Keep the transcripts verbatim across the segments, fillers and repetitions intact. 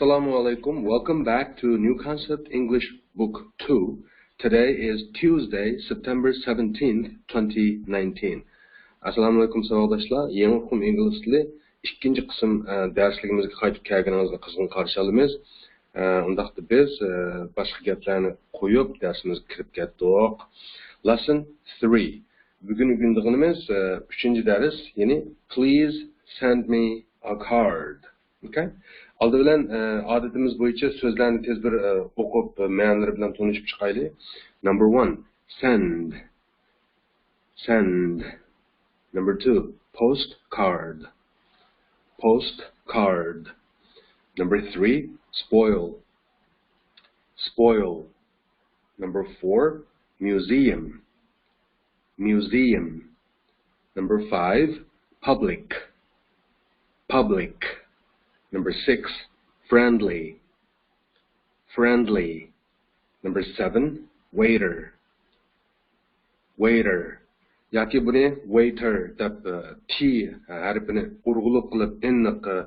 Assalamu alaikum. Welcome back to New Concept English Book two. Today is Tuesday, September seventeenth, twenty nineteen. Assalamu alaikum, ساۋاقداشلار. يېڭى ئۇقۇم ئىنگلىز تىلى ئىككىنچى قىسىم، ئە، دەرسلىكىمىزگە قايتىپ كەلگىنىڭىزنى قىزغىن قارشى ئالىمىز. ئە، ئۇنداقتا بىز، ئە، باشقا گەپلەرنى قويۇپ، دەرسىمىزگە كىرىپ كەتتۇق. Lesson three. بۈگۈن ئۆگىنىدىغىنىمىز، ئە، ئۈچىنچى دەرس، يەنى Please send me a card. ئوكەي. ئالدى بىلەن، ئە، ئادىتىمىز بويىچە سۆزلەرنى تېز بىر، ئە، ئوقۇپ، ئە، مەنىلىرى بىلەن تونۇشۇپ چىقايلى. Number one, send. Send. Number two, postcard. Postcard. Number three, spoil. Spoil. Number four, museum. Museum. Number five, public. Public. Number six, friendly. Friendly. Number seven, waiter. Waiter. ياكى بۇنى waiter دەپ، ئە، T ھەرپىنى ئۇرغۇلۇق قىلىپ، ئېنىق، ئە،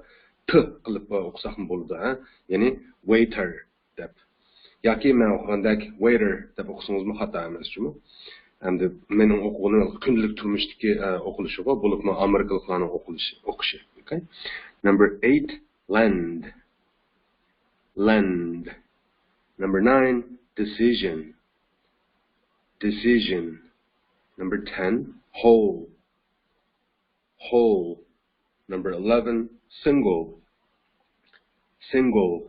T قىلىپ، ئە، ئوقۇساقمۇ بولىدۇ، ھە؟ يەنى waiter دەپ. ياكى مەن ئوقۇغاندەك waiter دەپ ئوقۇسىڭىزمۇ خاتا ئەمەس جۇمۇ. ئەمدى مېنىڭ ئوقۇغىنىم كۈندىلىك تۇرمۇشتىكى، ئە، ئوقۇلۇشىغۇ، بولۇپمۇ ئامېرىكىلىقلارنىڭ ئوقۇلۇشى، ئوقۇشى. ئوكەي. Number eight, lend. Lend. Number nine, decision. Decision. Number ten, whole. Whole. Number eleven, single. Single.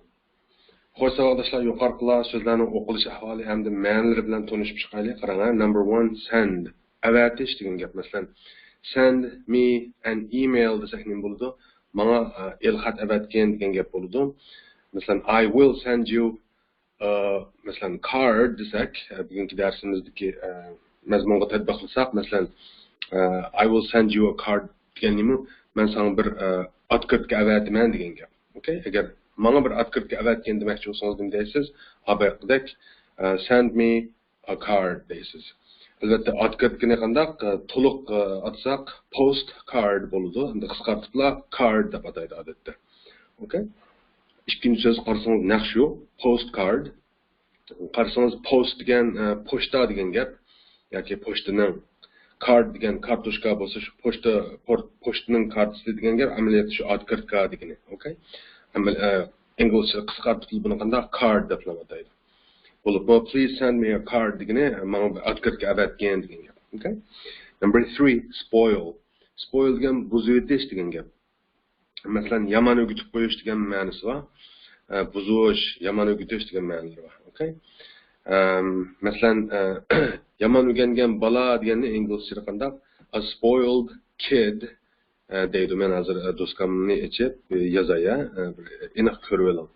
خوش، ساۋاقداشلار، يۇقىرىقىلار سۆزلەرنىڭ ئوقۇلۇش ئەھۋالى ھەمدە مەنىلىرى بىلەن تونۇشۇپ چىقايلى. قاراڭلار، number one, send. ئەۋەتىش دېگەن گەپ. مەسىلەن، send me an email دېسەك نېمە بولىدۇ؟ ماڭا، ئە، ئېلخەت ئەۋەتكىن دېگەن گەپ بولىدۇ. مەسىلەن، I will send you، ئە، مەسىلەن، card دېسەك، ئە، بۈگۈنكى دەرسىمىزدىكى، ئە، مەزمۇنغا تەتبىقلىساق، مەسىلەن، ئە، I will send you a card دېگەن نېمە؟ مەن ساڭا بىر، ئە، ئاتكرىتكا ئەۋەتىمەن دېگەن گەپ. ئوكەي؟ ئەگەر ماڭا بىر ئاتكرىتكا ئەۋەتكىن دېمەكچى بولسىڭىز نېمە دەيسىز؟ ھا، بايىقىدەك، ئە، send me a card دەيسىز. ئەلۋەتتە، ئاتكرىتكىنى قانداق، ئە، تولۇق، ئە، ئاتىساق، post card بولىدۇ. ئەمدى قىسقارتىپلا card دەپ ئاتايدۇ ئادەتتە. ئوكەي؟ ئىككىنچى سۆز قارىسىڭىز نەق شۇ، post card. قارىسىڭىز post دېگەن، ئە، پوچتا دېگەن گەپ. ياكى پوچتىنىڭ، card دېگەن كارتوچكا بولسا شۇ پوچتا، پور-، پوچتىنىڭ كارتىسى دېگەن گەپ، ئەمەلىيەتتە شۇ ئاتكرىتكا دېگىنى. ئوكەي؟ ئەمەل-، ئە، ئىنگلىزچە قىسقارتىپلا بۇنى قانداق؟ Card دەپلا ئاتايدۇ. بولۇپمۇ، please send me a card دېگىنى، ماڭا بىر ئاتكرىتكا ئەۋەتكىن دېگەن گەپ. ئوكەي؟ Number three, spoil. Spoil دېگەن بۇزۇۋېتىش دېگەن گەپ. مەسىلەن، يامان ئۆگىتىپ قويۇش دېگەن مەنىسى بار. ئە، بۇزۇش، يامان ئۆگىتىش دېگەن مەنىلىرى بار. ئوكەي؟ ئەم، مەسىلەن، ئە، يامان ئۆگەنگەن بالا دېگەننى ئىنگلىزچىدا قانداق؟ A spoiled kid، ئە، دەيدۇ. مەن ھازىر، ئە، دوسكامنى ئېچىپ، ئە، يازاي، ئە، بىر ئېنىق كۆرۈۋېلىڭ.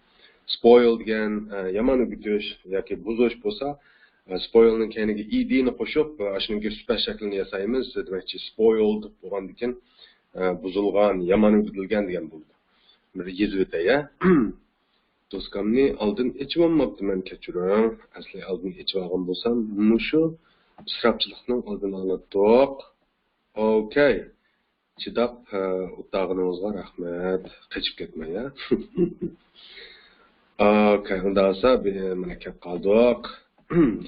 Spoil دېگەن، ئە، يامان ئۆگىتىش ياكى بۇزۇش بولسا، ئە، spoil نىڭ كەينىگە ed نى قوشۇپ، ئە، ئاشۇنىڭكى سۈپەت شەكلىنى ياسايمىز. دېمەكچى، spoiled بولغاندىن كېيىن، ئە، بۇزۇلغان، يامان ئۆگىتىلگەن دېگەن بولىدۇ. بىر يېزىۋېتەي، ھە؟ دوسكامنى ئالدىن ئېچىۋالماپتىمەن، كەچۈرۈڭ. ئەسلى ئالدىن ئېچىۋالغان بولسام، مۇشۇ ئىسراپچىلىقنىڭ ئالدىنى ئالاتتۇق. ئوكەي. چىداپ، ئە، ئولتۇرغىنىڭىزغا رەھمەت. قېچىپ كەتمەي، ھە؟ ئوكەي، ئۇنداق بولسا، بى-، مانا كەپ قالدۇق.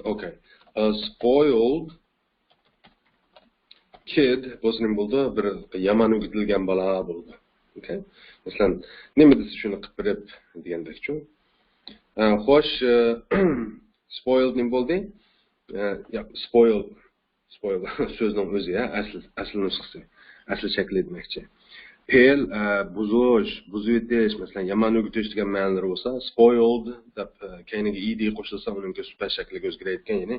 ئوكەي. ئە، spoiled kid بولسا نېمە بولىدۇ؟ بىر يامان ئۆگىتىلگەن بالا بولىدۇ. ئوكەي؟ مەسىلەن، نېمە دېسە شۇنى قىلىپ بېرىپ دېگەندەكچۇ. ئە، خوش، ئە، spoiled نېمە بولدى؟ ئە، ياق، spoil، spoil سۆزنىڭ ئۆزى، ھە، ئەسلى، ئەسلى نۇسخىسى، ئەسلى شەكلى دېمەكچى. پېئىل، ئە، بۇزۇش، بۇزۇۋېتىش، مەسىلەن، يامان ئۆگىتىش دېگەن مەنىلىرى بولسا، spoiled دەپ، ئە، كەينىگە ed قوشۇلسا، ئۇنىڭكى سۈپەت شەكلىگە ئۆزگىرەيدىكەن، يەنى،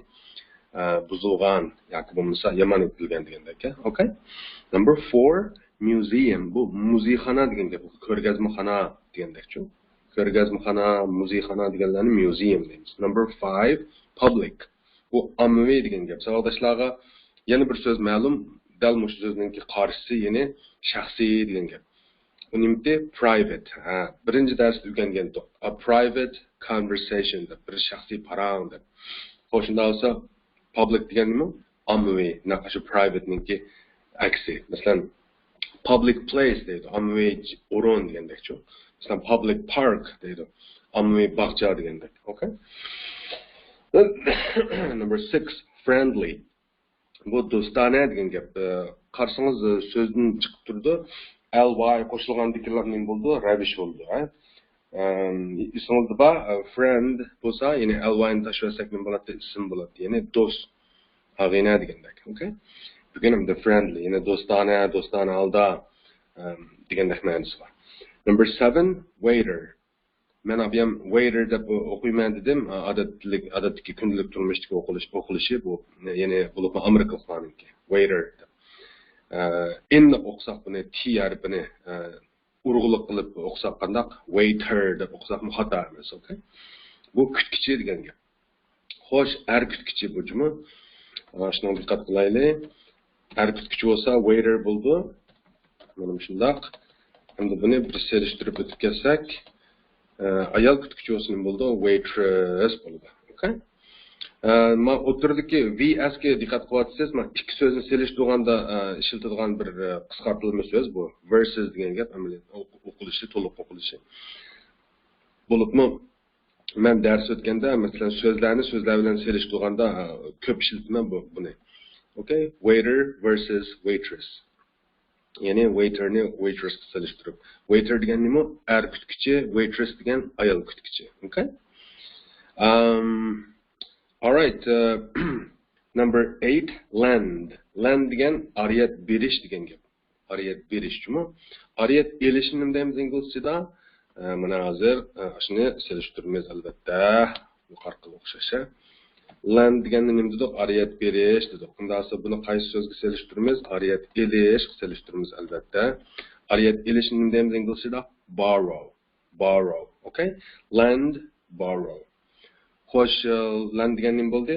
ئە، بۇزۇلغان ياكى بولمىسا يامان ئۆگىتىلگەن دېگەندەك. ئوكەي؟ Number four, museum. بۇ مۇزېيخانا دېگەن گەپ، كۆرگەزمىخانا دېگەندەكچۇ. كۆرگەزمىخانا، مۇزېيخانا دېگەنلەرنى museum دەيمىز. Number five, public. بۇ ئاممىۋى دېگەن گەپ. ساۋاقداشلارغا يەنە بىر سۆز مەلۇم، دەل مۇشۇ سۆزنىڭكى قارشىسى، يەنى شەخسىي دېگەن گەپ. ئۇ نېمىتى؟ Private. ھە، بىرىنچى دەرستە ئۆگەنگەنتۇق. A private conversation دەپ، بىر شەخسىي پاراڭ دەپ. خوش، شۇنداق بولسا، public دېگەن نېمە؟ ئاممىۋى. نەق شۇ private نىڭكى ئەكسى. مەسىلەن، public place دەيدۇ، ئاممىۋى ئورۇن دېگەندەكچۇ. مەسىلەن، public park دەيدۇ. ئاممىۋى باغچە دېگەندەك. ئوكەي. Number six, friendly. بۇ دوستانە دېگەن گەپ. ئە، قارىسىڭىز، ئە، سۆزدىن چىقىپ تۇرىدۇ. ئەل ۋاي قوشۇلغاندىكىن نېمە بولىدۇ؟ رەۋىش بولىدۇ، ھە؟ ئەم، ئېسىڭىزدە بار، ئە، friend بولسا، يەنى ئەل ۋاينى تاشلىۋەتسەك نېمە بولاتتى؟ ئىسىم بولاتتى. يەنى دوست. ئاغىنە دېگەندەك. ئوكەي؟ بۈگۈن ئەمدى friendly، يەنى دوستانە، دوستانە ھالدا، ئەم، دېگەندەك مەنىسى بار. Number seven, waiter. مەن ئابىيام waiter دەپ ئوقۇيمەن دېدىم. ئادەتلىك، ئادەتتىكى كۈندىلىك تۇرمۇشتىكى ئوقۇلۇش، ئوقۇلۇشى بۇ، يەنى بولۇپمۇ ئامېرىكىلىقلارنىڭكى. Waiter دەپ. ئە، in دەپ ئوقۇساق بۇنى، T ھەرپىنى، ئە، ئۇرغۇلۇق قىلىپ ئوقۇساق قانداق؟ Waiter دەپ ئوقۇساقمۇ خاتا ئەمەس، ئوكەي؟ بۇ كۈتكۈچى دېگەن گەپ. خوش، ئەر كۈتكۈچى بۇ جۇمۇ. ئە، شۇنىڭغا دىققەت قىلايلى. ئەر كۈتكۈچى بولسا waiter بولىدۇ. مانا مۇشۇنداق. ئەمدى بۇنى بىر سېلىشتۇرۇپ ئۆتۈپ كەتسەك، ئە، ئايال كۈتكۈچى بولسا نېمە بولىدۇ؟ Waitress بولىدۇ. ئوكەي؟ ئە، ما ئوتتۇرىدىكى V S كە دىققەت قىلىۋاتىسىز. ما ئىككى سۆزنى سېلىشتۇرغاندا، ئە، ئىشلىتىدىغان بىر، ئە، قىسقارتىلما سۆز بۇ. Versus دېگەن گەپ ئەمەلىيەتتە ئوق-، ئوقۇلۇشى، تولۇق ئوقۇلۇشى. بولۇپمۇ مەن دەرس ئۆتكەندە، مەسىلەن، سۆزلەرنى سۆزلەر بىلەن سېلىشتۇرغاندا، ئە، كۆپ ئىشلىتىمەن بۇ، بۇنى. ئوكەي؟ Waiter versus waitress. يەنى waiter نى waitress قا سېلىشتۇرۇپ. Waiter دېگەن نېمە؟ ئەر كۈتكۈچى، waitress دېگەن ئايال كۈتكۈچى. ئوكەي؟ ئەم، alright, ئە، number eight, lend. Lend دېگەن ئارىيەت بېرىش دېگەن گەپ. ئارىيەت بېرىش جۇمۇ. ئارىيەت ئېلىشنى نېمە دەيمىز ئىنگلىزچىدا؟ ئە، مانا ھازىر، ئە، شۇنى سېلىشتۇرىمىز ئەلۋەتتە. يۇقىرىقىغا ئوخشاش، ھە؟ Lend دېگەننى نېمە دېدۇق؟ ئارىيەت بېرىش دېدۇق. ئۇنداقسا بۇنى قايسى سۆزگە سېلىشتۇرىمىز؟ ئارىيەت ئېلىشقا سېلىشتۇرىمىز ئەلۋەتتە. ئارىيەت ئېلىشنى نېمە دەيمىز ئىنگلىزچىدا؟ Borrow. Borrow. ئوكەي؟ Lend, borrow. خوش، ئە، lend دېگەن نېمە بولدى؟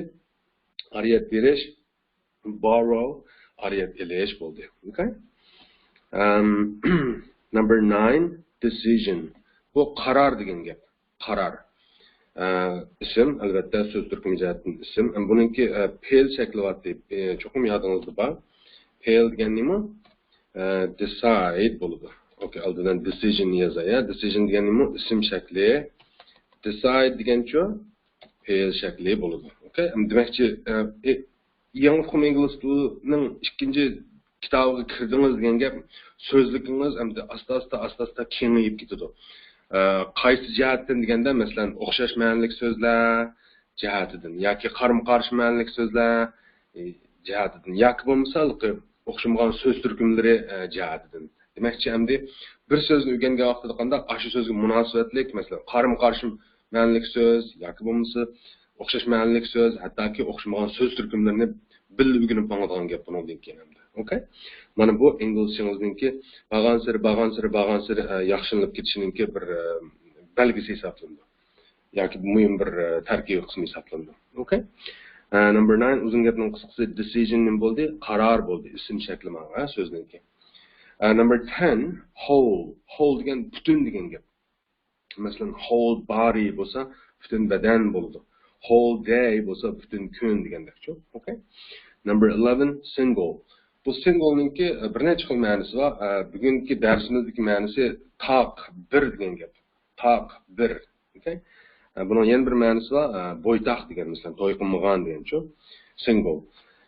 ئارىيەت بېرىش. Borrow، ئارىيەت ئېلىش بولدى. ئوكەي؟ ئەم، number nine, decision. بۇ قارار دېگەن گەپ. قارار. ئە، ئىسىم، ئەلۋەتتە، سۆز تۈركۈمى جەھەتتىن ئىسىم. ئەم، بۇنىڭكى، ئە، پېئىل شەكلى بارتى. ئە، چوقۇم يادىڭىزدا بار. پېئىل دېگەن نېمە؟ ئە، decide بولىدۇ. ئوكەي، ئالدىدىن decision يازاي، ھە؟ Decision دېگەن نېمە؟ ئىسىم شەكلى. Decide دېگەنچۇ؟ پېئىل شەكلى بولىدۇ. ئوكەي، ئەم، دېمەكچى، ئە، ئە، يېڭى ئۇقۇم ئىنگلىز تىلىنىڭ ئىككىنچى كىتابىغا كىردىڭىز دېگەن گەپ، سۆزلۈكىڭىز ئەمدى ئاستا-ئاستا، ئاستا-ئاستا كېڭىيىپ كېتىدۇ. ئە، قايسى جەھەتتىن دېگەندە، مەسىلەن، ئوخشاش مەنىلىك سۆزلەر جەھەتىدىن ياكى قارىمۇ-قارشى مەنىلىك سۆزلەر، ئى، جەھەتىدىن ياكى بولمىسا ھېلىقى ئوخشىمىغان سۆز تۈركۈملىرى، ئە، جەھەتىدىن. دېمەكچى، ئەمدى بىر سۆزنى ئۆگەنگەن ۋاقتىدا قانداق ئاشۇ سۆزگە مۇناسىۋەتلىك، مەسىلەن، قارىمۇ-قارشى مەنىلىك سۆز ياكى بولمىسا ئوخشاش مەنىلىك سۆز، ھەتتاكى ئوخشىمىغان سۆز تۈركۈملىرىنى بىللە ئۆگىنىپ ماڭىدىغان گەپ بۇنىڭدىن كېيىن ئەمدى. ئوكەي؟ مانا بۇ ئىنگلىزچىڭىزنىڭكى بارغانسېرى، بارغانسېرى، بارغانسېرى، ئە، ياخشىلىنىپ كېتىشىنىڭكى بىر، ئە، بەلگىسى ھېسابلىنىدۇ. ياكى مۇھىم بىر، ئە، تەركىبىي قىسمى ھېسابلىنىدۇ. ئوكەي؟ ئە، number nine، ئۇزۇن گەپنىڭ قىسقىسى، decision نېمە بولدى؟ قارار بولدى. ئىسىم شەكلى مانا، ھە، سۆزنىڭكى. ئە، number ten، whole. Whole دېگەن پۈتۈن دېگەن گەپ. مەسىلەن، whole body بولسا پۈتۈن بەدەن بولىدۇ. Whole day بولسا پۈتۈن كۈن دېگەندەكچۇ. ئوكەي؟ Number eleven، single. بۇ single نىڭكى، ئە، بىر نەچچە خىل مەنىسى بار. ئە، بۈگۈنكى دەرسىمىزدىكى مەنىسى تاق بىر دېگەن گەپ. تاق بىر. ئوكەي؟ ئە، بۇنىڭ يەنە بىر مەنىسى بار. ئە، بويتاق دېگەن، مەسىلەن، توي قىلمىغان دېگەنچۇ. Single.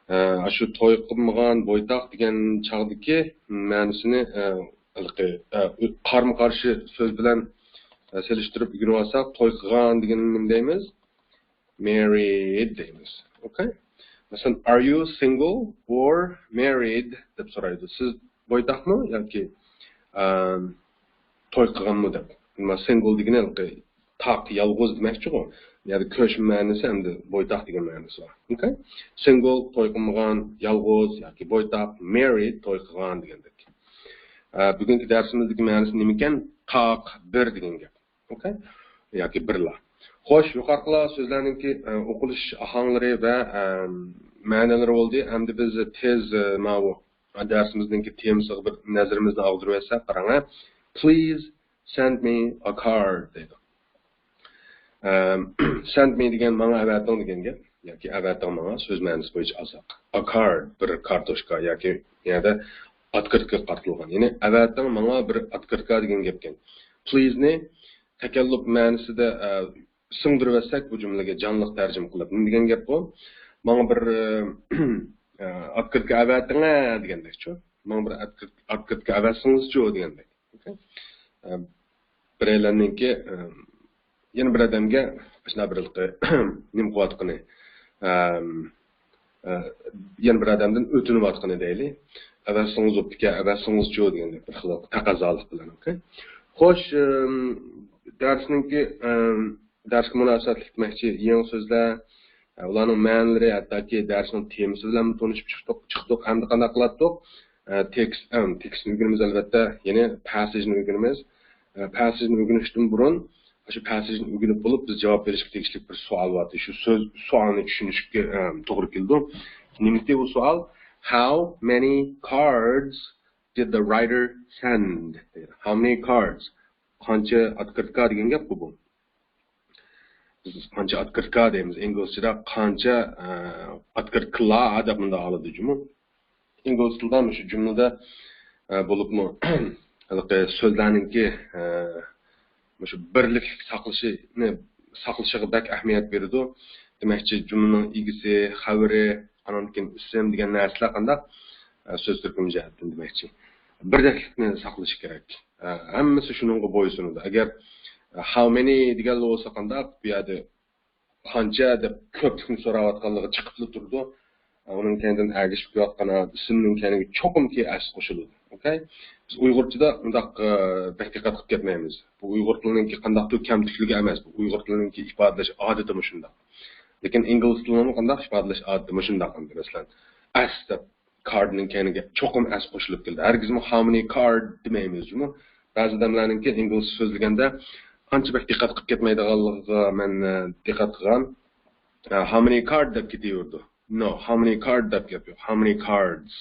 ئە، شۇ توي قىلمىغان، بويتاق دېگەن چاغدىكى مەنىسىنى، ئە، ھېلىقى، ئە، قارىمۇ-قارشى سۆز بىلەن، ئە، سېلىشتۇرۇپ ئۆگىنىۋالساق، توي قىلغان دېگەننى نېمە دەيمىز؟ Married دەيمىز. ئوكەي؟ مەسىلەن، are you single or married دەپ سورايدۇ. سىز بويتاقمۇ ياكى، ئە، توي قىلغانمۇ دەپ. ئەمما single دېگىنى ھېلىقى تاق، يالغۇز دېمەكچىغۇ. يەنى كۆچمە مەنىسى ھەمدە بويتاق دېگەن مەنىسى بار. ئوكەي؟ Single، توي قىلمىغان، يالغۇز ياكى بويتاق، married، توي قىلغان دېگەندەك. ئە، بۈگۈنكى دەرسىمىزدىكى مەنىسى نېمىكەن؟ تاق بىر دېگەن گەپ. ئوكەي؟ ياكى بىرلا. خوش، يۇقىرىقىلا سۆزلەرنىڭكى، ئە، ئوقۇلۇش ئاھاڭلىرى ۋە، ئە، مەنىلىرى بولدى. ئەمدى بىز تېز، ئە، ماۋۇ دەرسىمىزنىڭكى تېمىسىغا بىر نەزىرىمىزنى ئاغدۇرۇۋەتسەك، قاراڭ، ھە. Please send me a card دەيدۇ. ئەم، send me دېگەن ماڭا ئەۋەتىڭ دېگەن گەپ. ياكى ئەۋەتىڭ ماڭا، سۆز مەنىسى بويىچە ئازراق. A card، بىر كارتوچكا ياكى يەنە ئاتكرىتكىغا قارىتىلغان. يەنى ئەۋەتىڭ ماڭا بىر ئاتكرىتكا دېگەن گەپكەن. please نى تەكەللۇپ مەنىسىدە، ئە، سىڭدۈرۈۋەتسەك بۇ جۈملىگە جانلىق تەرجىمە قىلىپ. نېمە دېگەن گەپ بۇ؟ ماڭا بىر، ئە، ئە، ئاتكرىتكا ئەۋەتىڭە دېگەندەكچۇ. ماڭا بىر ئاتكرىت-، ئاتكرىتكا ئەۋەتسىڭىزچۇ دېگەندەك. ئوكەي؟ ئە، بىرەيلەننىڭكى، ئە، يەنە بىر ئادەمگە ئاشۇنداق بىر ھېلىقى نېمە قىلىۋاتقىنى، ئەم، ئە، يەنە بىر ئادەمدىن ئۆتۈنۈۋاتقىنى دەيلى. ئەۋەتسىڭىز بوپتىكەن، ئەۋەتسىڭىزچۇ دېگەندەك بىر خىل تەقەززالىق بىلەن. ئوكەي. خوش، ئەم، دەرسنىڭكى، ئەم، دەرسكە مۇناسىۋەتلىك دېمەكچى يېڭى سۆزلەر، ئە، ئۇلارنىڭ مەنىلىرى، ھەتتاكى دەرسنىڭ تېمىسى بىلەن تونۇشۇپ چىقتۇق، چىقتۇق. ئەمدى قانداق قىلاتتۇق؟ ئە، تېكىست، ئەم، تېكىستنى ئۆگىنىمىز ئەلۋەتتە، يەنى پەسسېجنى ئۆگىنىمىز. ئە، پەسسېجنى ئۆگىنىشتىن بۇرۇن، شۇ پەسسېجنى ئۆگىنىپ بولۇپ، بىز جاۋاب بېرىشكە تېگىشلىك بىر سوئال بارتى. شۇ سۆز، سوئالنى چۈشىنىشكە، ئە، توغرا كېلىدۇ. نېمىتى ئۇ سوئال؟ How many cards did the writer send? How many cards? قانچە ئاتكرىتكا دېگەن گەپقۇ بۇ. بىز قانچە ئاتكرىتكا دەيمىز. ئىنگلىزچىدا قانچە، ئە، ئاتكرىتكىلار دەپ مۇنداق ئالىدۇ جۇمۇ. ئىنگلىز تىلىدا مۇشۇ جۈملىدە، ئە، بولۇپمۇ ھېلىقى سۆزلەرنىڭكى، ئە، مۇشۇ بىرلىكلىك ساقلىشىنى، ساقلىشىغا بەك ئەھمىيەت بېرىدۇ. دېمەكچى، جۈملىنىڭ ئىگىسى، خەۋىرى، ئانان كېيىن ئىسىم دېگەن نەرسىلەر قانداق، ئە، سۆز تۈركۈم جەھەتتىن دېمەكچى. بىردەكلىكنى ساقلىشى كېرەك. ئە، ھەممىسى شۇنىڭغا بويسۇنىدۇ. ئەگەر، ئە، how many دېگەنلا بولسا قانداق، بۇ يەردە قانچە دەپ كۆپلۈكنى سوراۋاتقانلىقى چىقىپلا تۇرىدۇ. ئە، ئۇنىڭ كەينىدىن ئەگىشىپ كېلىۋاتقان ئىسىمنىڭ كەينىگە چوقۇمكى s قوشۇلىدۇ. ئوكەي؟ بىز ئۇيغۇرچىدا ئۇنداق، ئە، بەك دىققەت قىلىپ كەتمەيمىز. بۇ ئۇيغۇر تىلىنىڭكى قانداقتۇر كەمتۈكلۈكى ئەمەس. بۇ ئۇيغۇر تىلىنىڭكى ئىپادىلەش ئادىتى مۇشۇنداق. لېكىن ئىنگلىز تىلىنىڭمۇ قانداق ئىپادىلەش ئادىتى مۇشۇنداق ئەمدى، مەسىلەن، s دەپ card نىڭ كەينىگە چوقۇم s قوشۇلۇپ كېلىدۇ. ھەرگىزمۇ how many card دېمەيمىز جۇمۇ. بەزى ئادەملەرنىڭكى ئىنگلىزچە سۆزلىگەندە ئانچە بەك دىققەت قىلىپ كەتمەيدىغانلىقىغا مەن، ئە، دىققەت قىلغان. ئە، how many card دەپ كېتىۋېرىدۇ. No, how many card دەپ گەپ يوق. How many cards.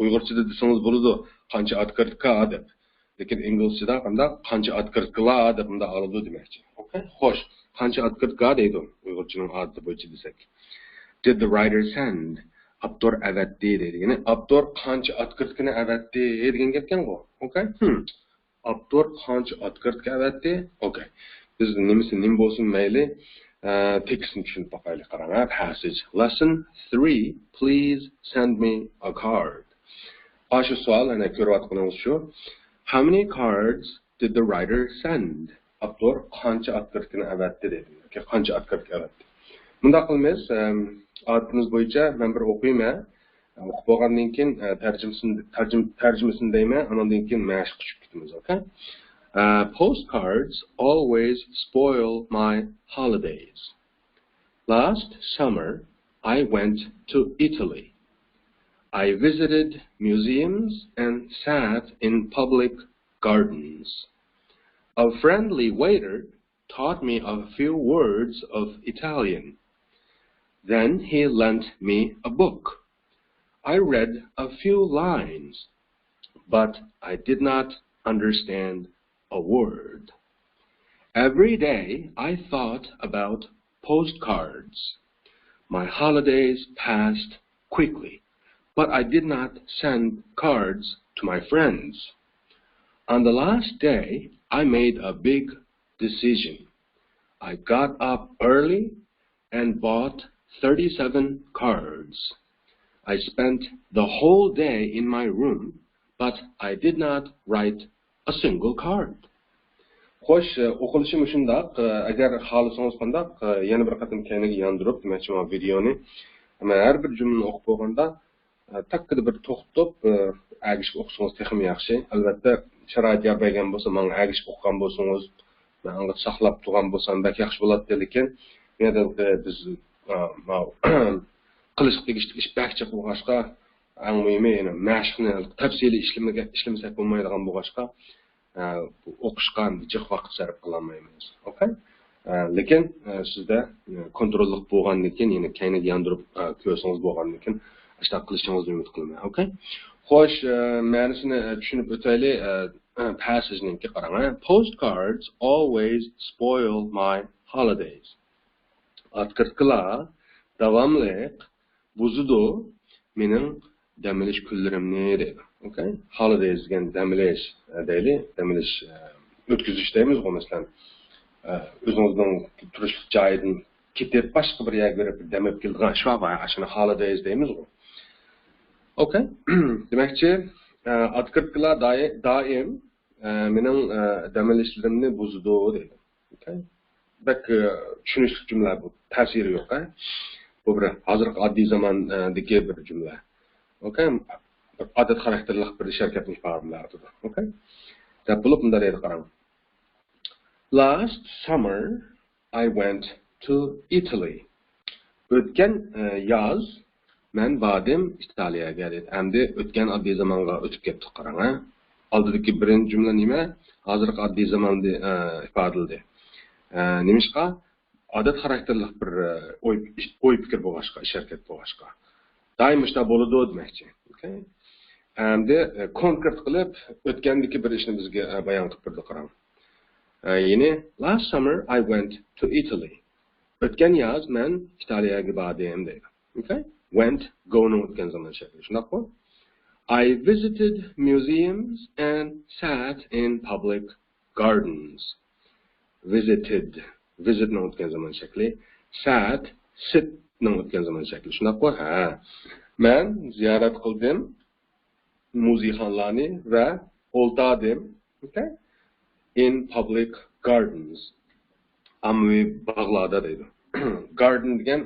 ئۇيغۇرچىدا دېسىڭىز بولىدۇ، قانچە ئاتكرىتكا دەپ. لېكىن ئىنگلىزچىدا قانداق؟ قانچە ئاتكرىتكىلار دەپ مۇنداق ئالىدۇ دېمەكچى. ئوكەي؟ خوش. قانچە ئاتكرىتكا دەيدۇ ئۇيغۇرچىنىڭ ئادىتى بويىچە دېسەك. Did the writer send? ئاپتور ئەۋەتتى دەيدۇ. يەنى ئاپتور قانچە ئاتكرىتكىنى ئەۋەتتى دېگەن گەپكەنغۇ. ئوكەي؟ Hmm. ئاپتور قانچە ئاتكرىتكا ئەۋەتتى؟ ئوكەي. بىز نېمىسى نېمە بولسۇن مەيلى، ئە، تېكىستنى چۈشىنىپ باقايلى. قاراڭ، ھە، پەسسېج. Lesson three, please send me a card. ئاشۇ سوئال، ئەنە كۆرۈۋاتقىنىڭىز شۇ. How many cards did the writer send? ئاپتور قانچە ئاتكرىتكىنى ئەۋەتتى دەيدۇ. ياكى قانچە ئاتكرىتكا ئەۋەتتى. مۇنداق قىلىمىز، ئەم، ئادىتىمىز بويىچە مەن بىر ئوقۇيمەن. ئوقۇپ بولغاندىن كېيىن، ئە، تەرجىمىسىنى، تەرجىم-، تەرجىمىسىنى دەيمەن، ئاندىن كېيىن مەشىققە چۈشۈپ كېتىمىز، ئوكەي؟ Uh, postcards always spoil my holidays. Last summer, I went to Italy. I visited museums and sat in public gardens. A friendly waiter taught me a few words of Italian. Then he lent me a book. I read a few lines, but I did not understand a word. Every day I thought about postcards. My holidays passed quickly, but I did not send cards to my friends. On the last day, I made a big decision. I got up early and bought thirty-seven cards. I spent the whole day in my room, but I did not write a single card. خوش، ئوقۇلۇشى مۇشۇنداق. ئەگەر خالىسىڭىز قانداق، يەنە بىر قېتىم كەينىگە ياندۇرۇپ، دېمەكچى، مانا ۋىدېئونى، مەن ھەر بىر جۈملىنى ئوقۇپ بولغاندا، تاككىدە بىر توختىتىپ، ئەگىشىپ ئوقۇسىڭىز تېخىمۇ ياخشى. ئەلۋەتتە، شارائىت يار بەرگەن بولسا، ماڭا ئەگىشىپ ئوقۇغان بولسىڭىز، مەن ئاڭغا ساقلاپ تۇرغان بولسام بەك ياخشى بولاتتى. لېكىن، يەنە بىز، ئا، ماۋۇ، قىلىشقا تېگىشلىك ئىش بەك جىق بولغاچقا، ئەڭ مۇھىمى، يەنە مەشىقنى تەپسىلىي ئىشلىمىگە-، ئىشلىمىسەك بولمايدىغان بولغاچقا، ئە، بۇ ئوقۇشقا جىق ۋاقىت سەرپ قىلالمايمىز. ئوكەي؟ ئە، لېكىن، ئە، سىزدە، ئە، كونتروللۇق بولغاندىن كېيىن، يەنە كەينىگە ياندۇرۇپ، ئە، كۆرسىڭىز بولغاندىن كېيىن، ئاشۇنداق قىلىشىڭىزنى ئۈمىد قىلىمەن. ئوكەي؟ خوش، ئە، مەنىسىنى، ئە، چۈشىنىپ ئۆتەيلى. ئە، ئە، پەسسېجنىڭكى قاراڭ، ئە. Postcards always spoil my holidays. ئاتكرىتكىلار داۋاملىق بۇزىدۇ مېنىڭ دەم ئېلىش كۈنلىرىمنى دەيدۇ. ئوكەي؟ Holidays دېگەن دەم ئېلىش، ئە، دەيلى، دەم ئېلىش، ئە، ئۆتكۈزۈش دەيمىزغۇ، مەسىلەن، ئە، ئۆزىڭىزنىڭ تۇرۇشلۇق جايىدىن كېتىپ، باشقا بىر يەرگە بېرىپ دەم ئېلىپ كېلىدىغان، شۇ ۋاقىت ئاشۇنى ھالىدەيز دەيمىزغۇ. ئوكەي. دېمەكچى، ئە، ئاتكرىتكىلار دائىم، دائىم، ئە، مېنىڭ، ئە، دەم ئېلىشلىرىمنى بۇزىدۇ دەيدۇ. ئوكەي. بەك، ئە، چۈشىنىشلىك جۈملە بۇ. تەسىرى يوق، ھە؟ بۇ بىر ھازىرقى ئاددىي زاماندىكى بىر جۈملە. ئوكەي. بىر ئادەت خاراكتېرلىق بىر ئىش ھەرىكەتنى ئىپادىلەۋاتىدۇ. ئوكەي. دەپ بولۇپ، مۇنداق دەيدۇ، قاراڭ. Last summer, I went to Italy. ئۆتكەن، ئە، ياز مەن باردىم ئىتالىيەگە دېدى. ئەمدى ئۆتكەن ئاددىي زامانغا ئۆتۈپ كەتتۇق، قاراڭ، ھە. ئالدىدىكى بىرىنچى جۈملە نېمە؟ ھازىرقى ئاددىي زاماندا، ئە، ئىپادىلىدى. ئە، نېمىشقا؟ ئادەت خاراكتېرلىق بىر، ئە، ئوي، ئوي پىكىر بولغاچقا، ئىش ھەرىكەت بولغاچقا. دائىم مۇشۇنداق بولىدۇ دېمەكچى. ئوكەي. ئەمدى، ئە، كونكرېت قىلىپ ئۆتكەندىكى بىر ئىشنى بىزگە، ئە، بايان قىلىپ بېرىدۇ، قاراڭ. ئە، يەنى، last summer I went to Italy. ئۆتكەن ياز مەن ئىتالىيەگە باردىم دەيدۇ. ئوكەي؟ Went، go نىڭ ئۆتكەن زامان شەكلى. شۇنداققۇ؟ I visited museums and sat in public gardens. Visited. Visit نىڭ ئۆتكەن زامان شەكلى. Sat، sit نىڭ ئۆتكەن زامان شەكلى. شۇنداققۇ؟ ھە. مەن زىيارەت قىلدىم مۇزېيخانىلارنى ۋە ئولتۇردۇم. ئوكەي؟ In public gardens. ئاممىۋى باغلاردا دەيدۇ. Garden دېگەن،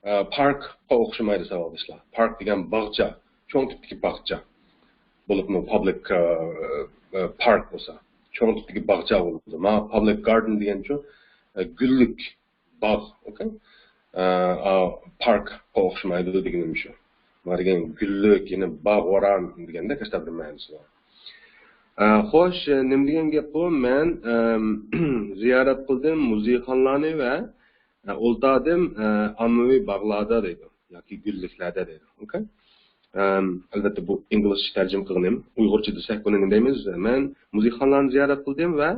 ئە، پاركقا ئوخشىمايدۇ، ساۋاقداشلار. پارك دېگەن باغچا، چوڭ تىپتىكى باغچا. بولۇپمۇ public، ئە، ئە، park بولسا، چوڭ تىپتىكى باغچا بولىدۇ. مانا public garden دېگەنچۇ، ئە، گۈللۈك باغ، ئوكەي؟ ئە، ئا، پاركقا ئوخشىمايدۇ دېگىنىم شۇ. مانا دېگەن گۈللۈك، يەنى باغ، ۋاران دېگەندەك ئاشۇنداق بىر مەنىسى بار. ئە، خوش، نېمە دېگەن گەپ بۇ؟ مەن، ئەم، زىيارەت قىلدىم مۇزېيخانىلارنى ۋە، ئە، ئولتۇردۇم، ئە، ئاممىۋى باغلاردا دەيدۇ. ياكى گۈللۈكلەردە دەيدۇ. ئوكەي؟ ئەم، ئەلۋەتتە بۇ ئىنگلىزچە تەرجىمە قىلغىنىم. ئۇيغۇرچە دېسەك بۇنى نېمە دەيمىز؟ مەن مۇزېيخانىلارنى زىيارەت قىلدىم ۋە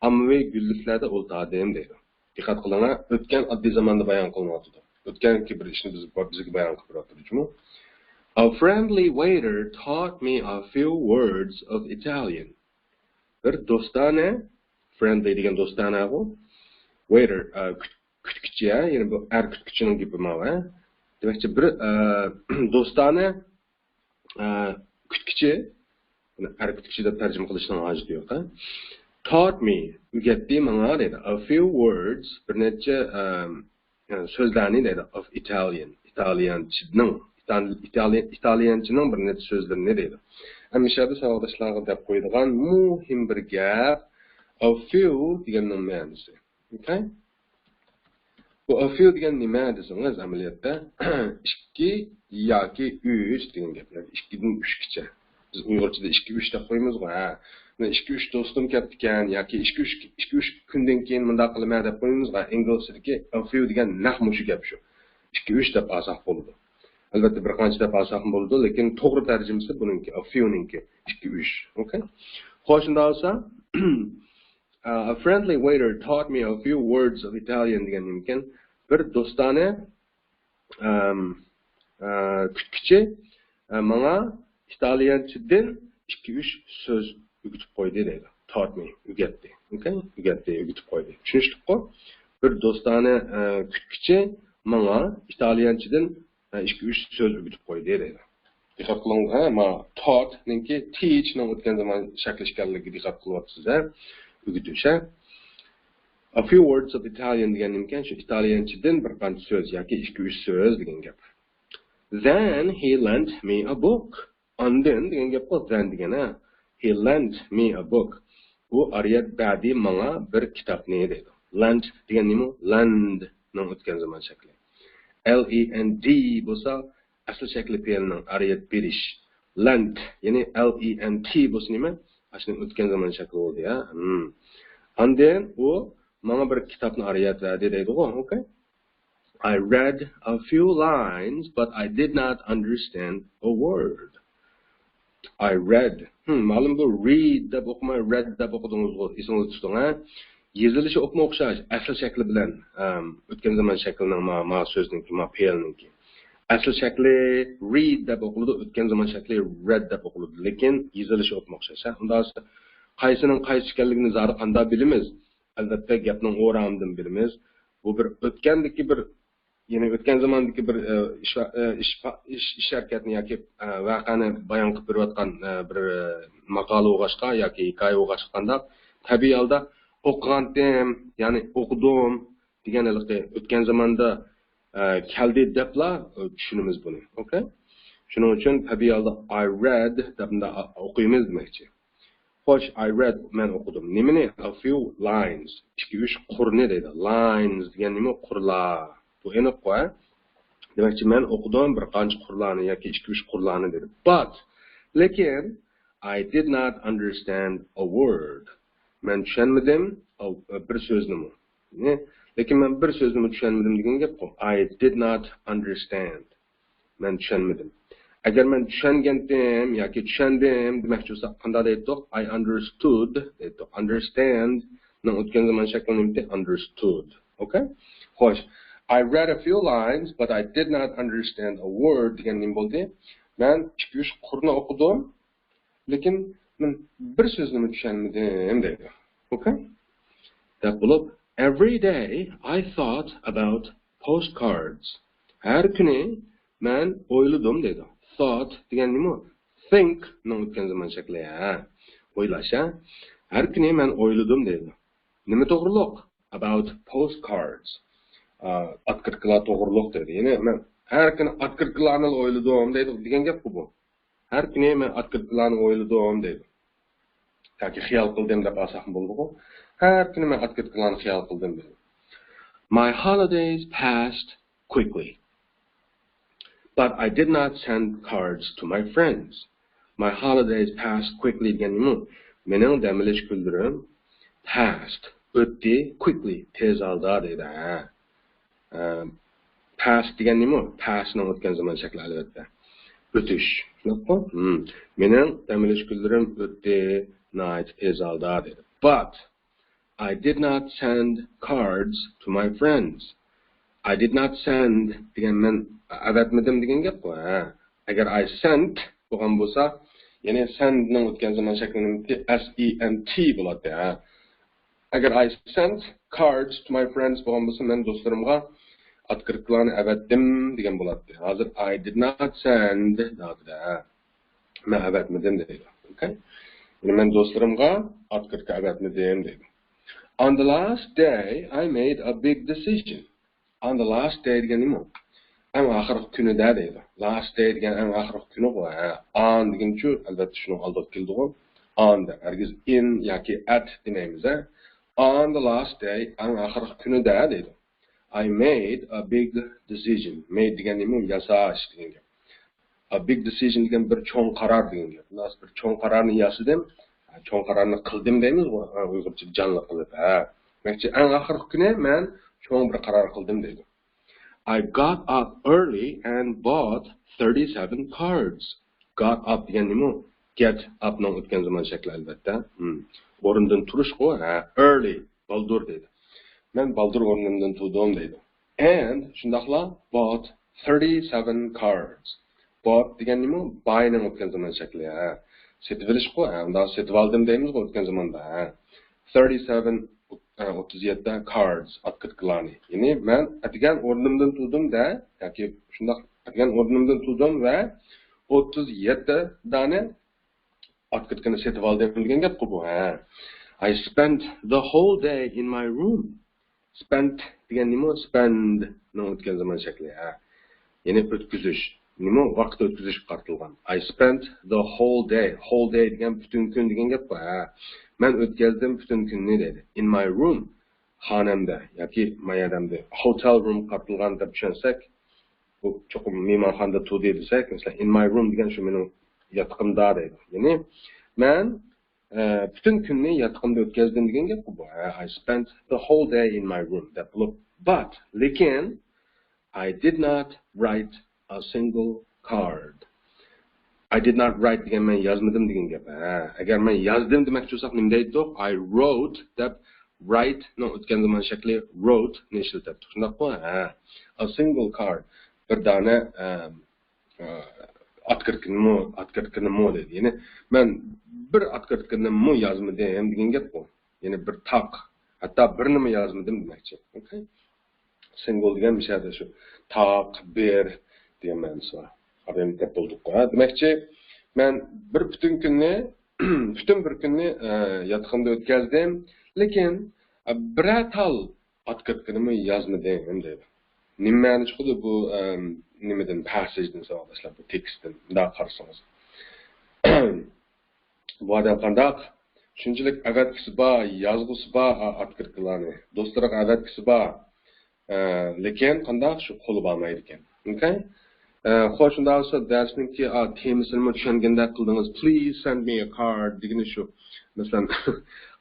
ئاممىۋى گۈللۈكلەردە ئولتۇردۇم دەيدۇ. دىققەت قىلىڭلار، ئۆتكەن ئاددىي زاماندا بايان قىلىنىۋاتىدۇ. ئۆتكەنكى بىر ئىشنى بىز، بىزگە بايان قىلىپ بېرىۋاتىدۇ جۇمۇ. A friendly waiter taught me a few words of Italian. بىر دوستانە، friendly دېگەن دوستانەغۇ. Waiter، ئە، كۈت-، كۈتكۈچى، ھە؟ يەنى بۇ ئەر كۈتكۈچىنىڭ گېپى ماۋۇ، ھە؟ دېمەكچى، بىر، ئە، دوستانە، ئە، كۈتكۈچى، بۇنى ئەر كۈتكۈچى دەپ تەرجىمە قىلىشنىڭ ھاجىتى يوق، ھە؟ Taught me، ئۆگەتتى ماڭا دەيدۇ. A few words، بىر نەچچە، ئەم، ئە، سۆزلەرنى دەيدۇ. Of Italian، ئىتالىيانچىنىڭ، ئىتال-، ئىتالىي-، ئىتالىيانچىنىڭ بىر نەچچە سۆزلىرىنى دەيدۇ. ئەمدى مۇشۇ يەردە ساۋاقداشلارغا دەپ قويىدىغان مۇھىم بىر گەپ. A few دېگەننىڭ مەنىسى. ئوكەي؟ بۇ a few دېگەن نېمە دېسىڭىز، ئەمەلىيەتتە ئىككى ياكى ئۈچ دېگەن گەپ. ياكى ئىككىدىن ئۈچكىچە. بىز ئۇيغۇرچىدا ئىككى، ئۈچ دەپ قويىمىزغۇ، ھە. مانا ئىككى، ئۈچ دوستۇم كەپتىكەن ياكى ئىككى، ئۈچ، ئىككى، ئۈچ كۈندىن كېيىن مۇنداق قىلىمەن دەپ قويىمىزغۇ. ئىنگلىزچىدىكى a few دېگەن نەق مۇشۇ گەپ شۇ. ئىككى، ئۈچ دەپ ئالساق بولىدۇ. ئەلۋەتتە، بىر قانچە دەپ ئالساقمۇ بولىدۇ، لېكىن توغرا تەرجىمىسى بۇنىڭكى، a few نىڭكى، ئىككى، ئۈچ. ئوكەي؟ خوش، شۇنداق بولسا، Uh, a friendly waiter taught me a few words of Italian دېگەن نېمىكەن؟ بىر دوستانە، ئەم، ئە، كۈتكۈچى، ئە، ماڭا ئىتالىيانچىدىن ئىككى، ئۈچ سۆز ئۆگىتىپ قويدى دەيدۇ. Taught me، ئۆگەتتى. ئوكەي؟ ئۆگەتتى، ئۆگىتىپ قويدى. چۈشىنىشلىكقۇ؟ بىر دوستانە، ئە، كۈتكۈچى ماڭا ئىتالىيانچىدىن، ئە، ئىككى، ئۈچ سۆز ئۆگىتىپ قويدى دەيدۇ. دىققەت قىلىڭ، ھە، ما taught نىڭكى teach نىڭ ئۆتكەن زامان شەكلى ئىكەنلىكىگە دىققەت قىلىۋاتىسىز، ھە؟ ئۆگىتىش، ھە؟ A few words of Italian دېگەن نېمىكەن؟ شۇ ئىتالىيانچىدىن بىر قانچە سۆز ياكى ئىككى، ئۈچ سۆز دېگەن گەپ. Then he lent me a book. ئاندىن دېگەن گەپقۇ، then دېگەن، ھە؟ He lent me a book. ئۇ ئارىيەت بەردى ماڭا بىر كىتابنى دەيدۇ. Lent دېگەن نېمە؟ Lend نىڭ ئۆتكەن زامان شەكلى. L E N D بولسا ئەسلى شەكلى پېئىلنىڭ ئارىيەت بېرىش. Lent، يەنى L E N T بولسا نېمە؟ ئاشۇنىڭ ئۆتكەن زامان شەكلى بولدى، ھە؟ ھىم. ئاندىن ئۇ ماڭا بىر كىتابنى ئارىيەت بەردى دەيدىغۇ، ئوكەي؟ I read a few lines, but I did not understand a word. I read. ھىم، مەلۇم بۇ read دەپ ئوقۇماي، read دەپ ئوقۇدىڭىزغۇ، ئېسىڭىزدە تۇتۇڭ، ھە؟ يېزىلىشى ئوپمۇ ئوخشاش، ئەسلى شەكلى بىلەن، ئەم، ئۆتكەن زامان شەكلىنىڭ ما، ما سۆزنىڭكى، ما پېئىلنىڭكى. ئەسلى شەكلى read دەپ ئوقۇلىدۇ، ئۆتكەن زامان شەكلى read دەپ ئوقۇلىدۇ، لېكىن يېزىلىشى ئوپمۇ ئوخشاش، ھە؟ ئۇنداق بولسا، قايسىنىڭ قايسى ئىكەنلىكىنى زادى قانداق بىلىمىز؟ ئەلۋەتتە، گەپنىڭ ئورامىدىن بىلىمىز. بۇ بىر ئۆتكەندىكى بىر، يەنى ئۆتكەن زاماندىكى بىر، ئە، ئىش، ئە، ئىش، ئىش، ئىش ھەرىكەتنى ياكى، ئە، ۋەقەنى بايان قىلىپ بېرىۋاتقان، ئە، بىر، ئە، ماقالە بولغاچقا ياكى ھېكايە بولغاچقا قانداق، تەبىئىي ھالدا ئوقۇغانتىم، يەنى ئوقۇدۇم دېگەن ھېلىقى ئۆتكەن زاماندا، ئە، كەلدى دەپلا، ئە، چۈشىنىمىز بۇنى. ئوكەي؟ شۇنىڭ ئۈچۈن تەبىئىي ھالدا I read دەپ مۇنداق ئوقۇيمىز دېمەكچى. خوش، I read، مەن ئوقۇدۇم. نېمىنى؟ A few lines، ئىككى-ئۈچ قۇرنى دەيدۇ. Lines دېگەن نېمە؟ قۇرلار. بۇ ئېنىققۇ، ھە؟ دېمەكچى، مەن ئوقۇدۇم بىر قانچە قۇرلارنى ياكى ئىككى-ئۈچ قۇرلارنى دېدى. But، لېكىن، I did not understand a word. مەن چۈشەنمىدىم، ئا، بىر سۆزنىمۇ. نى؟ لېكىن مەن بىر سۆزنىمۇ چۈشەنمىدىم دېگەن گەپقۇ. I did not understand. مەن چۈشەنمىدىم. ئەگەر مەن چۈشەنگەنتىم ياكى چۈشەندىم دېمەكچى بولساق، قانداق دەيتتۇق؟ I understood دەيتتۇق. Understand نىڭ ئۆتكەن زامان شەكلى نېمىتى؟ Understood. ئوكەي؟ خوش. I read a few lines, but I did not understand a word دېگەن نېمە بولدى؟ مەن ئىككى-ئۈچ قۇرنى ئوقۇدۇم، لېكىن مەن بىر سۆزنىمۇ چۈشەنمىدىم دەيدۇ. ئوكەي؟ دەپ بولۇپ، Every day I thought about postcards. ھەر كۈنى مەن ئويلىدىم دەيدۇ. Thought دېگەن نېمە؟ Think نىڭ ئۆتكەن زامان شەكلى، ھە. ئويلاش، ھە. ھەر كۈنى مەن ئويلىدىم دەيدۇ. نېمە توغرۇلۇق؟ About postcards. ئا، ئاتكىرتكىلار توغرۇلۇق دەيدۇ. يەنى مەن ھەر كۈنى ئاتكىرتكىلارنى ئويلىدىم دەيدۇ دېگەن گەپقۇ بۇ. ھەر كۈنى مەن ئاتكىرتكىلارنى ئويلىدىم دەيدۇ. ياكى خىيال قىلدىم دەپ ئالساقمۇ بولىدىغۇ. ھەر كۈنى مەن ئاتكىرتكىلارنى خىيال قىلدىم دەيدۇ. My holidays passed quickly. But I did not send cards to my friends. My holidays passed quickly دېگەن نېمە؟ مېنىڭ دەم ئېلىش كۈنلىرىم passed، ئۆتتى، quickly، تېز ھالدا دەيدۇ. ھە. ئە، pass دېگەن نېمە؟ Pass نىڭ ئۆتكەن زامان شەكلى، ئەلۋەتتە. ئۆتۈش. شۇنداققۇ؟ ھىم. مېنىڭ دەم ئېلىش كۈنلىرىم ئۆتتى، ناھايىتى تېز ھالدا دەيدۇ. But I did not send cards to my friends. I did not send دېگەن مەن ئەۋەتمىدىم دېگەن گەپقۇ، ھە. ئەگەر I sent بولغان بولسا، يەنى send نىڭ ئۆتكەن زامان شەكلى نېمىتى؟ S E N T بولاتتى، ھە. ئەگەر I sent cards to my friends بولغان بولسا، مەن دوستلىرىمغا ئاتكىرتكىلارنى ئەۋەتتىم دېگەن بولاتتى. ھازىر I did not send دەۋاتىدۇ، ھە. مەن ئەۋەتمىدىم دەيدۇ. ئوكەي؟ يەنى مەن دوستلىرىمغا ئاتكىرتكا ئەۋەتمىدىم دەيدۇ. On the last day, I made a big decision. On the last day دېگەن نېمە؟ ئەڭ ئاخىرقى كۈنىدە دەيدۇ. Last day دېگەن ئەڭ ئاخىرقى كۈنىغۇ. ھە، on دېگىنچۇ، ئەلۋەتتە، شۇنىڭ ئالدىغا كېلىدىغۇ. On دەپ، ھەرگىز in ياكى at دېمەيمىز، ھە. On the last day، ئەڭ ئاخىرقى كۈنىدە دەيدۇ. I made a big decision. Made دېگەن نېمە؟ ياساش دېگەن گەپ. A big decision دېگەن بىر چوڭ قارار دېگەن گەپ. خۇلاسە، بىر چوڭ قارارنى ياسىدىم. چوڭ قارارنى قىلدىم دەيمىزغۇ، ھە، ئۇيغۇرچە جانلىق قىلىپ، ھە. دېمەكچى، ئەڭ ئاخىرقى كۈنى مەن چوڭ بىر قارار قىلدىم دەيدۇ. I got up early and bought thirty-seven cards. Got up دېگەن نېمە؟ Get up نىڭ ئۆتكەن زامان شەكلى، ئەلۋەتتە. ھىم. ئورنىدىن تۇرۇشقۇ، ھە، early، بالدۇر دەيدۇ. مەن بالدۇر ئورنۇمدىن تۇردۇم دەيدۇ. And شۇنداقلا bought thirty-seven cards. Bought دېگەن نېمە؟ Buy نىڭ ئۆتكەن زامان شەكلى، ھە. سېتىۋېلىشقۇ، ھە، ئۇنداق سېتىۋالدىم دەيمىزغۇ ئۆتكەن زاماندا، ھە. Thirty-seven، ھە، ئوتتۇز يەتتە، cards، ئاتكىرتكىلارنى. يەنى مەن ئەتىگەن ئورنۇمدىن تۇردۇم دە، ياكى شۇنداق ئەتىگەن ئورنۇمدىن تۇردۇم ۋە ئوتتۇز يەتتە دانە ئاتكىرتكىنى سېتىۋالدىم دېگەن گەپقۇ بۇ، ھە. I spent the whole day in my room. Spent دېگەن نېمە؟ Spend نىڭ ئۆتكەن زامان شەكلى، ھە. يەنى ئۆتكۈزۈش. نېمە؟ ۋاقىت ئۆتكۈزۈشكە قارىتىلغان. I spent the whole day. Whole day دېگەن پۈتۈن كۈن دېگەن گەپقۇ، ھە. مەن ئۆتكەزدىم پۈتۈن كۈننى دەيدۇ. In my room. خانەمدە ياكى مايادامدە، hotel room قارىتىلغان دەپ چۈشەنسەك، بۇ چوقۇم مېھمانخانىدا تۇردى دېسەك، مەسىلەن، in my room دېگەن شۇ مېنىڭ ياتىقىمدا دەيدۇ. يەنى مەن، ئە، پۈتۈن كۈننى ياتىقىمدا ئۆتكەزدىم دېگەن گەپقۇ بۇ. ھە، I spent the whole day in my room دەپ بولۇپ. But، لېكىن، I did not write a single card. I did not write دېگەن مەن يازمىدىم دېگەن گەپ. ھە، ئەگەر مەن يازدىم دېمەكچى بولساق نېمە دەيتتۇق؟ I wrote دەپ write نىڭ ئۆتكەن زامان شەكلى wrote نى ئىشلىتەتتۇق. شۇنداققۇ؟ ھە. A single card. بىر دانە، ئە، ئە، ئاتكىرتكىنىمۇ، ئاتكىرتكىنىمۇ دەيدۇ. يەنى مەن بىر ئاتكىرتكىنىمۇ يازمىدىم دېگەن گەپ بۇ. يەنى بىر تاق، ھەتتا بىرنىمۇ يازمىدىم دېمەكچى. ئوكەي؟ سىنگل دېگەن مۇشۇ يەردە شۇ تاق، بىر دېگەن مەنىسى بار. ئادەم دەپ بولدۇققۇ، ھە؟ دېمەكچى، مەن بىر پۈتۈن كۈننى، پۈتۈن بىر كۈننى، ئە، ياتىقىمدا ئۆتكەزدىم. لېكىن، ئە، بىرەر تال ئاتكىرتكىنىمۇ يازمىدىم دەيدۇ. نېمە مەنە چىقىدۇ بۇ، ئە، نېمىدىن، پەسسېجدىن ساۋاقداشلار، بۇ تېكىستتىن؟ مۇنداق قارىسىڭىز. بۇ ئادەم قانداق؟ شۇنچىلىك ئەۋەتكۈسى بار، يازغۇسى بار، ئا-، ئاتكىرتكىلارنى. دوستلىرىغا ئەۋەتكۈسى بار. ئە، لېكىن قانداق؟ شۇ قولى بارمايدىكەن. ئوكەي؟ ئە، خوش، شۇنداق بولسا دەرسنىڭكى، ئا، تېمىسىنىمۇ چۈشەنگەندەك قىلدىڭىز. Please send me a card دېگىنى شۇ. مەسىلەن،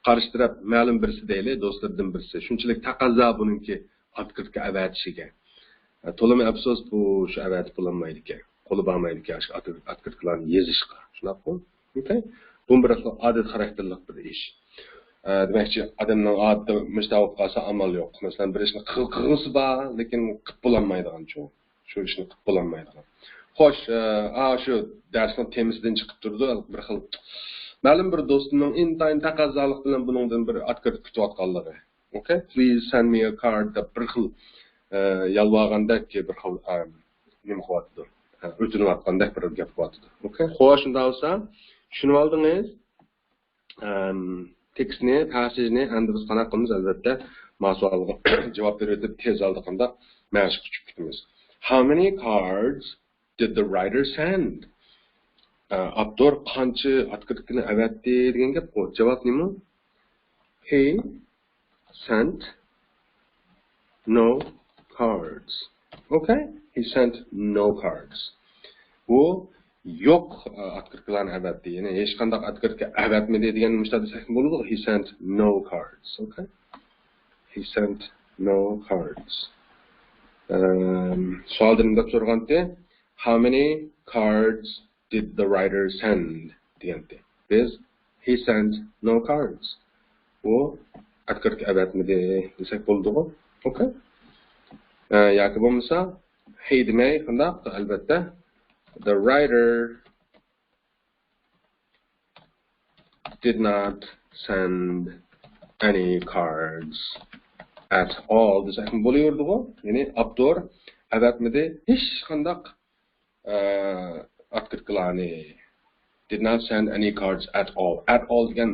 قارشى تەرەپ مەلۇم بىرسى دەيلى، دوستلىرىدىن بىرسى. شۇنچىلىك تەقەززا بۇنىڭكى ئاتكىرتكا ئەۋەتىشىگە. ئە، تولىمۇ ئەپسۇس، بۇ شۇ ئەۋەتىپ بولالمايدىكەن. قولى بارمايدىكەن ئاشۇ ئاتكىرتكىلارنى يېزىشقا. شۇنداققۇ؟ ئوكەي؟ بۇمۇ بىر خىل ئادەت خاراكتېرلىق بىر ئىش. ئە، دېمەكچى، ئادەمنىڭ ئادىتى مۇشۇنداق بولۇپ قالسا ئامال يوق. مەسىلەن، بىر ئىشنى قىل-، قىلغۇسى بار، لېكىن قىلىپ بولالمايدىغان شۇ. شۇ ئىشنى قىلىپ بولالمايدىغان. خوش، ئە، ئا، شۇ دەرسنىڭ تېمىسىدىن چىقىپ تۇرىدۇ، بىر خىل. مەلۇم بىر دوستۇمنىڭ ئىنتايىن تەقەززالىق بىلەن بۇنىڭدىن بىر ئاتكىرتكا كۈتۈۋاتقانلىقى. ئوكەي؟ Please send me a card دەپ بىر خىل، ئە، يالۋارغاندەك بىر خىل، ئە، نېمە قىلىۋاتىدۇ. ئە، ئۆتۈنۈۋاتقاندەك بىر گەپ قىلىۋاتىدۇ. ئوكەي؟ خوش، شۇنداق بولسا، چۈشىنىۋالدىڭىز. ئەم، تېكىستنى، پەسسېجنى ئەمدى بىز قانداق قىلىمىز؟ ئەلۋەتتە، ما سوئالغا جاۋاب بېرىۋېتىپ، تېز ھالدا قانداق مەشىققە چۈشۈپ كېتىمىز. How many cards did the writer send? ئە، ئاپتور قانچە ئاتكىرتكىنى ئەۋەتتى دېگەن گەپقۇ. جاۋاب نېمە؟ He sent no cards. ئوكەي؟ He sent no cards. ئۇ يوق، ئە، ئاتكىرتكىلارنى ئەۋەتتى. يەنى ھېچقانداق ئاتكىرتكا ئەۋەتمىدى دېگەننى مۇشۇنداق دېسەكمۇ بولىدۇ. He sent no cards. ئوكەي؟ He sent no cards. ئەم، سوئالدا نېمە دەپ سورىغانتى؟ How many cards did the writer send دېگەنتى. بىز he sent no cards. ئۇ ئاتكىرتكا ئەۋەتمىدى دېسەك بولىدىغۇ. ئوكەي؟ ئە، ياكى بولمىسا he دېمەي، قانداق؟ ئەلۋەتتە، the writer did not send any cards at all دېسەكمۇ بولۇۋېرىدىغۇ. يەنى ئاپتور ئەۋەتمىدى ھېچقانداق ئە، ئاتكىرتكىلارنى. Did not send any cards at all. At all دېگەن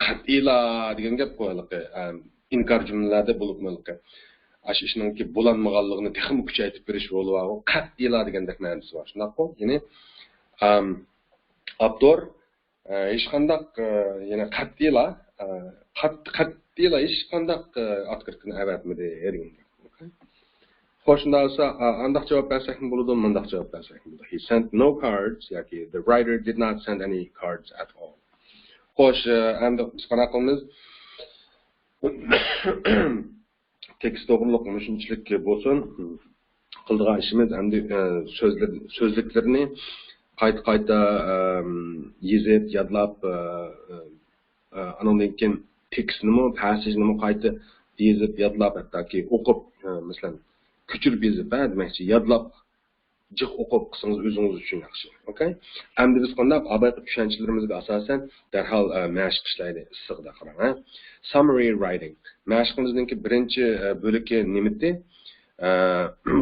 قەتئىيلا دېگەن گەپقۇ ھېلىقى، ئە، ئىنكار جۈملىلەردە بولۇپمۇ ھېلىقى ئاشۇ ئىشنىڭكى بولالمىغانلىقىنى تېخىمۇ كۈچەيتىپ بېرىش رولى بارغۇ. قەتئىيلا دېگەندەك مەنىسى بار. شۇنداققۇ؟ يەنى، ئەم، ئاپتور ئە، ھېچقانداق، ئە، يەنە قەتئىيلا، ئە، قەت-، قەتئىيلا ھېچقانداق، ئە، ئاتكىرتكىنى ئەۋەتمىدى دېگەن گەپ. ئوكەي؟ خوش، شۇنداق بولسا، ئە، ئانداق جاۋاب بەرسەكمۇ بولىدۇ، مۇنداق جاۋاب بەرسەكمۇ بولىدۇ. He sent no cards ياكى the writer did not send any cards at all. خوش، ئە، ئەمدى بىز قانداق قىلىمىز؟ تېكىست توغرۇلۇق مۇشۇنچىلىك بولسۇن. قىلىدىغان ئىشىمىز ئەمدى، ئە، سۆزلەر-، سۆزلۈكلىرىنى قايتا-قايتا، ئەم، يېزىپ، يادلاپ، ئە، ئە، ئە، ئانىڭدىن كېيىن تېكىستنىمۇ، پەسسېژنىمۇ قايتا يېزىپ، يادلاپ، ھەتتاكى ئوقۇپ، ئە، مەسىلەن، كۆچۈرۈپ يېزىپ، ھە، دېمەكچى، يادلاپ، جىق ئوقۇپ قىلسىڭىز ئۆزىڭىز ئۈچۈن ياخشى. ئوكەي؟ ئەمدى بىز قانداق؟ ئاۋۋالقى چۈشەنچىلىرىمىزگە ئاساسەن دەرھال، ئە، مەشىق ئىشلەيلى. ئىسسىقىدا قاراڭ، ھە. Summary writing. مەشىقىمىزنىڭكى بىرىنچى، ئە، بۆلىكى نېمىتى؟ ئە،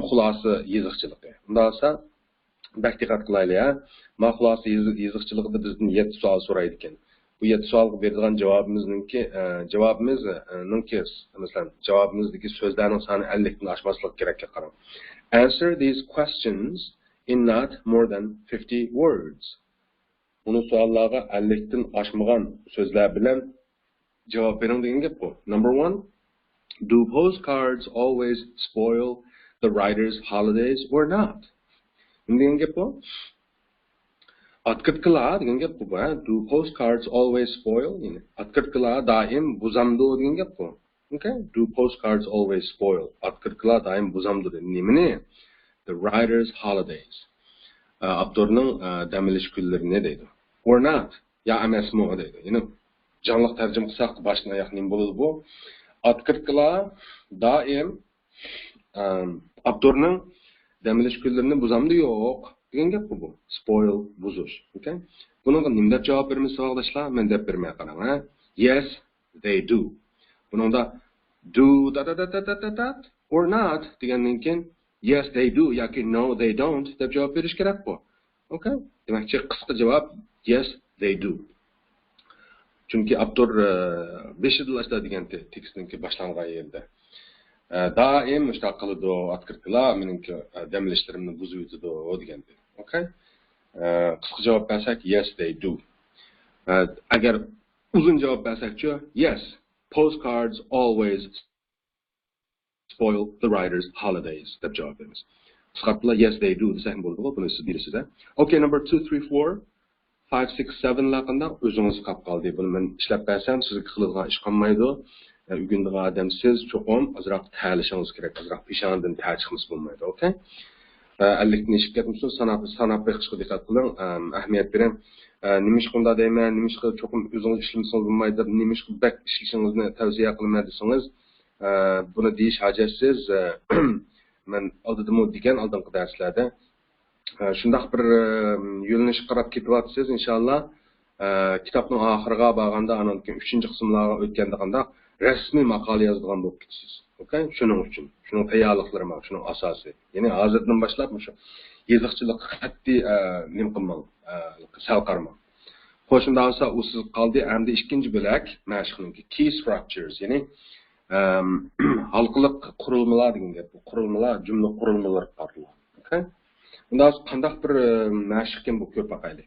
خۇلاسە يېزىقچىلىقى. ئۇنداق بولسا، بەك دىققەت قىلايلى، ھە. ما خۇلاسە يېزىق-، يېزىقچىلىقىدا بىزدىن يەتتە سوئال سورايدىكەن. بۇ يەتتە سوئالغا بېرىدىغان جاۋابىمىزنىڭكى، ئە، جاۋابىمىز، ئە، نىڭكى، مەسىلەن، جاۋابىمىزدىكى سۆزلەرنىڭ سانى ئەللىكتىن ئاشماسلىقى كېرەككە قاراڭ. Answer these questions in not more than fifty words. بۇنى سوئاللارغا ئەللىكتىن ئاشمىغان سۆزلەر بىلەن جاۋاب بېرىڭ دېگەن گەپقۇ. Number one, do postcards always spoil the writer's holidays or not? نېمە دېگەن گەپقۇ؟ ئاتكىرتكىلار دېگەن گەپقۇ بۇ، ھە؟ Do postcards always spoil? يەنى ئاتكىرتكىلار دائىم بۇزامدۇ دېگەن گەپقۇ. ئوكەي؟ Do postcards always spoil? ئاتكىرتكىلار دائىم بۇزامدۇ دېدى. نېمىنى؟ The writer's holidays. ئاپتورنىڭ، ئە، دەم ئېلىش كۈنلىرىنى دەيدۇ. Or not? يا ئەمەسمۇ دەيدۇ. يەنى جانلىق تەرجىمە قىلساق باشتىن ئاياق نېمە بولىدۇ بۇ؟ ئاتكىرتكىلار دائىم، ئەم، ئاپتورنىڭ دەم ئېلىش كۈنلىرىنى بۇزامدۇ يوق؟ دېگەن گەپقۇ بۇ. Spoil، بۇزۇش. ئوكەي؟ بۇنىڭغا نېمە دەپ جاۋاب بېرىمىز ساۋاقداشلار؟ مەن دەپ بېرىمەن، قاراڭ، ھە؟ Yes, they do. بۇنىڭدا do، دا، دا، دا، دا، دا، دا، or not دېگەندىن كېيىن yes, they do ياكى no, they don't دەپ جاۋاب بېرىش كېرەك بۇ. ئوكەي؟ دېمەكچى، قىسقا جاۋاب yes, they do. چۈنكى ئاپتور، ئە، بېشىدىلا ئاشۇنداق دېگەنتى، تېكىستنىڭكى باشلانغان يېرىدە. ئە، دائىم مۇشۇنداق قىلىدۇ، ئوتكرىتكىلا مېنىڭكى، ئە، دەم ئېلىشلىرىمنى بۇزۇۋېتىدۇ دېگەنتى. ئوكەي؟ ئە، قىسقا جاۋاب بەرسەك، yes, they do. ئە، ئەگەر ئۇزۇن جاۋاب بەرسەكچۇ، yes, postcards always spoil the writer's holidays دەپ جاۋاب بېرىمىز. قىسقارتىپلا yes, they do دېسەك بولىدىغۇ، بۇنى سىز بىلىسىز-دە. Okay, number two, three, four, five, six, seven لار قانداق؟ ئۆزىڭىزگە قاپ قالدى. بۇنى مەن ئىشلەپ بەرسەم، سىزگە قىلىدىغان ئىش قالمايدۇ. ئە، ئۆگىنىدىغان ئادەم سىز، چوقۇم ئازراق تەرلىشىڭىز كېرەك، ئازراق پېشانىدىن تەر چىقمىسا بولمايدۇ. ئوكەي؟ ئە، ئەللىكتىن ئېشىپ كەتمىسۇن، ساناپ، ساناپ بېقىشقا دىققەت قىلىڭ، ئەم، ئەھمىيەت بېرىڭ. ئە، نېمىشقا ئۇنداق دەيمەن، نېمىشقا چوقۇم ئۆزىڭىز ئىشلىمىسىڭىز بولمايدۇ دەپ، نېمىشقا بەك ئىشلىشىڭىزنى تەۋسىيە قىلىمەن دېسىڭىز، ئە، بۇنى دېيىش ھاجەتسىز. ئە، مەن ئالدىدىمۇ دېگەن ئالدىنقى دەرسلەردە. ئە، شۇنداق بىر، ئە، يۆنىلىشكە قاراپ كېتىۋاتىسىز، ئىنشاللا. ئە، كىتابنىڭ ئاخىرىغا بارغاندا، ئانان كېيىن ئۈچىنچى قىسىملارغا ئۆتكەندە قانداق رەسمىي ماقالە يازىدىغان بولۇپ كېتىسىز. ئوكەي؟ شۇنىڭ ئۈچۈن، شۇنىڭ تەييارلىقلىرى بار، شۇنىڭ ئاساسى. يەنى ھازىردىن باشلاپ مۇشۇ يېزىقچىلىققا قەتئىي، ئە، نېمە قىلماڭ، ئە، سەل قارىماڭ. خوش، شۇنداق بولسا ئۇ سىز قالدى. ئەمدى ئىككىنچى بۆلەك مەشىقنىڭكى key structures، يەنى، ئەم، ھالقىلىق قۇرۇلمىلار دېگەن گەپ. بۇ قۇرۇلمىلار جۈملە قۇرۇلمىلىرىغا قارىتىلغان. ئوكەي؟ ئۇنداق قانداق بىر، ئە، مەشىقكەن بۇ، كۆرۈپ باقايلى.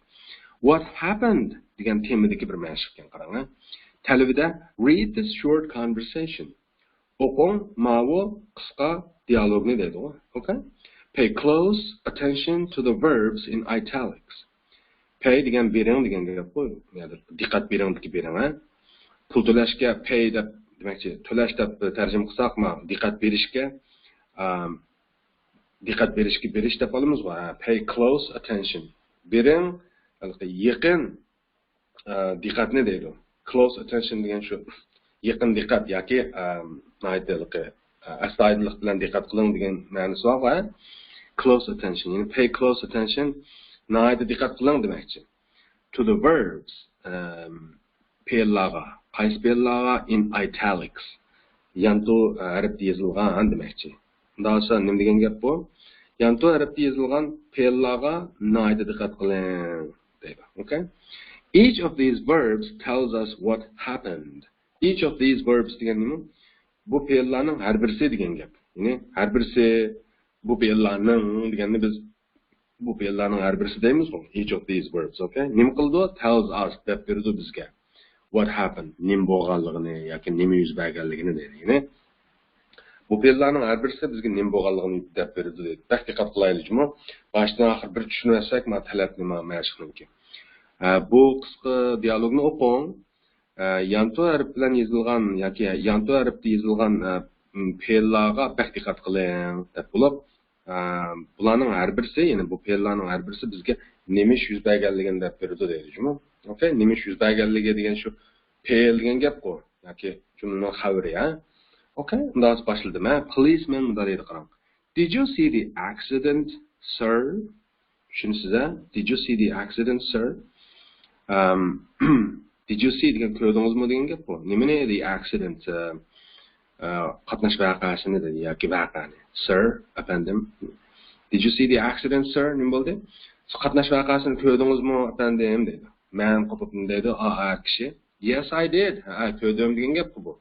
What happened دېگەن تېمىدىكى بىر مەشىقكەن، قاراڭ، ھە. تەلىپىدە read this short conversation. ئوقۇڭ ماۋۇ قىسقا دىيالوگنى دەيدىغۇ. ئوكەي؟ Pay close attention to the verbs in italics. Pay دېگەن بېرىڭ دېگەن گەپقۇ. يەنى دىققەت بېرىڭدىكى بېرىڭ، ھە. پۇل تۆلەشكە pay دەپ، دېمەكچى، تۆلەش دەپ تەرجىمە قىلساق، ما، دىققەت بېرىشكە، ئام، دىققەت بېرىشكە بېرىش دەپ ئالىمىزغۇ، ھە، pay close attention. بېرىڭ، ھېلىقى يېقىن، ئە، دىققەتنى دەيدۇ. Close attention دېگەن شۇ يېقىن دىققەت ياكى، ئە، ناھايىتى ھېلىقى، ئە، ئەستايىدىللىق بىلەن دىققەت قىلىڭ دېگەن مەنىسى بارغۇ، ھە. Close attention، يەنى pay close attention، ناھايىتى دىققەت قىلىڭ دېمەكچى. To the verbs، ئەم، پېئىللارغا. قايسى پېئىللارغا؟ In italics. يانتۇ، ئە، ھەرپتە يېزىلغان دېمەكچى. ئۇنداق بولسا نېمە دېگەن گەپ بۇ؟ يانتۇ ھەرپتە يېزىلغان پېئىللارغا ناھايىتى دىققەت قىلىڭ دەيدۇ. ئوكەي؟ Each of these verbs tells us what happened. Each of these verbs دېگەن نېمە؟ بۇ پېئىللارنىڭ ھەر بىرسى دېگەن گەپ. يەنى ھەر بىرسى، بۇ پېئىللارنىڭ دېگەننى بىز بۇ پېئىللارنىڭ ھەر بىرسى دەيمىزغۇ، each of these verbs، ئوكەي؟ نېمە قىلىدۇ؟ Tells us، دەپ بېرىدۇ بىزگە. What happened، نېمە بولغانلىقىنى ياكى نېمە يۈز بەرگەنلىكىنى دەيدۇ. يەنى بۇ پېئىللارنىڭ ھەر بىرسى بىزگە نېمە بولغانلىقىنى دەپ بېرىدۇ دەيدۇ. بەك دىققەت قىلايلى جۇمۇ. باشتىن ئاخىر بىر چۈشىنىۋەتسەك، ما تەلەپنى، ما مەشىقنىڭكى. ھە، بۇ قىسقا دىيالوگنى ئوقۇڭ. ئە، يانتۇ ھەرپ بىلەن يېزىلغان ياكى يانتۇ ھەرپتە يېزىلغان، ئە، م، پېئىللارغا بەك دىققەت قىلىڭ دەپ بولۇپ، ئە، بۇلارنىڭ ھەر بىرسى، يەنى بۇ پېئىللارنىڭ ھەر بىرسى بىزگە نېمە ئىش يۈز بەرگەنلىكىنى دەپ بېرىدۇ دەيدۇ جۇمۇ. ئوكەي، نېمە ئىش يۈز بەرگەنلىكى دېگەن شۇ پېئىل دېگەن گەپقۇ، ياكى جۈملىنىڭ خەۋىرى، ھە. ئوكەي، ئۇنداق باشلىدىم، ھە. Policeman مۇنداق دەيدۇ، قاراڭ. Did you see the accident, sir? چۈشىنىسىز، ھە؟ Did you see the accident, sir? ئەم، did you see دېگەن كۆردىڭىزمۇ دېگەن گەپ بۇ. نېمىنى؟ The accident، ئە، ئە، قاتناش ۋەقەسىنى دېدى ياكى ۋەقەنى. Sir، ئەپەندىم. Did you see the accident, sir؟ نېمە بولدى؟ سىز قاتناش ۋەقەسىنى كۆردىڭىزمۇ، ئەپەندىم؟ دەيدۇ. مەن قوپۇپ نېمە دەيدۇ؟ ئا، ئا كىشى. Yes, I did. ھە، كۆردۈم دېگەن گەپقۇ بۇ.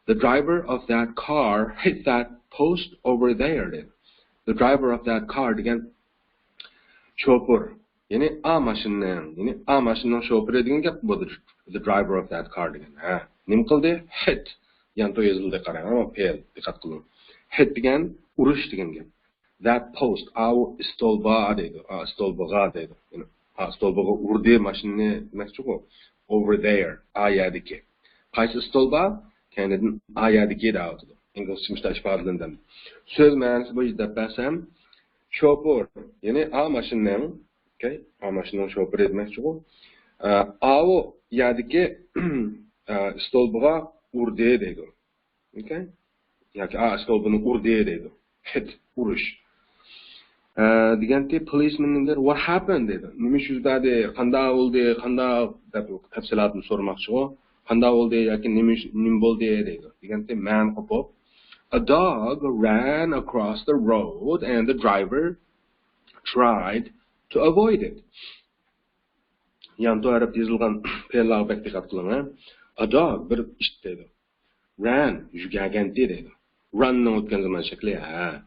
The driver of that car hit that post over there دەيدۇ. The driver of that car دېگەن شوپۇر. يەنى ئا ماشىنىنىڭ، يەنى ئا ماشىنىنىڭ شوپۇرى دېگەن گەپ بۇ. The driver of that car دېگەن. ھە. نېمە قىلدى؟ Hit. يانتۇ يېزىلدى، قاراڭ. ئەمما پېئىل، دىققەت قىلىڭ. Hit دېگەن ئۇرۇش دېگەن گەپ. That post، ئاۋۇ ئىستولبا دەيدۇ. ئا، ئىستولبىغا دەيدۇ. يەنى، ئا، ئىستولبىغا ئۇردى ماشىنىنى دېمەكچىغۇ. Over there، ئا يەردىكى. قايسى ئىستولبا؟ كەينىدىن ئا يەردىكى دەۋاتىدۇ. ئىنگلىزچە مۇشۇنداق ئىپادىلىنىدۇ. سۆز مەنىسى بويىچە دەپ بەرسەم، شوپۇر، يەنى ئا ماشىنىنىڭ، ئوكەي، ئا ماشىنىنىڭ شوپۇرى دېمەكچىغۇ. ئا، ئاۋۇ يەردىكى، ئا، ئىستولبىغا ئۇردى دەيدۇ. ئوكەي؟ ياكى ئا ئىستولبىنى ئۇردى دەيدۇ. Hit، ئۇرۇش. ئە، دېگەنتى، policeman دېدى، "What happened؟" دەيدۇ. "نېمە ئىش يۈز بەردى؟ قانداق بولدى؟ قانداق؟" دەپ تەپسىلاتنى سورىماقچىغۇ. "قانداق بولدى ياكى نېمە ئىش، نېمە بولدى؟" دەيدۇ. دېگەنتى، مەن قوپۇپ، "A dog ran across the road and the driver tried to avoid it." يانتۇ ھەرپ يېزىلغان پېئىللارغا بەك دىققەت قىلىڭ، ھە. A dog، بىر ئىت دەيدۇ. Ran، يۈگۈرگەنتى دەيدۇ. Run نىڭ ئۆتكەن زامان شەكلى، ھە.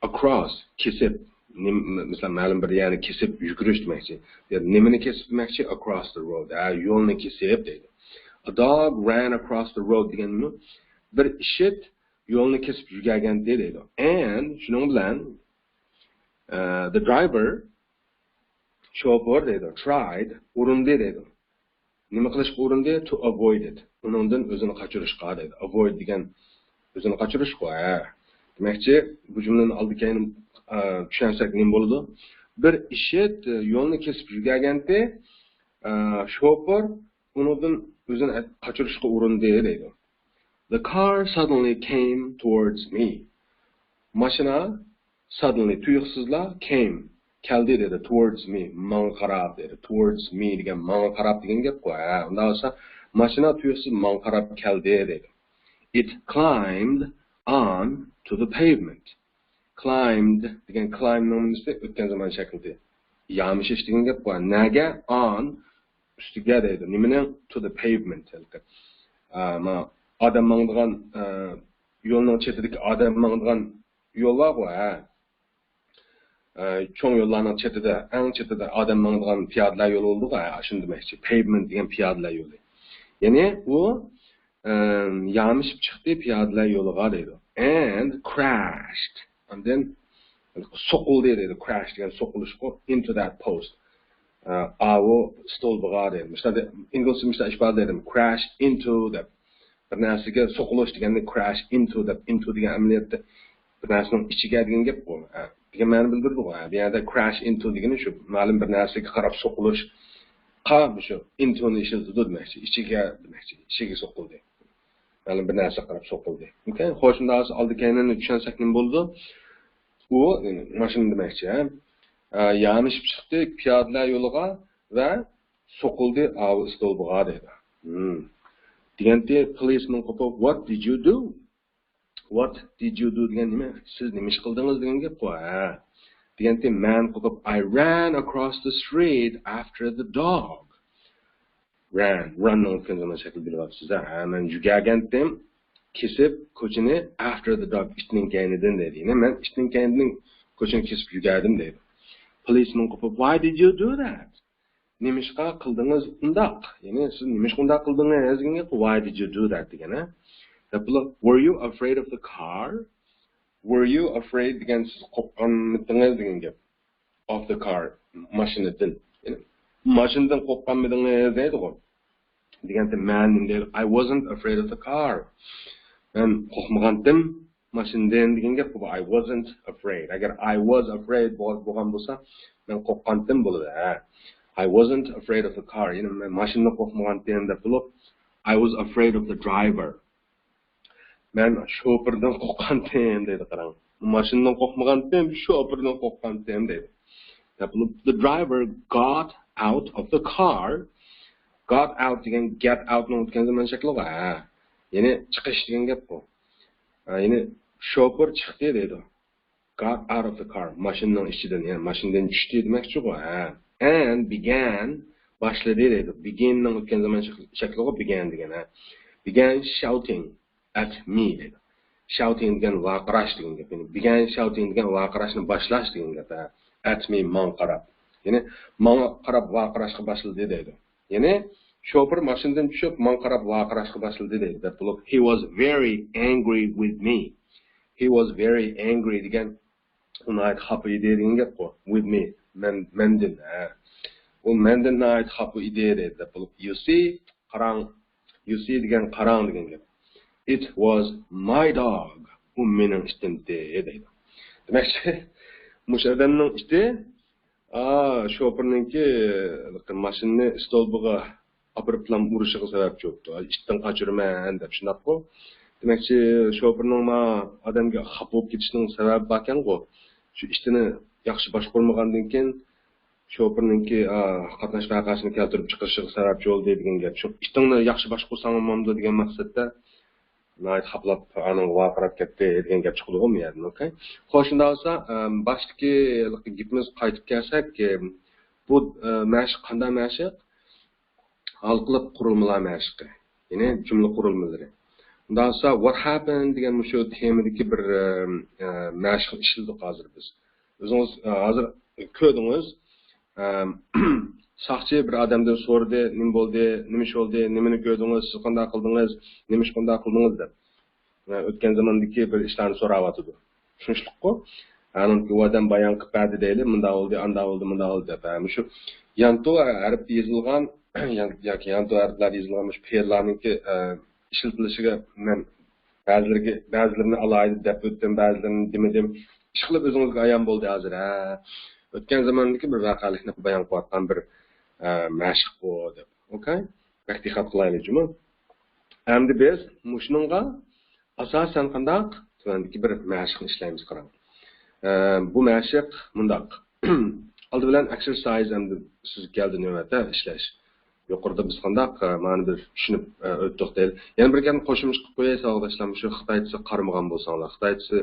Across، كېسىپ. نېم-، مەسىلەن، مەلۇم بىر يەرنى كېسىپ يۈگۈرۈش دېمەكچى. يا نېمىنى كېسىپ دېمەكچى؟ Across the road. ھە، يولنى كېسىپ دەيدۇ. A dog ran across the road دېگەنمۇ بىر ئىت يولنى كېسىپ يۈگۈرگەنتى دەيدۇ. And شۇنىڭ بىلەن، ئە، the driver، شوپۇر دەيدۇ. Tried، ئۇرۇندى دەيدۇ. نېمە قىلىشقا ئۇرۇندى؟ To avoid it. ئۇنىڭدىن ئۆزىنى قاچۇرۇشقا دەيدۇ. Avoid دېگەن ئۆزىنى قاچۇرۇشقۇ، ھە. دېمەكچى، بۇ جۈملىنى ئالدى كەينى، ئە، چۈشەنسەك نېمە بولىدۇ؟ بىر ئىت، ئە، يولنى كېسىپ يۈگۈرگەنتى، ئە، شوپۇر ئۇنىڭدىن ئۆزىنى قاچۇرۇشقا ئۇرۇندى دەيدۇ. The car suddenly came towards me. ماشىنا suddenly، تۇيۇقسىزلا، came، كەلدى دەيدۇ. Towards me، ماڭا قاراپ دەيدۇ. Towards me دېگەن ماڭا قاراپ دېگەن گەپقۇ. ھە، ئۇنداق بولسا، ماشىنا تۇيۇقسىز ماڭا قاراپ كەلدى دەيدۇ. It climbed on to the pavement. Climbed دېگەن، climb نىڭ نېمىسى؟ ئۆتكەن زامان شەكلىدە. يامىشىش دېگەن گەپقۇ. نەگە؟ On، ئۈستىگە دەيدۇ. نېمىنىڭ؟ To the pavement. ھېلىقى، ئا، ما، ئادەم ماڭىدىغان، ئا، يولنىڭ چېتىدىكى ئادەم ماڭىدىغان يول بارغۇ، ھە. ئە، چوڭ يوللارنىڭ چېتىدە، ئەڭ چېتىدە ئادەم ماڭىدىغان پىيادىلەر يولى بولىدىغۇ، ھە، شۇنى دېمەكچى. Pavement دېگەن پىيادىلەر يولى. يەنى ئۇ، ئە، يامىشىپ چىقتى پىيادىلەر يولىغا دەيدۇ. And crashed. ئاندىن سوقۇلدى دەيدۇ. Crash دېگەن سوقۇلۇشقۇ. Into that post. ئە، ئاۋۇ ستولبىغا دەيدۇ. مۇشۇنداق دە-، ئىنگلىزچە مۇشۇنداق ئىپادىلەيدۇ. Crash into دەپ. بىر نەرسىگە سوقۇلۇش دېگەننى crash into دەپ، into دېگەن ئەمەلىيەتتە بىر نەرسىنىڭ ئىچىگە دېگەن گەپقۇ. ھە، دېگەن مەنىنى بىلدۈرىدىغۇ. ھە، بۇ يەردە crash into دېگىنى شۇ، مەلۇم بىر نەرسىگە قاراپ سوقۇلۇش. قا، شۇ into نى ئىشلىتىدۇ دېمەكچى. ئىچىگە دېمەكچى. ئىچىگە سوقۇلدى. مەلۇم بىر نەرسىگە قاراپ سوقۇلدى. ئوكەي، خوش، ئۇنداق بولسا ئالدى كەينىنى چۈشەنسەك نېمە بولىدۇ؟ ئۇ، يەنى ماشىنا دېمەكچى، ھە؟ ئە، يامىشىپ چىقتى پىيادىلەر يولىغا ۋە سوقۇلدى ئاۋۇ ستولبىغا دەيدۇ. ھىم. دېگەنتى، policeman قوپۇپ، "What did you do?" What did you do دېگەن نېمە؟ سىز نېمە ئىش قىلدىڭىز دېگەن گەپقۇ، ھە. دېگەنتى، مەن قوپۇپ، "I ran across the street after the dog." Ran، run نىڭ ئۆتكەن زامان شەكلى بىلىۋاپسىز، ھە. ھە، مەن يۈگۈرگەنتىم، كېسىپ كوچىنى، after the dog، ئىتنىڭ كەينىدىن دەيدۇ. يەنى مەن ئىتنىڭ كەينىدىن كوچىنى كېسىپ يۈگۈردۈم دەيدۇ. Policeman قوپۇپ، "Why did you do that?" نېمىشقا قىلدىڭىز ئۇنداق؟ يەنى سىز نېمىشقا ئۇنداق قىلدىڭىز دېگەن گەپ، "Why did you do that؟" دېگەن، ھە؟ دەپ بولۇپ، "Were you afraid of the car?" Were you afraid دېگەن سىز قورققانمىدىڭىز دېگەن گەپ. Of the car، ماشىنىدىن. يەنى ماشىنىدىن قورققانمىدىڭىز دەيدىغۇ. دېگەنتى مەن نېمە دەيدۇ؟ "I wasn't afraid of the car." مەن قورقمىغانتىم ماشىنىدىن دېگەن گەپ بۇ. "I wasn't afraid." ئەگەر "I was afraid" بولغان بولسا، مەن قورققانتىم بولىدۇ، ھە. "I wasn't afraid of the car." يەنى مەن ماشىنىدىن قورقمىغانتىم دەپ بولۇپ، "I was afraid of the driver." مەن شوپۇردىن قورققانتىم دەيدۇ، قاراڭ. ماشىنىدىن قورقمىغانتىم، شوپۇردىن قورققانتىم دەيدۇ. دەپ بولۇپ، "The driver got out of the car." Got out دېگەن get out نىڭ ئۆتكەن زامان شەكلىغۇ، ھە. يەنى چىقىش دېگەن گەپقۇ. ھە، يەنى شوپۇر چىقتى دەيدۇ. Got out of the car. ماشىنىنىڭ ئىچىدىن، يەنى ماشىنىدىن چۈشتى دېمەكچىغۇ، ھە. And began، باشلىدى دەيدۇ. Begin نىڭ ئۆتكەن زامان شەكلىغۇ، began دېگەن، ھە. Began shouting at me دەيدۇ. Shouting دېگەن ۋارقىراش دېگەن گەپ. يەنى began shouting دېگەن ۋارقىراشنى باشلاش دېگەن گەپ، ھە. At me، ماڭا قاراپ. يەنى ماڭا قاراپ ۋارقىراشقا باشلىدى دەيدۇ. يەنى شوپۇر ماشىنىدىن چۈشۈپ، ماڭا قاراپ ۋارقىراشقا باشلىدى دەيدۇ. دەپ بولۇپ، "He was very angry with me." He was very angry دېگەن، ئۇ ناھايىتى خاپا ئىدى دېگەن گەپقۇ. With me، مەن، مەندىن، ھە. ئۇ مەندىن ناھايىتى خاپا ئىدى دەيدۇ. دەپ بولۇپ، "You see، قاراڭ." You see دېگەن قاراڭ دېگەن گەپ. "It was my dog." ئۇ مېنىڭ ئىتىمتى دەيدۇ. دېمەكچى، مۇشۇ ئادەمنىڭ ئىتى، ئا، شوپۇرنىڭكى ماشىنىنى ستولبىغا ئاپىرىپلا ئۇرۇشىغا سەۋەبچى بوپتۇ. ئىتتىن قاچۇرىمەن دەپ، شۇنداققۇ؟ دېمەكچى، شوپۇرنىڭ ما ئادەمگە خاپا بولۇپ كېتىشىنىڭ سەۋەبى باركەنغۇ. شۇ ئىتىنى ياخشى باشقۇرمىغاندىن كېيىن، شوپۇرنىڭكى، ئا، قاتناش ۋەقەسىنى كەلتۈرۈپ چىقىرىشىغا سەۋەبچى بولدى دېگەن گەپ. شۇ ئىتىڭنى ياخشى باشقۇرساڭ بولمامدۇ دېگەن مەقسەتتە ناھايىتى خاپىلاپ ئانىڭغا ۋارقىراپ كەتتى دېگەن گەپ چىقىدىغۇ بۇ يەردىن، ئوكەي؟ خوش، شۇنداق بولسا، ئەم، باشتىكى گېپىمىزگە قايتىپ كەلسەك، ئەم، بۇ، ئە، مەشىق قانداق مەشىق؟ ھالقىلىق قۇرۇلمىلار مەشىقى، يەنى جۈملە قۇرۇلمىلىرى. ئۇنداق بولسا، what happened دېگەن مۇشۇ تېمىدىكى بىر، ئە، ئە، مەشىقنى ئىشلىدۇق ھازىر بىز. ئۆزىڭىز، ئە، ھازىر كۆردىڭىز، ئە، ساقچى بىر ئادەمدىن سورىدى، نېمە بولدى، نېمە ئىش بولدى، نېمىنى كۆردىڭىز، سىز قانداق قىلدىڭىز، نېمە ئىش قانداق قىلدىڭىز دەپ. ئە، ئۆتكەن زاماندىكى بىر ئىشلارنى سوراۋاتىدۇ. چۈشىنىشلىكقۇ؟ ئانىڭ ئۇ ئادەم بايان قىلىپ بەردى دەيلى، مۇنداق بولدى، ئانداق بولدى، مۇنداق بولدى دەپ. ھە، مۇشۇ يانتۇ ھەرپتە يېزىلغان، يان-، ياكى يانتۇ ھەرپلەردە يېزىلغان مۇشۇ پېئىللارنىڭكى، ئە، ئىشلىتىلىشىگە مەن بەزىلىرىگە، بەزىلىرىنى ئالاھىدە دەپ ئۆتتۈم، بەزىلىرىنى دېمىدىم. ئىشقىلىپ ئۆزىڭىزگە ئايان بولدى ھازىر، ھە. ئۆتكەن زاماندىكى بىر ۋەقەلىكنى بايان قىلىۋاتقان بىر، ئە، مەشىق بۇ دەپ. ئوكەي؟ بەك دىققەت قىلايلى جۇمۇ. ئەمدى بىز مۇشۇنىڭغا ئاساسەن قانداق؟ تۆۋەندىكى بىر مەشىقنى ئىشلەيمىز، قاراڭ. ئە، بۇ مەشىق مۇنداق. ئالدى بىلەن ئەكسەرسايز ئەمدى سىزگە كەلدى نۆۋەتتە ئىشلەش. يۇقىرىدا بىز قانداق، ئە، مانا بىر چۈشىنىپ، ئە، ئۆتتۇق دەيلى. يەنە بىر گەپنى قوشۇمچە قىلىپ قوياي ساۋاقداشلار، مۇشۇ خىتايچىسىغا قارىمىغان بولساڭلار. خىتايچىسى،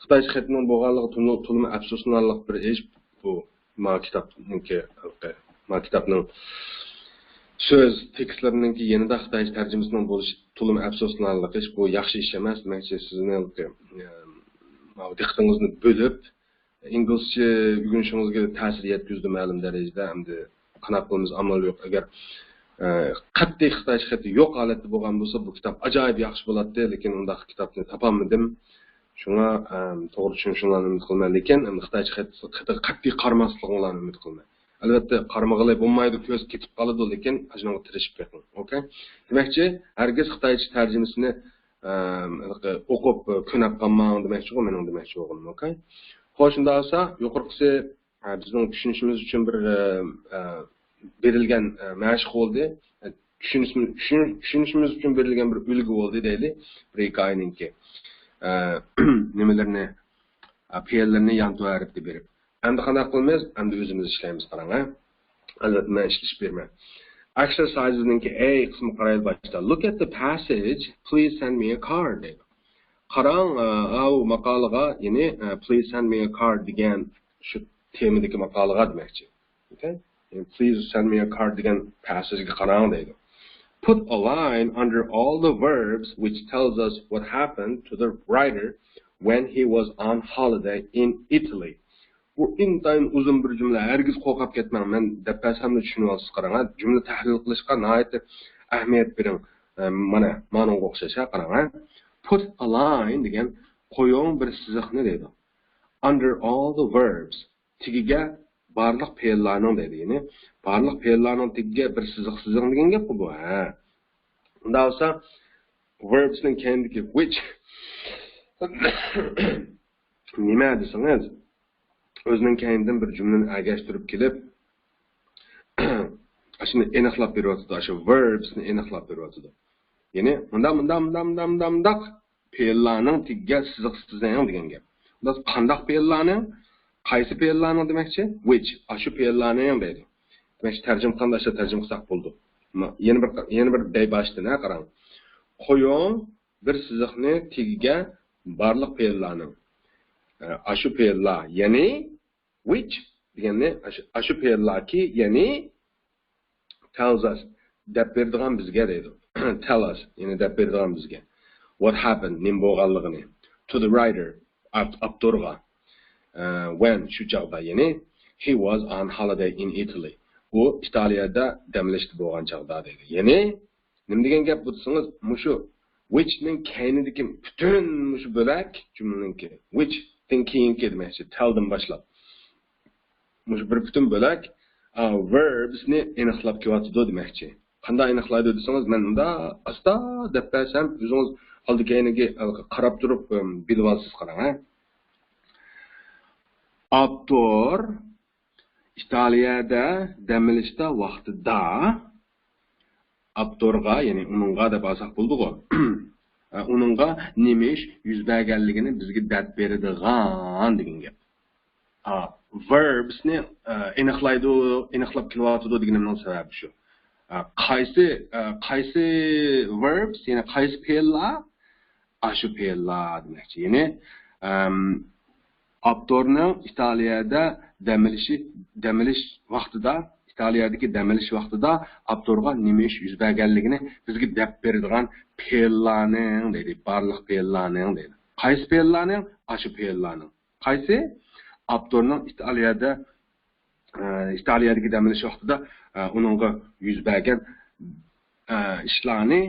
خىتايچە خېتىنىڭ بولغانلىقى تولىمۇ، تولىمۇ ئەپسۇسلىنارلىق بىر ئىش بۇ. ما كىتابنىڭكى، ما كىتابنىڭ سۆز تېكىستلىرىنىڭكى يېنىدا خىتايچە تەرجىمىسىنىڭ بولۇشى تولىمۇ ئەپسۇسلىنارلىق ئىش. بۇ ياخشى ئىش ئەمەس. دېمەكچى، سىزنىڭكى، ئە، ماۋۇ دىققىتىڭىزنى بۆلۈپ، ئىنگلىزچە ئۆگىنىشىڭىزگە تەسىر يەتكۈزدى مەلۇم دەرىجىدە. ئەمدى قانداق قىلىمىز، ئامال يوق. ئەگەر، ئە، قەتئىي خىتايچە خېتى يوق ھالەتتە بولغان بولسا، بۇ كىتاب ئاجايىپ ياخشى بولاتتى، لېكىن ئۇنداق كىتابنى تاپالمىدىم. شۇڭا، ئەم، توغرا چۈشىنىشىڭلارنى ئۈمىد قىلىمەن. لېكىن، ئەم، خىتايچە خېتىغا قەتئىي قارىماسلىقىڭلارنى ئۈمىد قىلىمەن. ئەلۋەتتە، قارىمىغىلى بولمايدۇ، كۆز كېتىپ قالىدۇ، لېكىن ئاشۇنىڭغا تىرىشىپ بېقىڭ. ئوكەي؟ دېمەكچى، ھەرگىز خىتايچە تەرجىمىسىنى، ئەم، ئوقۇپ، كۆنەپ قالماڭ دېمەكچىغۇ، مېنىڭ دېمەكچى بولغىنىم. ئوكەي؟ خوش، شۇنداق بولسا، يۇقىرىقىسى، ئە، بىزنىڭ چۈشىنىشىمىز ئۈچۈن بىر، ئە، ئە، بېرىلگەن، ئە، مەشىق بولدى. ئە، چۈشىنىشىمىز، چۈشىنىش-، چۈشىنىشىمىز ئۈچۈن بېرىلگەن بىر ئۈلگە بولدى دەيلى. بىر ھېكايىنىڭكى، ئە، نېمىلىرىنى، ئە، پېئىللىرىنى يانتۇ ھەرپتە بېرىپ. ئەمدى قانداق قىلىمىز؟ ئەمدى ئۆزىمىز ئىشلەيمىز، قاراڭ، ھە. ئەلۋەتتە، مەن ئىشلىتىپ بېرىمەن. ئەكسەرسايزنىڭكى ئەي قىسمى قارايلى باشتا. Look at the passage, please send me a card دەيدۇ. قاراڭ، ئە، ئاۋۇ ماقالىغا، يەنى، ئە، please send me a card دېگەن شۇ تېمىدىكى ماقالىغا دېمەكچى. ئوكەي؟ يەنى please send me a card دېگەن پەسساژغا قاراڭ دەيدۇ. Put a line under all the verbs which tells us what happened to the writer when he was on holiday in Italy. بۇ ئىنتايىن ئۇزۇن بىر جۈملە، ھەرگىز قورقۇپ كەتمەڭ، مەن دەپ بەرسەملا چۈشىنىۋالىسىز، قاراڭ، ھە. جۈملە تەھلىل قىلىشقا ناھايىتى ئەھمىيەت بېرىڭ. ئە، مانا، مانىڭغا ئوخشاش، ھە، قاراڭ، ھە. Put a line دېگەن قويۇڭ بىر سىزىقنى دەيدۇ. Under all the verbs. تېگىگە بارلىق پېئىللارنىڭ دەيدۇ. يەنى بارلىق پېئىللارنىڭ تېگىگە بىر سىزىق سىزىڭ دېگەن گەپقۇ بۇ، ھە. ئۇنداق بولسا، verbs نىڭ كەينىدىكى which نېمە دېسىڭىز، ئۆزىنىڭ كەينىدىن بىر جۈملىنى ئەگەشتۈرۈپ كېلىپ، ئاشۇنى ئېنىقلاپ بېرىۋاتىدۇ، ئاشۇ verbs نى ئېنىقلاپ بېرىۋاتىدۇ. يەنى مۇنداق، مۇنداق، مۇنداق، مۇنداق، مۇنداق، مۇنداق پېئىللارنىڭ تېگىگە سىزىق سىزىڭ دېگەن گەپ. بۇنداق قانداق پېئىللارنىڭ؟ قايسى پېئىللارنىڭ دېمەكچى؟ Which، ئاشۇ پېئىللارنىڭ دەيدۇ. دېمەك، تەرجىمە قىلغاندا ئاشۇ تەرجىمە قىلساق بولىدۇ. ما-، يەنە بىر، يەنە بىر دەي باشتىن، ھە، قاراڭ. قويۇڭ بىر سىزىقنى تېگىگە بارلىق پېئىللارنىڭ. ئە، ئاشۇ پېئىللار، يەنى which دېگەننى ئاشۇ، ئاشۇ پېئىللاركى، يەنى tells us، دەپ بېرىدىغان بىزگە دەيدۇ. Tell us، يەنى دەپ بېرىدىغان بىزگە. What happened، نېمە بولغانلىقىنى. To the writer، ئاپ-، ئاپتورغا. ئە، when، شۇ چاغدا، يەنى he was on holiday in Italy. ئۇ ئىتالىيەدە دەم ئېلىشتا بولغان چاغدا دەيدۇ. يەنى نېمە دېگەن گەپ بۇ دېسىڭىز، مۇشۇ which نىڭ كەينىدىكى پۈتۈن مۇشۇ بۆلەك جۈملىنىڭكى، which تىن كېيىنكى دېمەكچى، tell دىن باشلاپ. مۇشۇ بىر پۈتۈن بۆلەك، ئا، verbs نى ئېنىقلاپ كېلىۋاتىدۇ دېمەكچى. قانداق ئېنىقلايدۇ دېسىڭىز، مەن مۇنداق ئاستا دەپ بەرسەم، ئۆزىڭىز ئالدى كەينىگە قاراپ تۇرۇپ، ئىم، بىلىۋالىسىز، قاراڭ، ھە. ئاپتور ئىتالىيەدە دەم ئېلىشتا ۋاقتىدا ئاپتورغا، يەنى ئۇنىڭغا دەپ ئالساق بولىدىغۇ. ئۇنىڭغا نېمە ئىش يۈز بەرگەنلىكىنى بىزگە دەپ بېرىدىغان دېگەن گەپ. verbs نى ئېنىقلايدۇ، ئېنىقلاپ كېلىۋاتىدۇ دېگىنىمنىڭ سەۋەبى شۇ. قايسى، قايسى verbs، يەنى قايسى پېئىللار؟ ئاشۇ پېئىللار دېمەكچى. يەنى ئاپتورنىڭ ئىتالىيەدە دەم ئېلىشى، دەم ئېلىش ۋاقتىدا، ئىتالىيەدىكى دەم ئېلىش ۋاقتىدا ئاپتورغا نېمە ئىش يۈز بەرگەنلىكىنى بىزگە دەپ بېرىدىغان پېئىللارنىڭ دەيدۇ، بارلىق پېئىللارنىڭ دەيدۇ. قايسى پېئىللارنىڭ؟ ئاشۇ پېئىللارنىڭ. قايسى؟ ئاپتورنىڭ ئىتالىيەدە، ئىتالىيەدىكى دەم ئېلىش ۋاقتىدا ئۇنىڭغا يۈز بەرگەن ئىشلارنى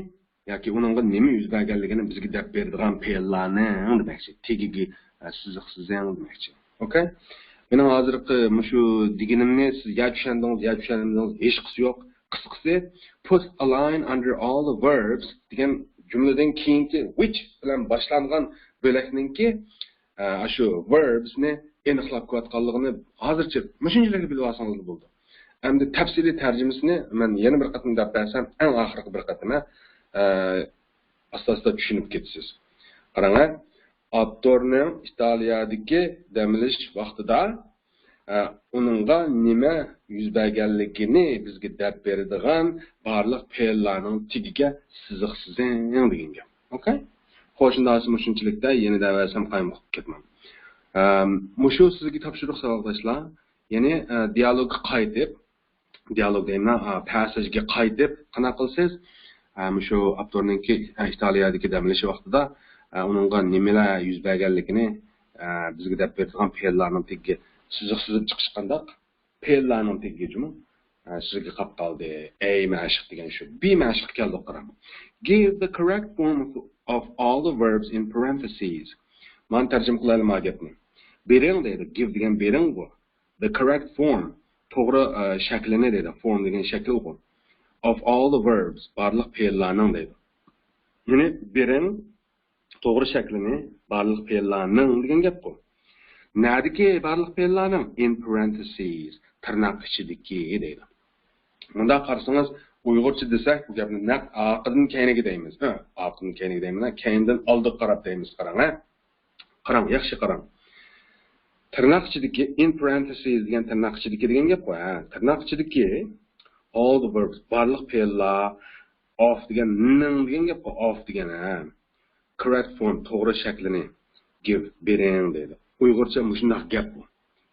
ياكى ئۇنىڭغا نېمە يۈز بەرگەنلىكىنى بىزگە دەپ بېرىدىغان پېئىللارنىڭ دېمەكچى. تېگىگە سىزىق سىزىڭ دېمەكچى. ئوكەي؟ مېنىڭ ھازىرقى مۇشۇ دېگىنىمنى سىز يا چۈشەندىڭىز، يا چۈشەنمىدىڭىز، ھېچقىسى يوق. قىسقىسى، put a line under all the verbs دېگەن جۈملىدىن كېيىنكى which بىلەن باشلانغان بۆلەكنىڭكى ئاشۇ verbs نى ئېنىقلاپ كېلىۋاتقانلىقىنى ھازىرچە مۇشۇنچىلىكلا بىلىۋالسىڭىزلا بولىدۇ. ئەمدى تەپسىلىي تەرجىمىسىنى مەن يەنە بىر قېتىم دەپ بەرسەم، ئەڭ ئاخىرقى بىر قېتىم، ئاستا ئاستا چۈشىنىپ كېتىسىز. قاراڭ، ئاپتورنىڭ ئىتالىيەدىكى دەم ئېلىش ۋاقتىدا ئۇنىڭغا نېمە يۈز بەرگەنلىكىنى بىزگە دەپ بېرىدىغان بارلىق پېئىللارنىڭ تېگىگە سىزىق سىزىڭ دېگەن گەپ. ئوكەي؟ خوش، شۇنداق بولسا مۇشۇنچىلىكتە، يەنە دەۋەرسەم قايمۇقۇپ كەتمەڭ. مۇشۇ سىزگە تاپشۇرۇق ساۋاقداشلار. يەنى دىيالوگغا قايتىپ، دىيالوگ دەيمەن، پەسساژگە قايتىپ قانداق قىلىسىز؟ مۇشۇ ئاپتورنىڭكى ئىتالىيەدىكى دەم ئېلىشى ۋاقتىدا ئۇنىڭغا نېمىلەر يۈز بەرگەنلىكىنى بىزگە دەپ بېرىدىغان پېئىللارنىڭ تېگىگە سىزىق سىزىپ چىقىش قانداق؟ پېئىللارنىڭ تېگىگە جۇمۇ. سىزگە قاپ قالدى. ئەي مەشىق دېگەن شۇ. بى مەشىققە كەلدۇق، قاراڭ. Give the correct form of all the verbs in parentheses. مانا تەرجىمە قىلايلى ما گەپنى. بېرىڭ دەيدۇ. Give دېگەن بېرىڭ بۇ. The correct form، توغرا شەكلىنى دەيدۇ. Form دېگەن شەكىل بۇ. Of all the verbs، بارلىق پېئىللارنىڭ دەيدۇ. يەنى بېرىڭ توغرا شەكلىنى بارلىق پېئىللارنىڭ دېگەن گەپقۇ. نەدىكى بارلىق پېئىللارنىڭ؟ In parentheses، تىرناق ئىچىدىكى دەيدۇ. مۇنداق قارىسىڭىز، ئۇيغۇرچە دېسەك، بۇ گەپنى نەق ئارقىدىن كەينىگە دەيمىز. ھە، ئارقىدىن كەينىگە دەيمىز، كەينىدىن ئالدىغا قاراپ دەيمىز. قاراڭ، ھە. قاراڭ، ياخشى قاراڭ. تىرناق ئىچىدىكى، in parentheses دېگەن تىرناق ئىچىدىكى دېگەن گەپ قوي، ھە. تىرناق ئىچىدىكى all the verbs، بارلىق پېئىللار، of دېگەن، نىڭ دېگەن گەپ قوي، of دېگەن، ھە. Correct form، توغرا شەكلىنى، give، بېرىڭ دەيدۇ. ئۇيغۇرچە مۇشۇنداق گەپ بۇ.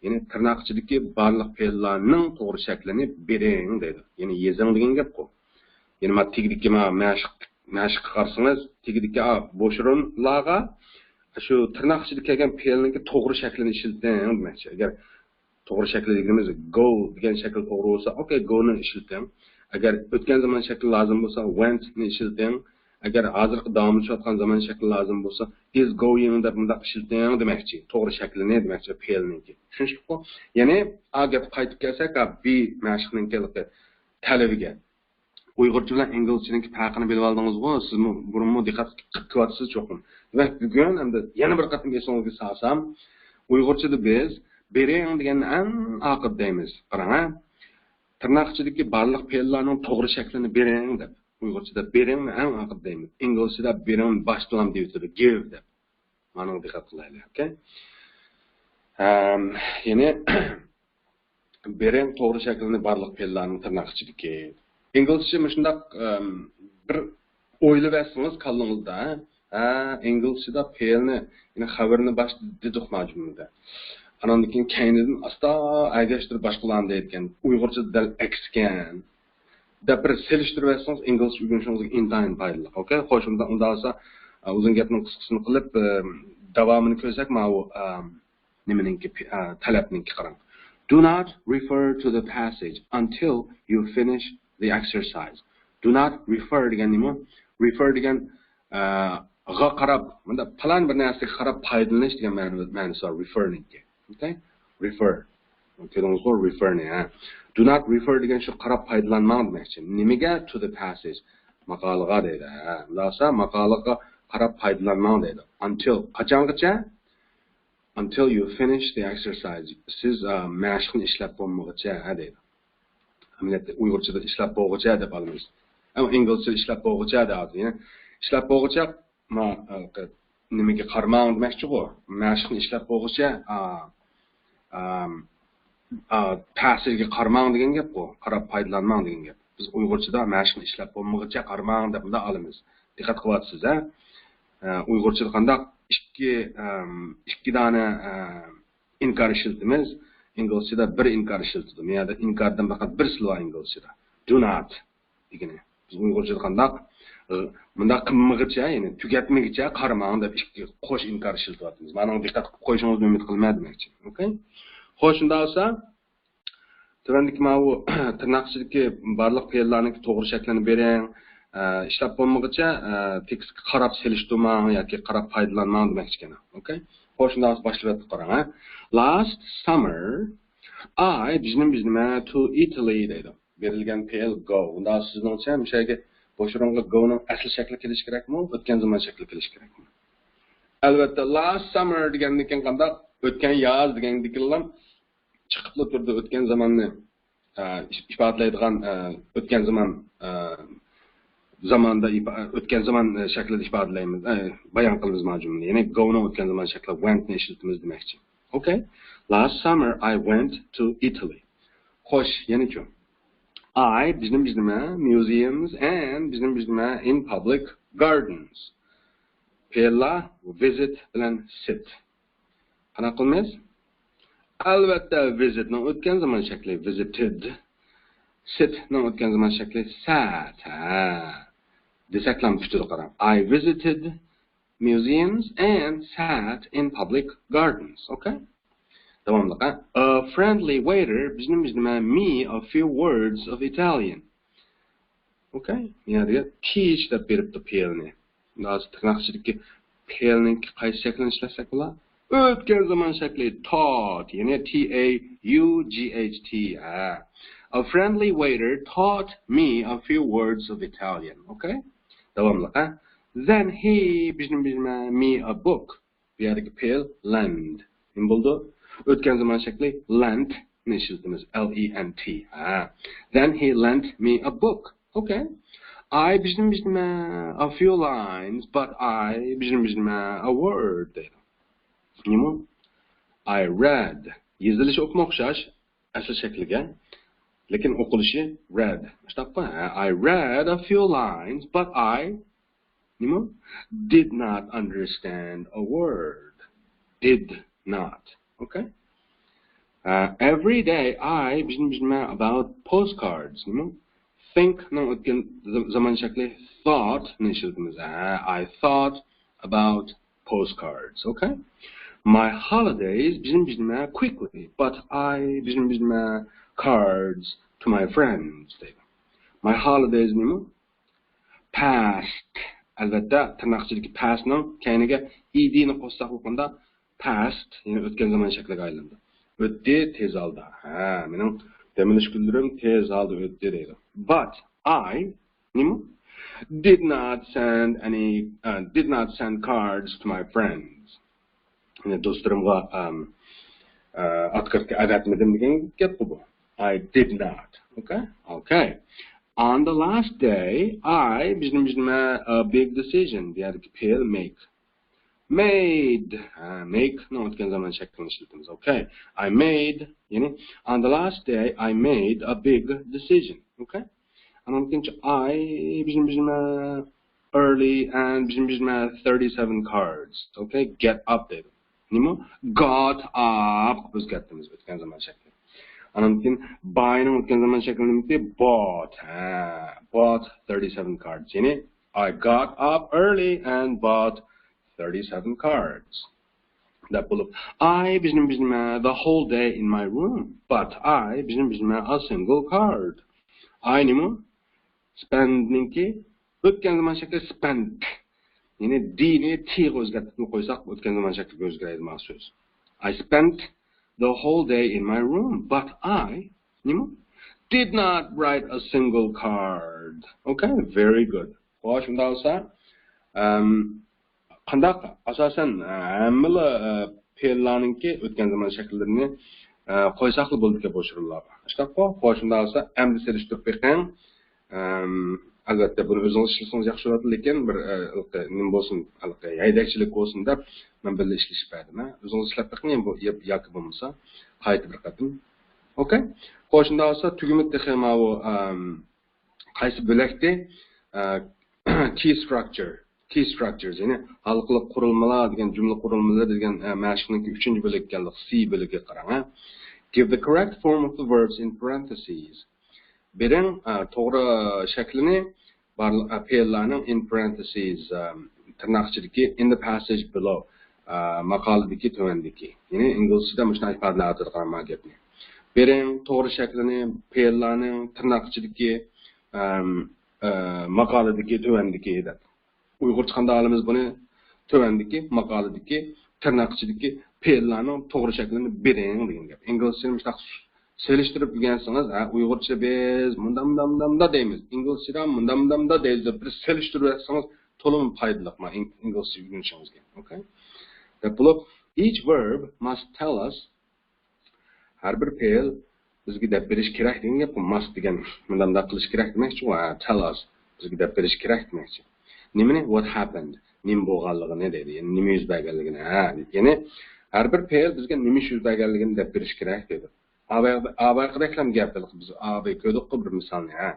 يەنى تىرناق ئىچىدىكى بارلىق پېئىللارنىڭ توغرا شەكلىنى بېرىڭ دەيدۇ. يەنى يېزىڭ دېگەن گەپقۇ. يەنى ما تېگىدىكى ما مەشىق، مەشىققە قارىسىڭىز، تېگىدىكى بوش ئورۇنلارغا شۇ تىرناق ئىچىدە كەلگەن پېئىلنىڭكى توغرا شەكلىنى ئىشلىتىڭ دېمەكچى. ئەگەر توغرا شەكلى دېگىنىمىز go دېگەن شەكىل توغرا بولسا، ئوكەي، go نى ئىشلىتىڭ. ئەگەر ئۆتكەن زامان شەكلى لازىم بولسا، went نى ئىشلىتىڭ. ئەگەر ھازىرقى داۋاملىشىۋاتقان زامان شەكلى لازىم بولسا، is going دەپ مۇنداق ئىشلىتىڭ دېمەكچى. توغرا شەكلىنى دېمەكچى، پېئىلنىڭكى. چۈشىنىشلىكقۇ؟ يەنى، ئا گەپكە قايتىپ كەلسەك، ئا بى مەشىقنىڭكى تەلىپىگە. ئۇيغۇرچە بىلەن ئىنگلىزچىنىڭكى پەرقىنى بىلىۋالدىڭىزغۇ؟ سىزمۇ بۇرۇنمۇ دىققەت قىلىۋاتىسىز چوقۇم. دېمەك، بۈگۈن ئەمدى يەنە بىر قېتىم ئېسىڭىزگە سالسام، ئۇيغۇرچىدا بىز بېرىڭ دېگەننى ئەڭ ئاخىرىدا دەيمىز. قاراڭ، ھە. تىرناق ئىچىدىكى بارلىق پېئىللارنىڭ توغرا شەكلىنى بېرىڭ دەپ. ئۇيغۇرچىدا بېرىڭنى ئەڭ ئاخىرىدا دەيمىز. ئىنگلىزچىدا بېرىڭنى باشتىلام دەيۋېتىدۇ، give دەپ. مانىڭغا دىققەت قىلايلى، ئوكەي؟ ئەم، يەنى بېرىڭ توغرا شەكلىنى بارلىق پېئىللارنىڭ تىرناق ئىچىدىكى. ئىنگلىزچە مۇشۇنداق، ئەم، بىر ئويلىۋەرسىڭىز كاللىڭىزدا، ھە، ئىنگلىزچىدا پېئىلنى، يەنى خەۋەرنى باشتا دېدۇق ما جۈملىدە. ئانان كېيىن كەينىدىن ئاستا ئەگەشتۈرۈپ باشقىلارنى دەيدىكەن. ئۇيغۇرچىدا دەل ئەكسىكەن. دەپ بىر سېلىشتۇرۇۋەتسىڭىز، ئىنگلىزچە ئۆگىنىشىڭىزگە ئىنتايىن پايدىلىق. ئوكەي، خوش، ئۇنداق، ئۇنداق بولسا، ئە، ئۇزۇن گەپنىڭ قىسقىسىنى قىلىپ، ئە، داۋامىنى كۆرسەك، ماۋۇ، ئە، نېمىنىڭكى، ئە، تەلەپنىڭكى قاراڭ. Do not refer to the passage until you finish the exercise. Do not refer دېگەن نېمە؟ Refer دېگەن، ئە، غا قاراپ، مۇنداق پالان بىر نەرسىگە قاراپ پايدىلىنىش دېگەن مەنە-، مەنىسى بار refer نىڭكى. ئوكەي؟ Refer. كۆردىڭىزغۇ، refer نى، ھە. Do not refer دېگەن شۇ قاراپ پايدىلانماڭ دېمەكچى. نېمىگە؟ To the passage. ماقالىغا دەيدۇ، ھە. ئۇنداق بولسا ماقالىغا قاراپ پايدىلانماڭ دەيدۇ. Until، قاچانغىچە؟ Until you finish the exercise. سىز، ئا، مەشىقنى ئىشلەپ بولمىغۇچە، ھە، دەيدۇ. ئەمەلىيەتتە ئۇيغۇرچىدا ئىشلەپ بولغۇچە دەپ ئالىمىز. ئەمما ئىنگلىزچىدا ئىشلەپ بولغۇچە دەۋاتىدۇ. يەنى ئىشلەپ بولغۇچە، ما، ئە، نېمىگە قارىماڭ دېمەكچىغۇ. مەشىقنى ئىشلەپ بولغۇچە، ئا، ئەم، ئا، تەسىرگە قارىماڭ دېگەن گەپقۇ، قاراپ پايدىلانماڭ دېگەن گەپ. بىز ئۇيغۇرچىدا مەشۇنى ئىشلەپ بولمىغۇچە قارىماڭ دەپ مۇنداق ئالىمىز. دىققەت قىلىۋاتىسىز ھە؟ ئە، ئۇيغۇرچىدا قانداق؟ ئىككى، ئەم، ئىككى دانە، ئەم، ئىنكار ئىشلىتىمىز. ئىنگلىزچىدا بىر ئىنكار ئىشلىتىدۇ. مۇ يەردە ئىنكاردىن پەقەت بىرسىلا بار ئىنگلىزچىدا. Do not دېگىنى. بىز ئۇيغۇرچىدا قانداق؟ ئى، مۇنداق قىلمىغىچە، يەنى تۈگەتمىگىچە قارىماڭ دەپ ئىككى قوش ئىنكار ئىشلىتىۋاتىمىز. مانا دىققەت قىلىپ قويۇشىڭىزنى ئۈمىد قىلىمەن دېمەكچى. ئوكەي؟ خوش، شۇنداق بولسا، تۆۋەندىكى ماۋۇ تىرناق ئىچىدىكى بارلىق پېئىللارنىڭكى توغرا شەكلىنى بېرىڭ. ئە، ئىشلەپ بولمىغىچە، ئە، تېكىستكە قاراپ سېلىشتۇرماڭ ياكى قاراپ پايدىلانماڭ دېمەكچىكەن. ئوكەي؟ خوش، شۇنداق بولسا باشلاۋەتتۇق قاراڭ ھە. Last summer I بىزنىڭ بىزنىمە to Italy دەيدۇ. بېرىلگەن پېئىل go. ئۇندا سىزنىڭچە مۇشۇ يەرگە بوش ئورۇنغا go نىڭ ئەسلى شەكلى كېلىشى كېرەكمۇ؟ ئۆتكەن زامان شەكلى كېلىشى كېرەكمۇ؟ ئەلۋەتتە، last summer دېگەندىن كېيىن قانداق؟ ئۆتكەن ياز دېگەندىكىنلا چىقىپلا تۇرىدۇ. ئۆتكەن زاماننى، ئە، ئىش-، ئىپادىلەيدىغان، ئە، ئۆتكەن زامان، ئە، زاماندا ئىپا-، ئۆتكەن زامان، ئە، شەكلىدە ئىپادىلەيمىز، ئە، بايان قىلىمىز مانا جۈملىنى. يەنى go نىڭ ئۆتكەن زامان شەكلى went نى ئىشلىتىمىز دېمەكچى. ئوكەي. Last summer I went to Italy. خوش، يەنىچۇ؟ I بىزنىڭ بىزنىمە museums and بىزنىڭ بىزنىمە in public gardens. پېئىللار visit بىلەن sit. قانداق قىلىمىز؟ ئەلۋەتتە، visit نىڭ ئۆتكەن زامان شەكلى visited. Sit نىڭ ئۆتكەن زامان شەكلى sat. ھە. دېسەكلا پۈتىدۇ، قاراڭ. I visited museums and sat in public gardens. ئوكەي؟ داۋاملىق، ھە؟ A friendly waiter بىزنىڭ بىزنىمە me a few words of Italian. ئوكەي؟ يەنە دېگەن teach دەپ بېرىپتۇ پېئىلنى. ھازىر تىرناق ئىچىدىكى پېئىلنىڭكى قايسى شەكلىنى ئىشلەتسەك بولا؟ ئۆتكەن زامان شەكلى taught، يەنى T A U G H T. ھە. A friendly waiter taught me a few words of Italian. ئوكەي؟ داۋاملىق، ھە؟ Then he بىزنىڭ بىزنىمە me a book. بۇ يەردىكى پېئىل lend. نېمە بولىدۇ؟ ئۆتكەن زامان شەكلى lent نى ئىشلىتىمىز. L E N T. ھە. Then he lent me a book. ئوكەي. I بىزنىڭ بىزنىمە a few lines, but I بىزنىڭ بىزنىمە a word دەيدۇ. نېمە؟ I read. يېزىلىشى ئوپمۇ ئوخشاش ئەسلى شەكلىگە. لېكىن ئوقۇلۇشى read. شۇنداققۇ؟ ھە. I read a few lines, but I نېمە؟ Did not understand a word. Did not. ئوكەي. ئە، every day I بىزنىڭ بىزنىمە about postcards. نېمە؟ Think نىڭ ئۆتكەن ز-، زامان شەكلى thought نى ئىشلىتىمىز. ھە، I thought about postcards. ئوكەي. My holidays بىزنىڭ بىزنىمە quickly, but I بىزنىڭ بىزنىمە cards to my friends دەيدۇ. My holidays نېمە؟ Past. ئەلۋەتتە، تىرناق ئىچىدىكى past نىڭ كەينىگە ed نى قوشساق بولغاندا past، يەنى ئۆتكەن زامان شەكلىگە ئايلىنىدۇ. ئۆتتى، تېز ھالدا. ھە، مېنىڭ دەم ئېلىش كۈنلىرىم تېز ھالدا ئۆتتى دەيدۇ. But I نېمە؟ Did not send any, uh, did not send cards to my friends. يەنى دوستلىرىمغا، ئەم، ئە، ئاتكارتكا ئەۋەتمىدىم دېگەن گەپقۇ بۇ. I did not. ئوكەي؟ ئوكەي. On the last day, I بىزنىڭ بىزنىمە a big decision. بۇ يەردىكى پېئىل make. Made. ھە، make نىڭ ئۆتكەن زامان شەكلىنى ئىشلىتىمىز. ئوكەي. I made، يەنى on the last day, I made a big decision. ئوكەي؟ ئانان كېيىن I بىزنىڭ بىزنىمە early and بىزنىڭ بىزنىمە thirty-seven cards. ئوكەي، get up دەيدۇ. نېمە؟ Got up ئۆزگەرتىمىز ئۆتكەن زامان شەكلى. ئانان كېيىن buy نىڭ ئۆتكەن زامان شەكلى نېمىتى؟ Bought. ھە، bought thirty-seven cards. يەنى I got up early and bought thirty-seven cards. دەپ بولۇپ، I بىزنىڭ بىزنىمە the whole day in my room, but I بىزنىڭ بىزنىمە a single card. I نېمە؟ Spend نىڭكى ئۆتكەن زامان شەكلى spent. يەنى D نى T غا ئۆزگەرتىپمۇ قويساق، ئۆتكەن زامان شەكلىگە ئۆزگىرەيدۇ مانا سۆز. I spent the whole day in my room, but I نېمە؟ Did not write a single card. Okay, very good. خوش، شۇنداق بولسا، ئەم، قانداق؟ ئاساسەن، ئە، ھەممىلا، ئە، پېئىللارنىڭكى ئۆتكەن زامان شەكىللىرىنى، ئە، قويساقلا بولىدىكەن بۇ ئورۇنلارغا. شۇنداققۇ؟ خوش، شۇنداق بولسا ئەمدى سېلىشتۇرۇپ بېقىڭ. ئەم، ئەلۋەتتە، بۇنى ئۆزىڭىز ئىشلىسىڭىز ياخشى بولاتتى، لېكىن بىر، ئە، ھېلىقى نېمە بولسۇن، ھېلىقى ھەيدەكچىلىك بولسۇن دەپ، مەن بىللە ئىشلىشىپ بەردىم، ھە. ئۆزىڭىز ئىشلەپ بېقىڭ، بۇ ياكى بولمىسا قايتا بىر قېتىم. ئوكەي. خوش، شۇنداق بولسا تۈگىمىدى تېخى ماۋۇ، ئەم، قايسى بۆلەكتە، ئە، key structure، key structures، يەنى ھالقىلىق قۇرۇلمىلار دېگەن، جۈملە قۇرۇلمىلىرى دېگەن، ئە، مەشىقنىڭكى ئۈچىنچى بۆلىكىگە كەلدۇق، C بۆلىكىگە قاراڭ، ھە. Give the correct form of the verbs in parentheses. بېرىڭ، ئە، توغرا شەكلىنى بار، ئە، پېئىللارنىڭ in parentheses، ئە، تىرناق ئىچىدىكى in the passage below، ئە، ماقالىدىكى تۆۋەندىكى. يەنى ئىنگلىزچىدا مۇشۇنداق ئىپادىلەپ ئاتىدىغان ما گەپنى. بېرىڭ، توغرا شەكلىنى پېئىللارنىڭ تىرناق ئىچىدىكى، ئەم، ئە، ماقالىدىكى تۆۋەندىكى دەپ. ئۇيغۇرچە قانداق ئالىمىز بۇنى؟ تۆۋەندىكى ماقالىدىكى تىرناق ئىچىدىكى پېئىللارنىڭ توغرا شەكلىنى بېرىڭ دېگەن گەپ. ئىنگلىزچىنى مۇشۇنداق سېلىشتۇرۇپ ئۆگەنسىڭىز، ھە، ئۇيغۇرچە بىز مۇنداق، مۇنداق، مۇنداق، مۇنداق دەيمىز. ئىنگلىزچىدا مۇنداق، مۇنداق، مۇنداق دەيدۇ دەپ بىر سېلىشتۇرۇۋەتسىڭىز تولىمۇ پايدىلىق، ما، ئىن-، ئىنگلىزچە ئۆگىنىشىڭىزگە. ئوكەي؟ دەپ بولۇپ، each verb must tell us، ھەر بىر پېئىل بىزگە دەپ بېرىش كېرەك دېگەن گەپ، ماست دېگەن مۇنداق قىلىش كېرەك دېمەكچى، ۋە tell us، بىزگە دەپ بېرىش كېرەك دېمەكچى. نېمىنى؟ What happened، نېمە بولغانلىقىنى دەيدۇ، يەنى نېمە يۈز بەرگەنلىكىنى، ھە. يەنى ھەر بىر پېئىل بىزگە نېمە ئىش يۈز بەرگەنلىكىنى دەپ بېرىش كېرەك دەيدۇ. ئاۋاققىدەكلا گەپ، بىز ئاۋاققا كۆردۇققۇ بىر مىسالنى، ھە.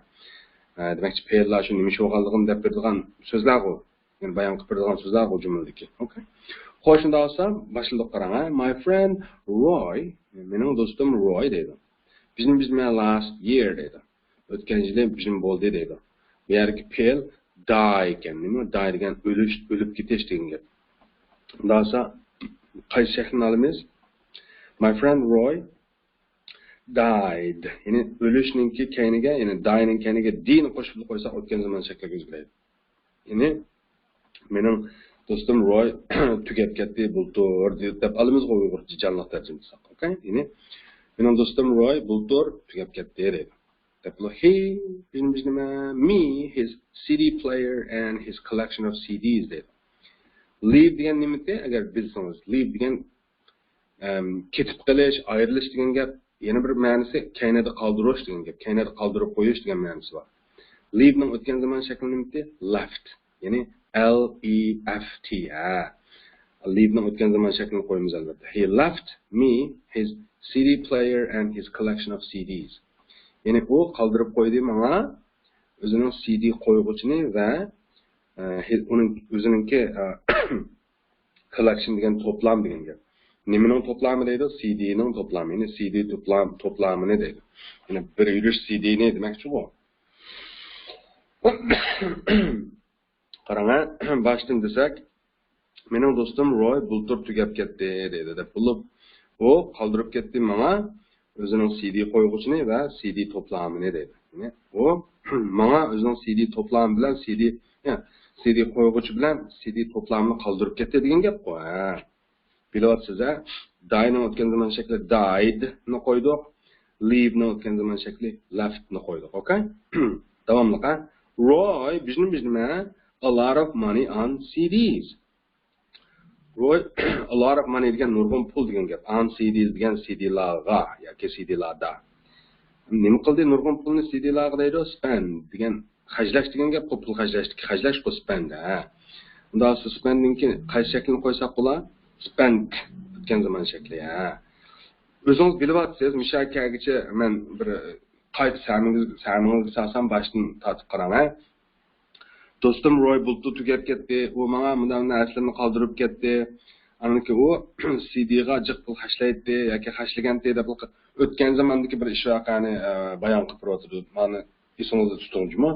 ھە، دېمەكچى، پېئىللار شۇ نېمە ئىش بولغانلىقىنى دەپ بېرىدىغان سۆزلەرغۇ. يەنى بايان قىلىپ بېرىدىغان سۆزلەرغۇ جۈملىدىكى. ئوكەي. خوش، شۇنداق بولسا باشلىدۇق، قاراڭ، ھە. My friend Roy، مېنىڭ دوستۇم روي دەيدۇ. بىزنى، بىزنى last year دەيدۇ. ئۆتكەن يىلى بىزنى بولدى دەيدۇ. بۇ يەردىكى پېئىل die ئىكەن. نېمە؟ Die دېگەن ئۆلۈش، ئۆلۈپ كېتىش دېگەن گەپ. شۇنداق بولسا قايسى شەكلىنى ئالىمىز؟ My friend Roy died. يەنى ئۆلۈشنىڭكى كەينىگە، يەنى die نىڭ كەينىگە D نى قوشۇپ قويساق ئۆتكەن زامان شەكلىگە ئۆزگىرەيدۇ. يەنى مېنىڭ دوستۇم روي تۈگەپ كەتتى بۇلتۇر دەپ ئالىمىزغۇ ئۇيغۇرچە جانلىق تەرجىمە قىلساق. ئوكەي؟ يەنى مېنىڭ دوستۇم روي بۇلتۇر تۈگەپ كەتتى دەيدۇ. دەپ بولۇپ، he، بىلمىش نېمە، me, his C D player and his collection of C Ds دەيدۇ. Leave دېگەن نېمىتى؟ ئەگەر بىلسىڭىز، leave دېگەن ئەم، كېتىپ قېلىش، ئايرىلىش دېگەن گەپ. يەنە بىر مەنىسى كەينىدە قالدۇرۇش دېگەن گەپ. كەينىدە قالدۇرۇپ قويۇش دېگەن مەنىسى بار. Leave نىڭ ئۆتكەن زامان شەكلى نېمىتى؟ Left. يەنى L E F T، ھە. Leave نىڭ ئۆتكەن زامان شەكلىنى قويىمىز ئەلۋەتتە. He left me his C D player and his collection of C Ds. يەنى ئۇ قالدۇرۇپ قويدى ماڭا ئۆزىنىڭ سىدى قويغۇچىنى ۋە، ئە، ھې-، ئۇنىڭ ئۆزىنىڭكى، ئە، collection دېگەن توپلام دېگەن گەپ. نېمىنىڭ توپلامى دەيدۇ؟ سىدىنىڭ توپلامى. يەنى سىدى توپلام-، توپلامىنى دەيدۇ. يەنى بىر يۈرۈش سىدىنى دېمەكچىغۇ. قاراڭ، ھە، باشتىن دېسەك، مېنىڭ دوستۇم روي بۇلتۇر تۈگەپ كەتتى دەيدۇ دەپ بولۇپ، ئۇ قالدۇرۇپ كەتتى ماڭا ئۆزىنىڭ سىدى قويغۇچىنى ۋە سىدى توپلامىنى دەيدۇ. يەنى ئۇ ماڭا ئۆزىنىڭ سىدى توپلامى بىلەن سىدى، يا، سىدى قويغۇچى بىلەن سىدى توپلامىنى قالدۇرۇپ كەتتى دېگەن گەپقۇ، ھە. بىلىۋاتىسىز، ھە؟ Die نىڭ ئۆتكەن زامان شەكلى died نى قويدۇق. Leave نىڭ ئۆتكەن زامان شەكلى left نى قويدۇق. ئوكەي؟ داۋاملىق، ھە؟ روي بىزنى، بىزنى، a lot of money on C Ds. روي، a lot of money دېگەن نۇرغۇن پۇل دېگەن گەپ. On C Ds دېگەن سىدىلارغا ياكى سىدىلاردا. نېمە قىلدى؟ نۇرغۇن پۇلنى سىدىلارغا دەيدۇ. Spend دېگەن خەجلەش دېگەن گەپ، پۇل خەجلەشتىكى خەجلەشقۇ spend، ھە. ئۇنداق spend نىڭكى قايسى شەكلىنى قويساق بولا؟ Spent، ئۆتكەن زامان شەكلى، ھە. ئۆزىڭىز بىلىۋاتىسىز، مۇشۇ كەلگۈچە مەن بىر قايتا سەمىڭىز-، سەمىڭىزگە سالسام باشتىن تارتىپ قاراڭ، ھە. دوستۇم روي بۇلتۇر تۈگەپ كەتتى. ئۇ ماڭا مۇنداق نەرسىلەرنى قالدۇرۇپ كەتتى. ئاندىن كېيىن ئۇ سىدىغا جىق پۇل خەجلەيتتى ياكى خەجلىگەنتى دەپ ئۆتكەن زاماندىكى بىر ئىش ۋەقەنى، ئە، بايان قىلىپ بېرىۋاتىدۇ. مانا ئېسىڭىزدە تۇتۇڭ جۇمۇ.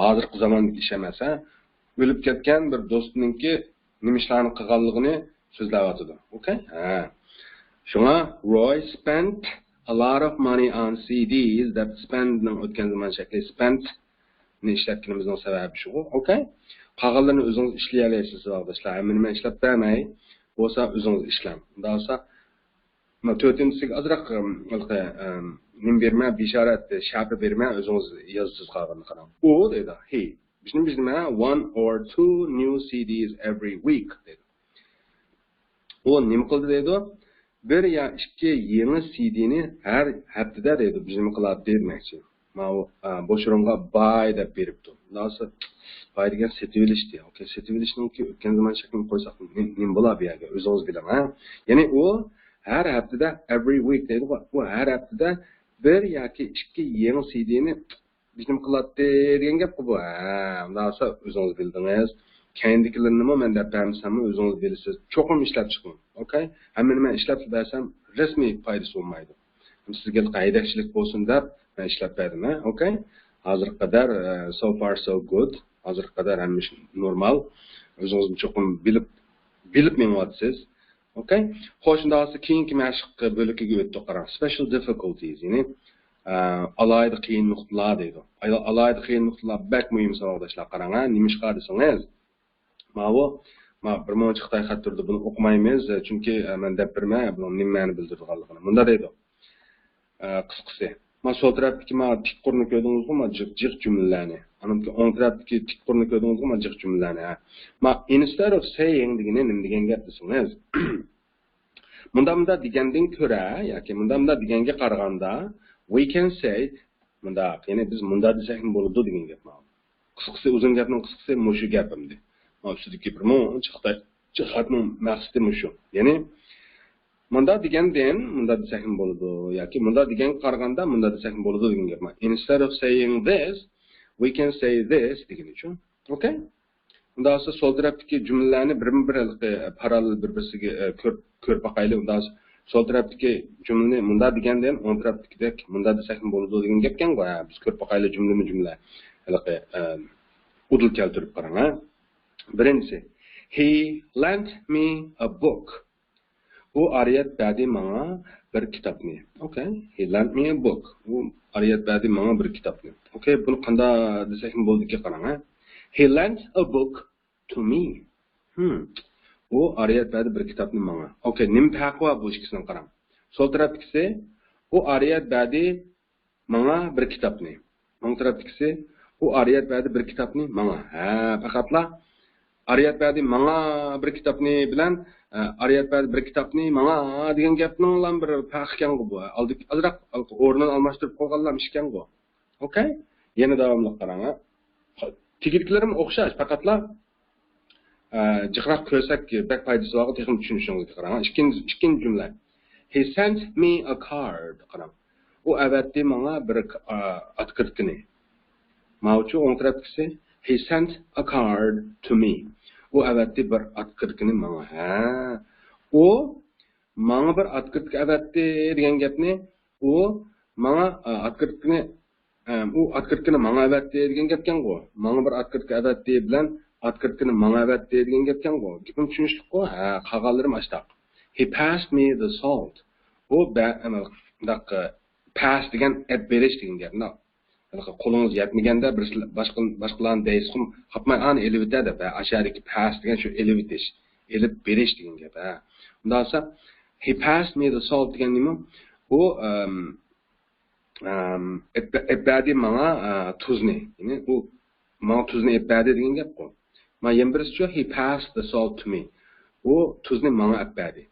ھازىرقى زاماندىكى ئىش ئەمەس، ھە. ئۆلۈپ كەتكەن بىر دوستىنىڭكى نېمە ئىشلارنى قىلغانلىقىنى سۆزلەۋاتىدۇ. ئوكەي؟ ھە. شۇڭا روي spent a lot of money on C Ds دەپ spend نىڭ ئۆتكەن زامان شەكلى spent نى ئىشلەتكىنىمىزنىڭ سەۋەبى شۇغۇ. ئوكەي؟ قالغانلىرىنى ئۆزىڭىز ئىشلىيەلەيسىز، ساۋاقداشلار. ھەممىنى مەن ئىشلەپ بەرمەي. بولسا ئۆزىڭىز ئىشلەڭ. ئۇنداق بولسا، مانا تۆتىنچىسىگە ئازراق، ئىم، ھېلىقى، ئىم، نېمە بېرىمەن، بېشارەت، شەپە بېرىمەن، ئۆزىڭىز يازىسىز قالغىنىنى قاراڭ. ئۇ دەيدۇ، he. بىزنى، بىزنى، one or two new C Ds every week دەيدۇ. ئۇ نېمە قىلدى دەيدۇ؟ بىر يا ئىككى يېڭى سىدىنى ھەر ھەپتىدە دەيدۇ، بىزنى قىلاتتى دېمەكچى. ماۋۇ، ئە، بوش ئورۇنغا باي دەپ بېرىپتۇ. ئۇنداق بولسا باي دېگەن سېتىۋېلىشتى. ئوكەي، سېتىۋېلىشنىڭكى ئۆتكەن زامان شەكلىنى قويساق نېمە، نېمە بولا بۇ يەرگە؟ ئۆزىڭىز بىلىڭ، ھە؟ يەنى ئۇ ھەر ھەپتىدە، every week دەيدىغۇ، ئۇ ھەر ھەپتىدە بىر ياكى ئىككى يېڭى سىدىنى بىزنىڭ قىلاتتى دېگەن گەپقۇ بۇ. ھە، ئۇنداق بولسا ئۆزىڭىز بىلدىڭىز. كەينىدىكىلىرىنىمۇ مەن دەپ بەرمىسەممۇ ئۆزىڭىز بىلىسىز. چوقۇم ئىشلەپ چىقىڭ. ئوكەي؟ ھەممىنى مەن ئىشلەپ بەرسەم رەسمىي پايدىسى بولمايدۇ. سىزگە ھەيدەكچىلىك بولسۇن دەپ مەن ئىشلەپ بەردىم. ھە؟ ئوكەي؟ ھازىرغا قەدەر، ئە، so far so good. ھازىرغا قەدەر ھەممە ئىش نورمال. ئۆزىڭىزمۇ چوقۇم بىلىپ، بىلىپ مېڭىۋاتىسىز. ئوكەي؟ خوش، ئۇنداق بولسا كېيىنكى مەشىق بۆلىكىگە ئۆتتۇق، قاراڭ. Special difficulties، يەنى، ئە، ئالاھىدە قىيىن نۇقتىلار دەيدۇ. ئالا-، ئالاھىدە قىيىن نۇقتىلار بەك مۇھىم ساۋاقداشلار، قاراڭ، ھە؟ نېمىشقا دېسىڭىز، ماۋۇ، ما بىر مۇنچە خىتاي خەت تۇرىدۇ، بۇنى ئوقۇمايمىز، چۈنكى، ئە، مەن دەپ بېرىمەن بۇنىڭ نېمە مەنە بىلدۈرىدىغانلىقىنى. مۇنداق دەيدۇ. ئە، قىسقىسى، ما سول تەرەپتىكى ما تىك قۇرنى كۆردىڭىزغۇ، ما جىق، جىق جۈملىلەرنى. ئانىڭدىكى ئوڭ تەرەپتىكى تىك قۇرنى كۆردىڭىزغۇ، ما جىق جۈملىلەرنى. ھە. ما instead of saying دېگىنى نېمە دېگەن گەپ دېسىڭىز، مۇنداق مۇنداق دېگەندىن كۆرە ياكى مۇنداق مۇنداق دېگەنگە قارىغاندا، we can say، مۇنداق، يەنى بىز مۇنداق دېسەكمۇ بولىدۇ دېگەن گەپ ماۋۇ. قىسقىسى، ئۇزۇن گەپنىڭ قىسقىسى مۇشۇ گەپ ئەمدى. ماۋۇ ئۈستىدىكى بىر مۇنچە خىتاي جىق خەتنىڭ مەقسىتى مۇشۇ. يەنى مۇنداق دېگەندىن مۇنداق دېسەكمۇ بولىدۇ ياكى مۇنداق دېگەنگە قارىغاندا مۇنداق دېسەكمۇ بولىدۇ دېگەن گەپ. Instead of saying this, we can say this دېگىنى ئۈچۈن. ئوكەي؟ ئۇنداق بولسا سول تەرەپتىكى جۈملىلەرنى بىرمۇ بىر ھېلىقى پاراللېل بىر-بىرسىگە، ئە، كۆرۈپ، كۆرۈپ باقايلى. ئۇنداق بولسا سول تەرەپتىكى جۈملىنى مۇنداق دېگەندىن ئوڭ تەرەپتىكىدەك مۇنداق دېسەكمۇ بولىدۇ دېگەن گەپكەنغۇ. ھە، بىز كۆرۈپ باقايلى جۈملىمۇ جۈملە. ھېلىقى، ئە، ئۇدۇل كەلتۈرۈپ قاراڭ، ھە. بىرىنچىسى، He lent me a book. ئۇ ئارىيەت بەردى ماڭا بىر كىتابنى. ئوكەي. He lent me a book. ئۇ ئارىيەت بەردى ماڭا بىر كىتابنى. ئوكەي. بۇنى قانداق دېسەكمۇ بولىدىكى قاراڭ، ھە. He lent a book to me. ھىم. ئۇ ئارىيەت بەردى بىر كىتابنى ماڭا. ئوكەي. نېمە پەرقى بار بۇ ئىككىسىنىڭ قاراڭ. سول تەرەپتىكىسى، ئۇ ئارىيەت بەردى ماڭا بىر كىتابنى. ماڭ تەرەپتىكىسى، ئۇ ئارىيەت بەردى بىر كىتابنى ماڭا. ھە، پەقەتلا ئارىيەت بەردى ماڭا بىر كىتابنى بىلەن، ئە، ئارىيەت بەردى بىر كىتابنى ماڭا دېگەن گەپنىڭلا بىر پەرقى ئىكەنغۇ بۇ. ئالدى، ئازراق ئورنىنى ئالماشتۇرۇپ قويغانلا ئىكەنغۇ. ئوكەي؟ يەنە داۋاملىق قاراڭ، ھە. تېگىدىكىلىرىمۇ ئوخشاش، پەقەتلا، ئە، جىقراق كۆرسەك بەك پايدىسى بارغۇ، تېخىمۇ چۈشىنىشىڭىزگە قاراڭ. ئىككىنچى، ئىككىنچى جۈملە. He sent me a card. قاراڭ. ئۇ ئەۋەتتى ماڭا بىر، ئا، ئاتكرىتكىنى. ماۋۇچۇ ئوڭ تەرەپتىكىسى. He sent a card to me. ئۇ ئەۋەتتى بىر ئاتكرىتكىنى ماڭا. ھە. ئۇ ماڭا بىر ئاتكرىتكا ئەۋەتتى دېگەن گەپنى، ئۇ ماڭا، ئا، ئاتكرىتكىنى، ئەم، ئۇ ئاتكرىتكىنى ماڭا ئەۋەتتى دېگەن گەپكەنغۇ. ماڭا بىر ئاتكرىتكا ئەۋەتتى بىلەن ئاتكرىتكىنى ماڭا ئەۋەتتى دېگەن گەپكەنغۇ. گېپىم چۈشىنىشلىكقۇ؟ ھە، قالغانلىرىم ئاشتاق. He passed me the salt. ئۇ بە-، ئەنە، مۇنداق، پاس دېگەن ئەپ بېرىش دېگەن گەپ. مۇنداق، ھېلىقى قولىڭىز يەتمىگەندە بىرسى، باشقا، باشقىلارنى دەيسىزغۇ، قاپماي ئانى ئېلىۋېتە دەپ. ھە، ئاشۇ يەردىكى پاس دېگەن شۇ ئېلىۋېتىش، ئېلىپ بېرىش دېگەن گەپ. ھە. ئۇنداق بولسا، he passed me the salt دېگەن نېمە؟ ئۇ، ئەم، ئەم، ئەپ-، ئەپ بەردى ماڭا، ئە، تۇزنى. يەنى ئۇ ماڭا تۇزنى ئەپ بەردى دېگەن گەپقۇ. ما يەنە بىرسىچۇ، he passed the salt to me. ئۇ تۇزنى ماڭا ئەپ بەردى.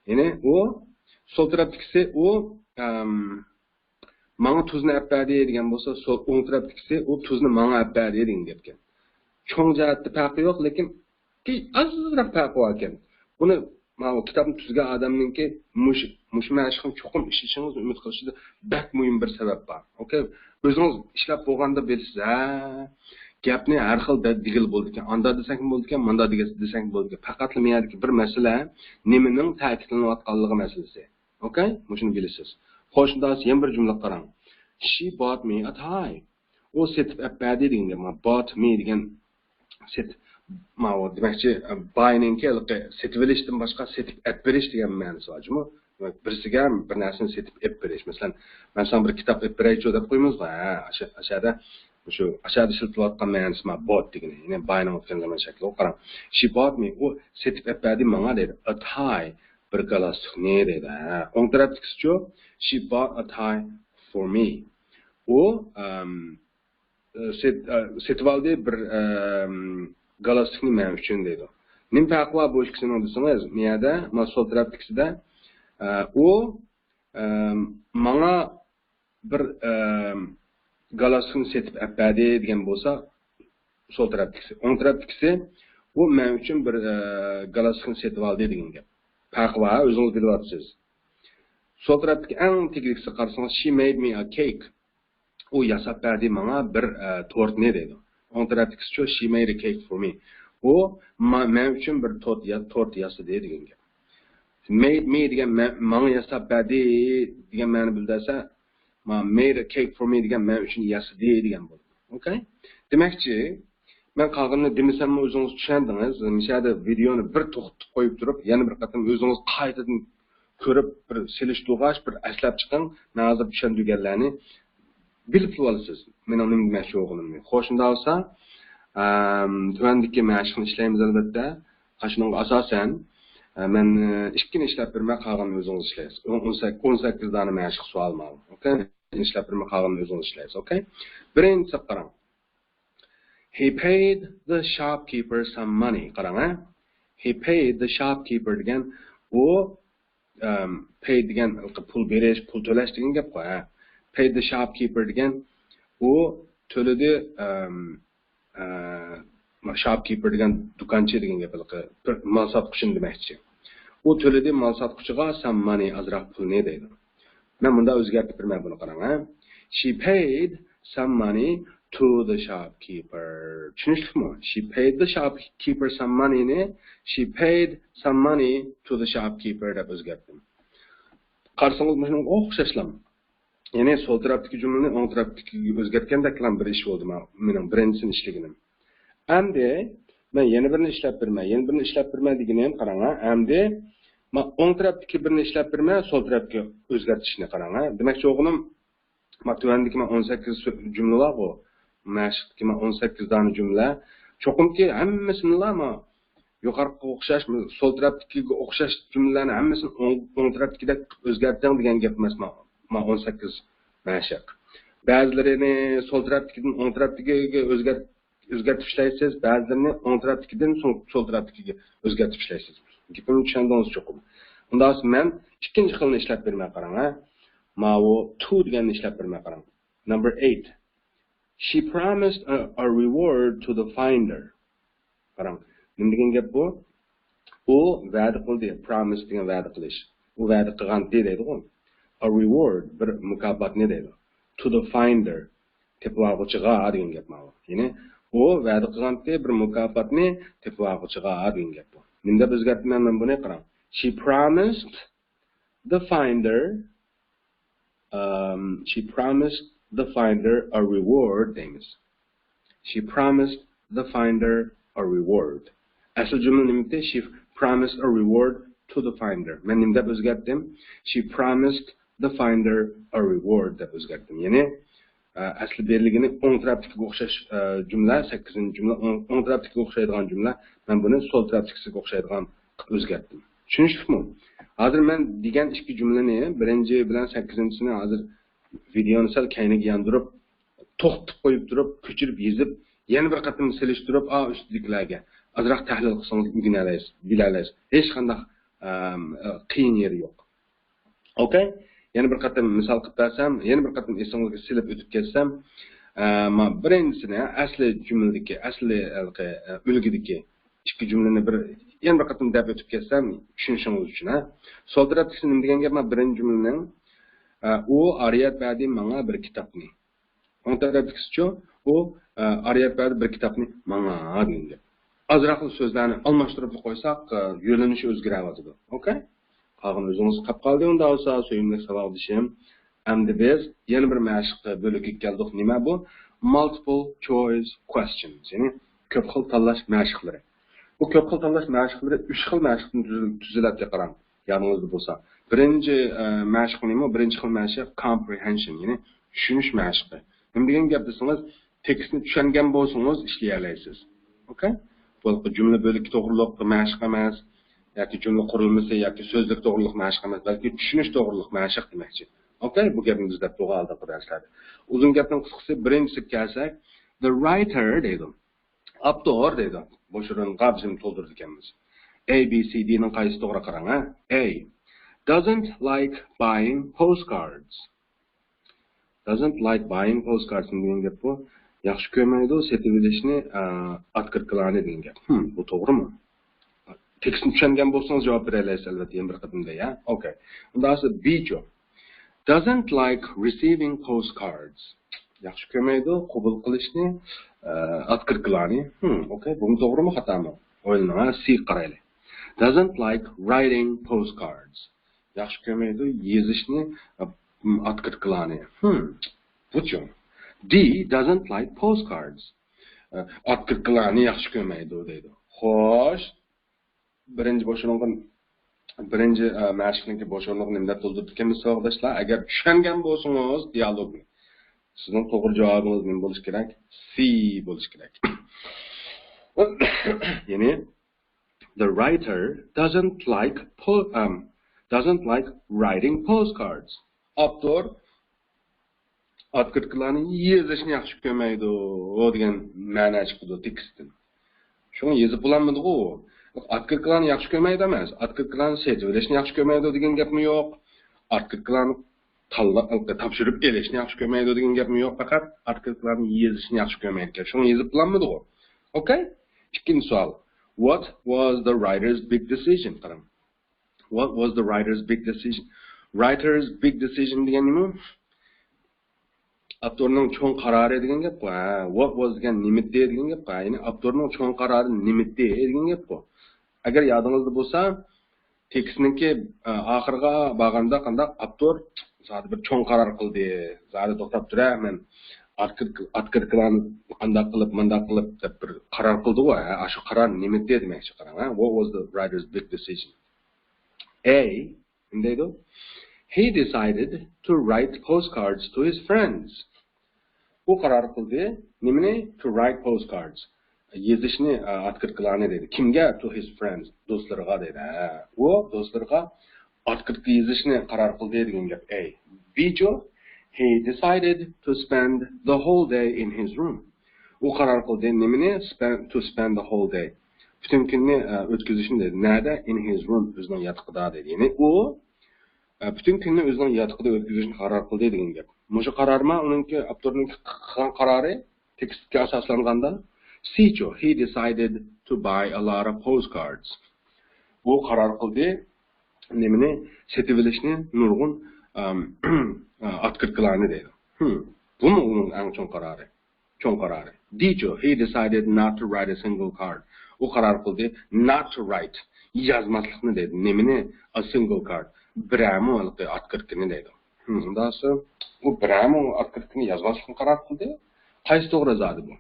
يەنى ئۇ سول تەرەپتىكىسى ئۇ، ئەم، ماڭا تۇزنى ئەپ بەردى دېگەن بولسا، سول ئوڭ تەرەپتىكىسى ئۇ تۇزنى ماڭا ئەپ بەردى دېگەن گەپكەن. چوڭ جەھەتتە پەرقى يوق، لېكىن ئازراق پەرقى باركەن. بۇنى ماۋۇ كىتابنى تۈزگەن ئادەمنىڭكى مۇشۇ، مۇشۇ مەشىقنى چوقۇم ئىشلىشىڭىزنى ئۈمىد قىلىشىدا بەك مۇھىم بىر سەۋەب بار. ئوكەي؟ ئۆزىڭىز ئىشلەپ بولغاندا بىلىسىز، ھە، گەپنى ھەر خىل دە-، دېگىلى بولىدىكەن. ئاندا دېسەكمۇ بولىدىكەن، ماندا دېگە-، دېسەكمۇ بولىدىكەن. پەقەتلا مەيەردىكى بىر مەسىلە نېمىنىڭ تەكىتلىنىۋاتقانلىقى مەسىلىسى. ئوكەي؟ مۇشۇنى بىلىسىز. خوش، ئۇنداق يەنە بىر جۈملە قاراڭ. She bought me a tie. ئۇ سېتىپ ئەپ بەردى دېگەن گەپ. Bought me دېگەن سېت-، ماۋۇ دېمەكچى، باينىڭكى ھېلىقى سېتىۋېلىشتىن باشقا سېتىپ ئەپ بېرىش دېگەن مەنىسى بار جۇمۇ. دېمەك، بىرسىگە بىر نەرسىنى سېتىپ ئەپ بېرىش. مەسىلەن، مەن ساڭا بىر كىتاب ئەپ بېرەيچۇ دەپ قويىمىزغۇ. ھە، ئاشۇ، ئاشۇ يەردە، مۇشۇ ئاشۇ يەردە ئىشلىتىلىۋاتقان مەنىسى ما bought دېگىنى. يەنى باينىڭ ئۆتكەن زامان شەكلىگە قاراڭ. She bought me، ئۇ سېتىپ ئەپ بەردى ماڭا دەيدۇ. A tie، بىر گالستۇكنى دەيدۇ. ھە، ئوڭ تەرەپتىكىسىچۇ؟ She bought a tie for me. ئۇ، ئەم، سېت-، ئە، سېتىۋالدى بىر، ئەم، گالستۇكنى مەن ئۈچۈن دەيدۇ. نېمە پەرقى بار بۇ ئىككىسىنىڭ دېسىڭىز، مۇ يەردە، ما سول تەرەپتىكىسىدە، ئە، ئۇ، ئەم، ماڭا بىر، ئەم، گالستۇكنى سېتىپ ئەپ بەردى دېگەن بولسا، سول تەرەپتىكىسى. ئوڭ تەرەپتىكىسى، ئۇ مەن ئۈچۈن بىر، ئە، گالستۇكنى سېتىپ ئالدى دېگەن گەپ. پەرقى بار، ئۆزىڭىز بىلىۋاتىسىز. سول تەرەپتىكى ئەڭ تېگىدىكىسىگە قارىسىڭىز، she made me a cake. ئۇ ياساپ بەردى ماڭا بىر، ئە، تورتنى دەيدۇ. ئوڭ تەرەپتىكىسىچۇ، she made a cake for me. ئۇ ما-، مەن ئۈچۈن بىر تورت يا-، تورت ياسىدى دېگەن گەپ. Made me دېگەن مەن، ماڭا ياساپ بەردى دېگەن مەنە بىلدۈرسە، ما-، made a cake for me دېگەن مەن ئۈچۈن ياسىدى دېگەن بولىدۇ. ئوكەي؟ دېمەكچى، مەن قالغىنىنى دېمىسەممۇ ئۆزىڭىز چۈشەندىڭىز. مۇشۇ يەردە ۋىدېئونى بىر توختىتىپ قويۇپ تۇرۇپ، يەنە بىر قېتىم ئۆزىڭىز قايتىدىن كۆرۈپ، بىر سېلىشتۇرغاچ، بىر ئەسلەپ چىقىڭ. مەن ھازىر چۈشەندۈرگەنلەرنى بىلىپ بولىسىز، مېنىڭ نېمە دېمەكچى بولغىنىمنى. خوش، شۇنداق بولسا، ئەم، تۆۋەندىكى مەشىقنى ئىشلەيمىز، ئەلۋەتتە. قاشۇنىڭغا ئاساسەن، ئە، مەن، ئە، ئىككىنى ئىشلەپ بېرىمەن، قالغىنىنى ئۆزىڭىز ئىشلەيسىز. ئون، ئون سەككىز، ئون سەككىز دانە مەشىق سوئال ماۋۇ. ئوكەي؟ ئىشلەپ بېرىمەن، قالغىنىنى ئۆزىڭىز ئىشلەيسىز. ئوكەي؟ بىرىنچىسىگە قاراڭ. He paid the shopkeeper some money. قاراڭ، ھە؟ He paid the shopkeeper دېگەن ئۇ، ئەم، پەي دېگەن پۇل بېرىش، پۇل تۆلەش دېگەن گەپقۇ، ھە. Paid the shopkeeper دېگەن ئۇ تۆلىدى، ئەم، ئە، shopkeeper دېگەن دۇكانچى دېگەن گەپ، ھېلىقى بىر مال ساتقۇچىنى دېمەكچى. ئۇ تۆلىدى مال ساتقۇچىغا some money، ئازراق پۇلنى دەيدۇ. مەن مۇنداق ئۆزگەرتىپ بېرىمەن بۇنى، قاراڭ، ھە. She paid some money to the shopkeeper. چۈشىنىشلىكمۇ؟ She paid the shopkeeper some money نى she paid some money to the shopkeeper دەپ ئۆزگەرتتىم. قارىسىڭىز مۇشۇنىڭغا ئوخشاشلا. يەنى سول تەرەپتىكى جۈملىنى ئوڭ تەرەپتىكىگە ئۆزگەرتكەندەكلا بىر ئىش بولدى ما-، مېنىڭ بىرىنچىسىنى ئىشلىگىنىم. ئەمدى مەن يەنە بىرنى ئىشلەپ بېرىمەن، يەنە بىرنى ئىشلەپ بېرىمەن دېگىنىم، قاراڭ، ھە. ئەمدى ما-، ئوڭ تەرەپتىكى بىرنى ئىشلەپ بېرىمەن، سول تەرەپكە ئۆزگەرتىشنى، قاراڭ، ھە. دېمەكچى بولغىنىم، ما-، تۆۋەندىكى ما ئون سەككىز سۆ-، جۈملە بارغۇ، مەشىقتىكى ما ئون سەككىز دانە جۈملە. چوقۇمكى ھەممىسىنىلا ما يۇقىرىقىغا ئوخشاش، سول تەرەپتىكىگە ئوخشاش جۈملىلەرنى ھەممىسىنى ئوڭ، ئوڭ تەرەپتىكىدەك ئۆزگەرتىڭ دېگەن گەپ ئەمەس ما، ما ئون سەككىز مەشىق. بەزىلىرىنى سول تەرەپتىكىدىن ئوڭ تەرەپتىكىگە ئۆزگەرت-، ئۆزگەرتىپ ئىشلەيسىز، بەزىلىرىنى ئوڭ تەرەپتىكىدىن سول، سول تەرەپتىكىگە ئۆزگەرتىپ ئىشلەيسىز. گېپىمنى چۈشەندىڭىز چوقۇم. ئۇنداق بولسا مەن ئىككىنچى خىلنى ئىشلەپ بېرىمەن، قاراڭ، ھە. ماۋۇ to دېگەننى ئىشلەپ بېرىمەن، قاراڭ. Number eight. She promised a, a reward to the finder. قاراڭ، نېمە دېگەن گەپ بۇ؟ ئۇ ۋەدە قىلدى، promise دېگەن ۋەدە قىلىش. ئۇ ۋەدە قىلغانتى دەيدىغۇ. A reward، بىر مۇكاپاتنى دەيدۇ. To the finder، تېپىۋالغۇچىغا دېگەن گەپ ماۋۇ. يەنى ئۇ ۋەدە قىلغانتى بىر مۇكاپاتنى تېپىۋالغۇچىغا دېگەن گەپ بۇ. نېمە دەپ ئۆزگەرتتىم مەن بۇنى؟ قاراڭ. She promised the finder، ئەم، she promised the finder a reward دەيمىز. She promised the finder a reward. ئەسلى جۈملە نېمىدى؟ She promised a reward to the finder. مەن نېمە دەپ ئۆزگەرتتىم؟ She promised the finder a reward دەپ ئۆزگەرتتىم. يەنى، ئە، ئەسلى بېرىلگىنى ئوڭ تەرەپتىكىگە ئوخشاش، ئە، جۈملە، سەككىزىنچى جۈملە، ئوڭ، ئوڭ تەرەپتىكىگە ئوخشايدىغان جۈملە. مەن بۇنى سول تەرەپتىكىسىگە ئوخشايدىغان قىلىپ ئۆزگەرتتىم. چۈشىنىشلىكمۇ؟ ھازىر مەن دېگەن ئىككى جۈملىنى، بىرىنچى بىلەن سەككىزىنچىسىنى ھازىر ۋىدېئونى سەل كەينىگە ياندۇرۇپ، توختىتىپ قويۇپ تۇرۇپ، كۆچۈرۈپ يېزىپ، يەنە بىر قېتىم سېلىشتۇرۇپ، ئا، ئۈستىدىكىلەرگە ئازراق تەھلىل قىلسىڭىز ئۆگىنەلەيسىز، بىلەلەيسىز. ھېچقانداق، ئەم، قىيىن يېرى يوق. ئوكەي؟ يەنە بىر قېتىم مىسال قىلىپ بەرسەم، يەنە بىر قېتىم ئېسىڭىزگە سېلىپ ئۆتۈپ كەتسەم، ئە، ما، بىرىنچىسىنى ئەسلى جۈملىدىكى، ئەسلى ھېلىقى، ئە، ئۈلگىدىكى ئىككى جۈملىنى بىر، يەنە بىر قېتىم دەپ ئۆتۈپ كەتسەم، چۈشىنىشىڭىز ئۈچۈن، ھە. سول تەرەپتىكىسى نېمە دېگەن گەپ؟ ما، بىرىنچى جۈملىنىڭ، ئە، ئۇ ئارىيەت بەردى ماڭا بىر كىتابنى. ئوڭ تەرەپتىكىسىچۇ؟ ئۇ، ئە، ئارىيەت بەردى بىر كىتابنى ماڭا دېگەن گەپ. ئازراقلا سۆزلەرنى ئالماشتۇرۇپ قويساق، ئە، يۆنىلىشى ئۆزگىرىۋاتىدۇ. ئوكەي؟ قالغىنى ئۆزىڭىزگە قاپ قالدى. ئۇنداق بولسا، سۆيۈملۈك ساۋاقدىشىم، ئەمدى بىز يەنە بىر مەشىق بۆلىكىگە كەلدۇق. نېمە بۇ؟ Multiple choice questions، يەنى كۆپ خىل تاللاش مەشىقلىرى. بۇ كۆپ خىل تاللاش مەشىقلىرى ئۈچ خىل مەشىقتىن تۈزۈل-، تۈزۈلەتتى، قاراڭ. يادىڭىزدا بولسا. بىرىنچى، ئە، مەشىق نېمە؟ بىرىنچى خىل مەشىق comprehension، يەنى چۈشىنىش مەشىقى. نېمە دېگەن گەپ دېسىڭىز، تېكىستنى چۈشەنگەن بولسىڭىز ئىشلىيەلەيسىز. ئوكەي؟ بۇ جۈملە بۆلىكى توغرۇلۇق مەشىق ئەمەس، ياكى جۈملە قۇرۇلمىسى ياكى سۆزلۈك توغرۇلۇق مەشىق ئەمەس، بەلكى چۈشىنىش توغرۇلۇق مەشىق دېمەكچى. ئوكەي؟ بۇ گەپنى بىز دەپ تۇرغان ئالدىنقى دەرسلەردە. ئۇزۇن گەپنىڭ قىسقىسى، بىرىنچىسىگە كەلسەك، the writer دەيدۇ. ئاپتور دەيدۇ. بوش ئورۇن غاپىسىنى تولدۇرىدىكەنمىز. A، B، C، D نىڭ قايسى توغرا، قاراڭ، ھە؟ A. Doesn't like buying postcards. Doesn't like buying postcards دېگەن گەپ بۇ. ياخشى كۆرمەيدۇ سېتىۋېلىشنى، ئە، ئاتكرىتكىلارنى دېگەن گەپ. ھىم، بۇ توغرىمۇ؟ تېكىستنى چۈشەنگەن بولسىڭىز جاۋاب بېرەلەيسىز، ئەلۋەتتە، يەنە بىر قېتىمدا، يا؟ ئوكەي. ئۇنداق بولسا بىچۇ. Doesn't like receiving postcards. ياخشى كۆرمەيدۇ قوبۇل قىلىشنى، ئە، ئاتكرىتكىلارنى. ھىم، ئوكەي. بۇمۇ توغرىمۇ خاتامۇ؟ ئويلىنىڭ، ھە، سىغا قارايلى. Doesn't like writing postcards. ياخشى كۆرمەيدۇ يېزىشنى، ئاتكرىتكىلارنى. ھىم، بۇچۇ. D doesn't like postcards. ئاتكرىتكىلارنى ياخشى كۆرمەيدۇ دەيدۇ. خوش، بىرىنچى بوشۇنغا، بىرىنچى، ئە، مەشىقنىڭكى بوش ئورنىغا نېمە دەپ تولدۇرۇپ كەتكەنمىز ساۋاقداشلار؟ ئەگەر چۈشەنگەن بولسىڭىز دىيالوگنى، سىزنىڭ توغرا جاۋابىڭىز نېمە بولۇشى كېرەك؟ سى بولۇشى كېرەك. يەنى، the writer doesn't like po- um, doesn't like writing postcards. ئاپتور ئاتكرىتكىلارنى يېزىشنى ياخشى كۆرمەيدۇ دېگەن مەنە چىقىدۇ تېكىستتىن. شۇڭا يېزىپ بولالمىدىغۇ. ئاتكرىتكىلارنى ياخشى كۆرمەيدۇ ئەمەس، ئاتكرىتكىلارنى سېتىۋېلىشنى ياخشى كۆرمەيدۇ دېگەن گەپمۇ يوق. ئاتكرىتكىلارنى تاللا-، تاپشۇرۇپ ئېلىشنى ياخشى كۆرمەيدۇ دېگەن گەپمۇ يوق، پەقەت ئاتكرىتكىلارنى يېزىشنى ياخشى كۆرمەيدىكەن. شۇڭا يېزىپ بولالمىدىغۇ. ئوكەي؟ ئىككىنچى سوئال. What was the writer's big decision? قاراڭ. What was the writer's big decision? Writer's big decision دېگەن نېمە؟ ئاپتورنىڭ چوڭ قارارى دېگەن گەپقۇ. ھە، what was دېگەن نېمىتى دېگەن گەپقۇ. يەنى ئاپتورنىڭ چوڭ قارارى نېمىتى دېگەن گەپقۇ. ئەگەر يادىڭىزدا بولسا، تېكىستنىڭكى، ئە، ئاخىرىغا بارغاندا قانداق ئاپتور زادى بىر چوڭ قارار قىلدى. زادى توختاپ تۇرە، مەن ئاتكرىتكىلارنى قانداق قىلىپ، مانداق قىلىپ دەپ بىر قارار قىلدىغۇ. ھە، ئاشۇ قارار نېمىتى دېمەكچى، قاراڭ. ھە، what was the writer's big decision? A، نېمە دەيدۇ؟ He decided to write postcards to his friends. ئۇ قارار قىلدى. نېمىنى؟ To write postcards. يېزىشنى، ئاتكرىتكىلارنى دەيدۇ. كىمگە؟ To his friends. دوستلىرىغا دەيدۇ. ھە. ئۇ دوستلىرىغا ئاتكرىتكا يېزىشنى قارار قىلدى دېگەن گەپ. A. B چۇ؟ He decided to spend the whole day in his room. ئۇ قارار قىلدى. نېمىنى؟ Spend, to spend the whole day. پۈتۈن كۈننى، ئە، ئۆتكۈزۈشنى دەيدۇ. نەدە؟ In his room. ئۆزىنىڭ ياتىقىدا دەيدۇ. يەنى ئۇ، ئە، پۈتۈن كۈننى ئۆزىنىڭ ياتىقىدا ئۆتكۈزۈشنى قارار قىلدى دېگەن گەپ. مۇشۇ قارارما ئۇنىڭكى، ئاپتورنىڭ قىلغان قارارى تېكىستكە ئاساسلانغاندا؟ C چۇ؟ He decided to buy a lot of postcards. ئۇ قارار قىلدى، نېمىنى؟ سېتىۋېلىشنى نۇرغۇن، ئەم، ئاتكرىتكىلارنى دەيدۇ. ھىم. بۇمۇ ئۇنىڭ ئەڭ چوڭ قارارى. چوڭ قارارى. D چۇ؟ He decided not to write a single card. ئۇ قارار قىلدى، not to write. يازماسلىقنى دەيدۇ. نېمىنى؟ A single card. بىرەرمۇ ھېلىقى ئاتكرىتكىنى دەيدۇ. ھىم، ئۇنداقسا، ئۇ بىرەرمۇ ئاتكرىتكىنى يازماسلىقنى قارار قىلدى. قايسى توغرا زادى بۇ؟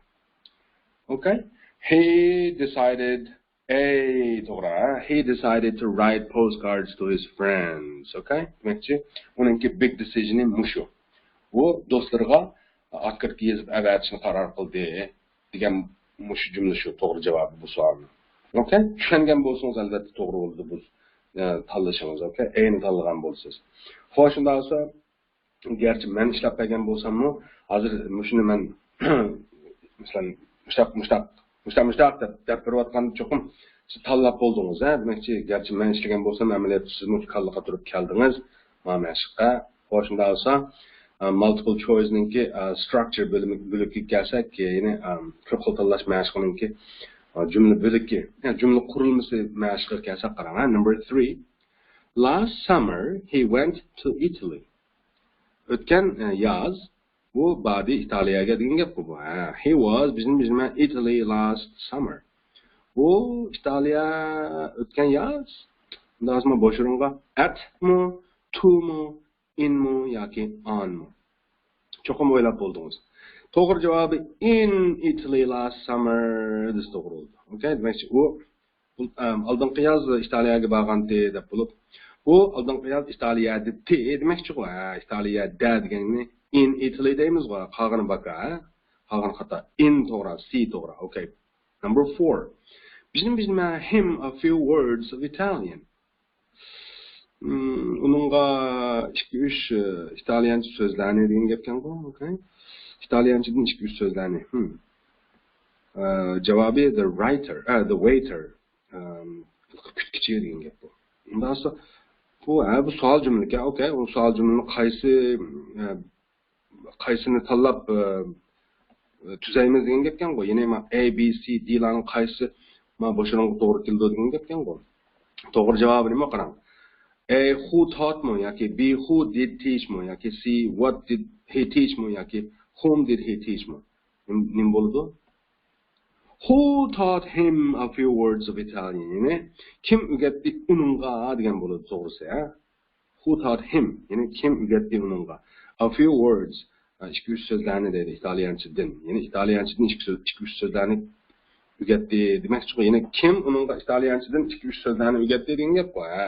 ئوكەي. He decided، A توغرا. He decided to write postcards to his friends. ئوكەي. دېمەكچى، ئۇنىڭكى big decision-ى مۇشۇ. ئۇ دوستلىرىغا ئاتكرىتكا يېزىپ ئەۋەتىشنى قارار قىلدى دېگەن مۇشۇ جۈملە شۇ توغرا جاۋابى بۇ سوئالنىڭ. ئوكەي. چۈشەنگەن بولسىڭىز، ئەلۋەتتە توغرا بولىدۇ بۇ، ئە، تاللىشىڭىز. ئوكەي. A نى تاللىغان بولىسىز. خوش، شۇنداق بولسا، گەرچە مەن ئىشلەپ بەرگەن بولساممۇ، ھازىر مۇشۇنى مەن، مەسىلەن، مۇشتاق، مۇشتاق، مۇشتاق، مۇشتاق دەپ، دەپ بېرىۋاتقاندا چوقۇم سىز تاللاپ بولدىڭىز، ھە؟ دېمەكچى، گەرچە مەن ئىشلىگەن بولسام، ئەمەلىيەتتە سىزمۇ كاللىغا تۇرۇپ كەلدىڭىز مانا مەشىققە. خوش، شۇنداق بولسا، ئە، مالتىپل چويسنىڭكى، ئە، ستراكچر بۆلۈمى، بۆلىكىگە كەلسەك، يەنى، ئە، كۆپ خىل تاللاش مەشىقىنىڭكى، ئە، جۈملە بۆلىكى، يا جۈملە قۇرۇلمىسى مەشىقىگە كەلسەك قاراڭ، ھە؟ Number three. Last summer, he went to Italy. ئۆتكەن، ئە، ياز ئۇ باردى ئىتالىيەگە دېگەن گەپقۇ بۇ. ھە، he was، بىزنىڭ، بىزنىڭ Italy last summer. ئۇ ئىتالىيە ئۆتكەن ياز. ئۇنداقسىمۇ بوش ئورۇنغا at مۇ، to مۇ، in مۇ ياكى on مۇ؟ چوقۇم ئويلاپ بولدىڭىز. توغرا جاۋابى in Italy last summer دېسە توغرا بولىدۇ. ئوكەي، دېمەكچى، ئۇ بۇ، ئەم، ئالدىنقى ياز ئىتالىيەگە بارغانتى دەپ بولۇپ، ئۇ ئالدىنقى ياز ئىتالىيەدىتى دېمەكچىغۇ. ھە، ئىتالىيەدە دېگەننى in Italy دەيمىزغۇ. قالغىنى باكا، ھە؟ قالغىنى خاتا. In توغرا، C توغرا. ئوكەي. Number four. بىزنىڭ، بىزنىڭ him a few words of Italian. مم، ئۇنىڭغا ئىككى، ئۈچ، ئى، ئىتالىيانچە سۆزلەرنى دېگەن گەپكەنغۇ. ئوكەي. ئىتالىيانچىدىن ئىككى، ئۈچ سۆزلەرنى. ھىم. ئە، جاۋابى the writer، ئە، the waiter. ئەم، كۈتكۈچى دېگەن گەپ بۇ. ئۇنداق بولسا، بۇ، ھە، بۇ سوئال جۈملىكەن. ئوكەي، ئۇ سوئال جۈملىنى قايسى، ئە، قايسىنى تاللاپ، ئە، تۈزەيمىز دېگەن گەپكەنغۇ. يەنى ما A, B, C, D لارنىڭ قايسى ما بۇ شۇنىڭغا توغرا كېلىدۇ دېگەن گەپكەنغۇ. توغرا جاۋابى نېمە قاراڭ؟ A, who taught مۇ ياكى B, who did teach مۇ ياكى C, what did he teach مۇ ياكى whom did he teach مۇ؟ نېمە، نېمە بولىدۇ؟ Who taught him a few words of Italian؟ يەنى كىم ئۆگەتتى ئۇنىڭغا دېگەن بولىدۇ توغرىسى، ھە؟ Who taught him؟ يەنى كىم ئۆگەتتى ئۇنىڭغا a few words، ئىككى-ئۈچ سۆزلەرنى دەيدۇ ئىتالىيانچىدىن. يەنى ئىتالىيانچىدىن ئىككى سۆز، ئىككى-ئۈچ سۆزلەرنى ئۆگەتتى دېمەكچىغۇ. يەنى كىم ئۇنىڭغا ئىتالىيانچىدىن ئىككى-ئۈچ سۆزلەرنى ئۆگەتتى دېگەن گەپقۇ، ھە؟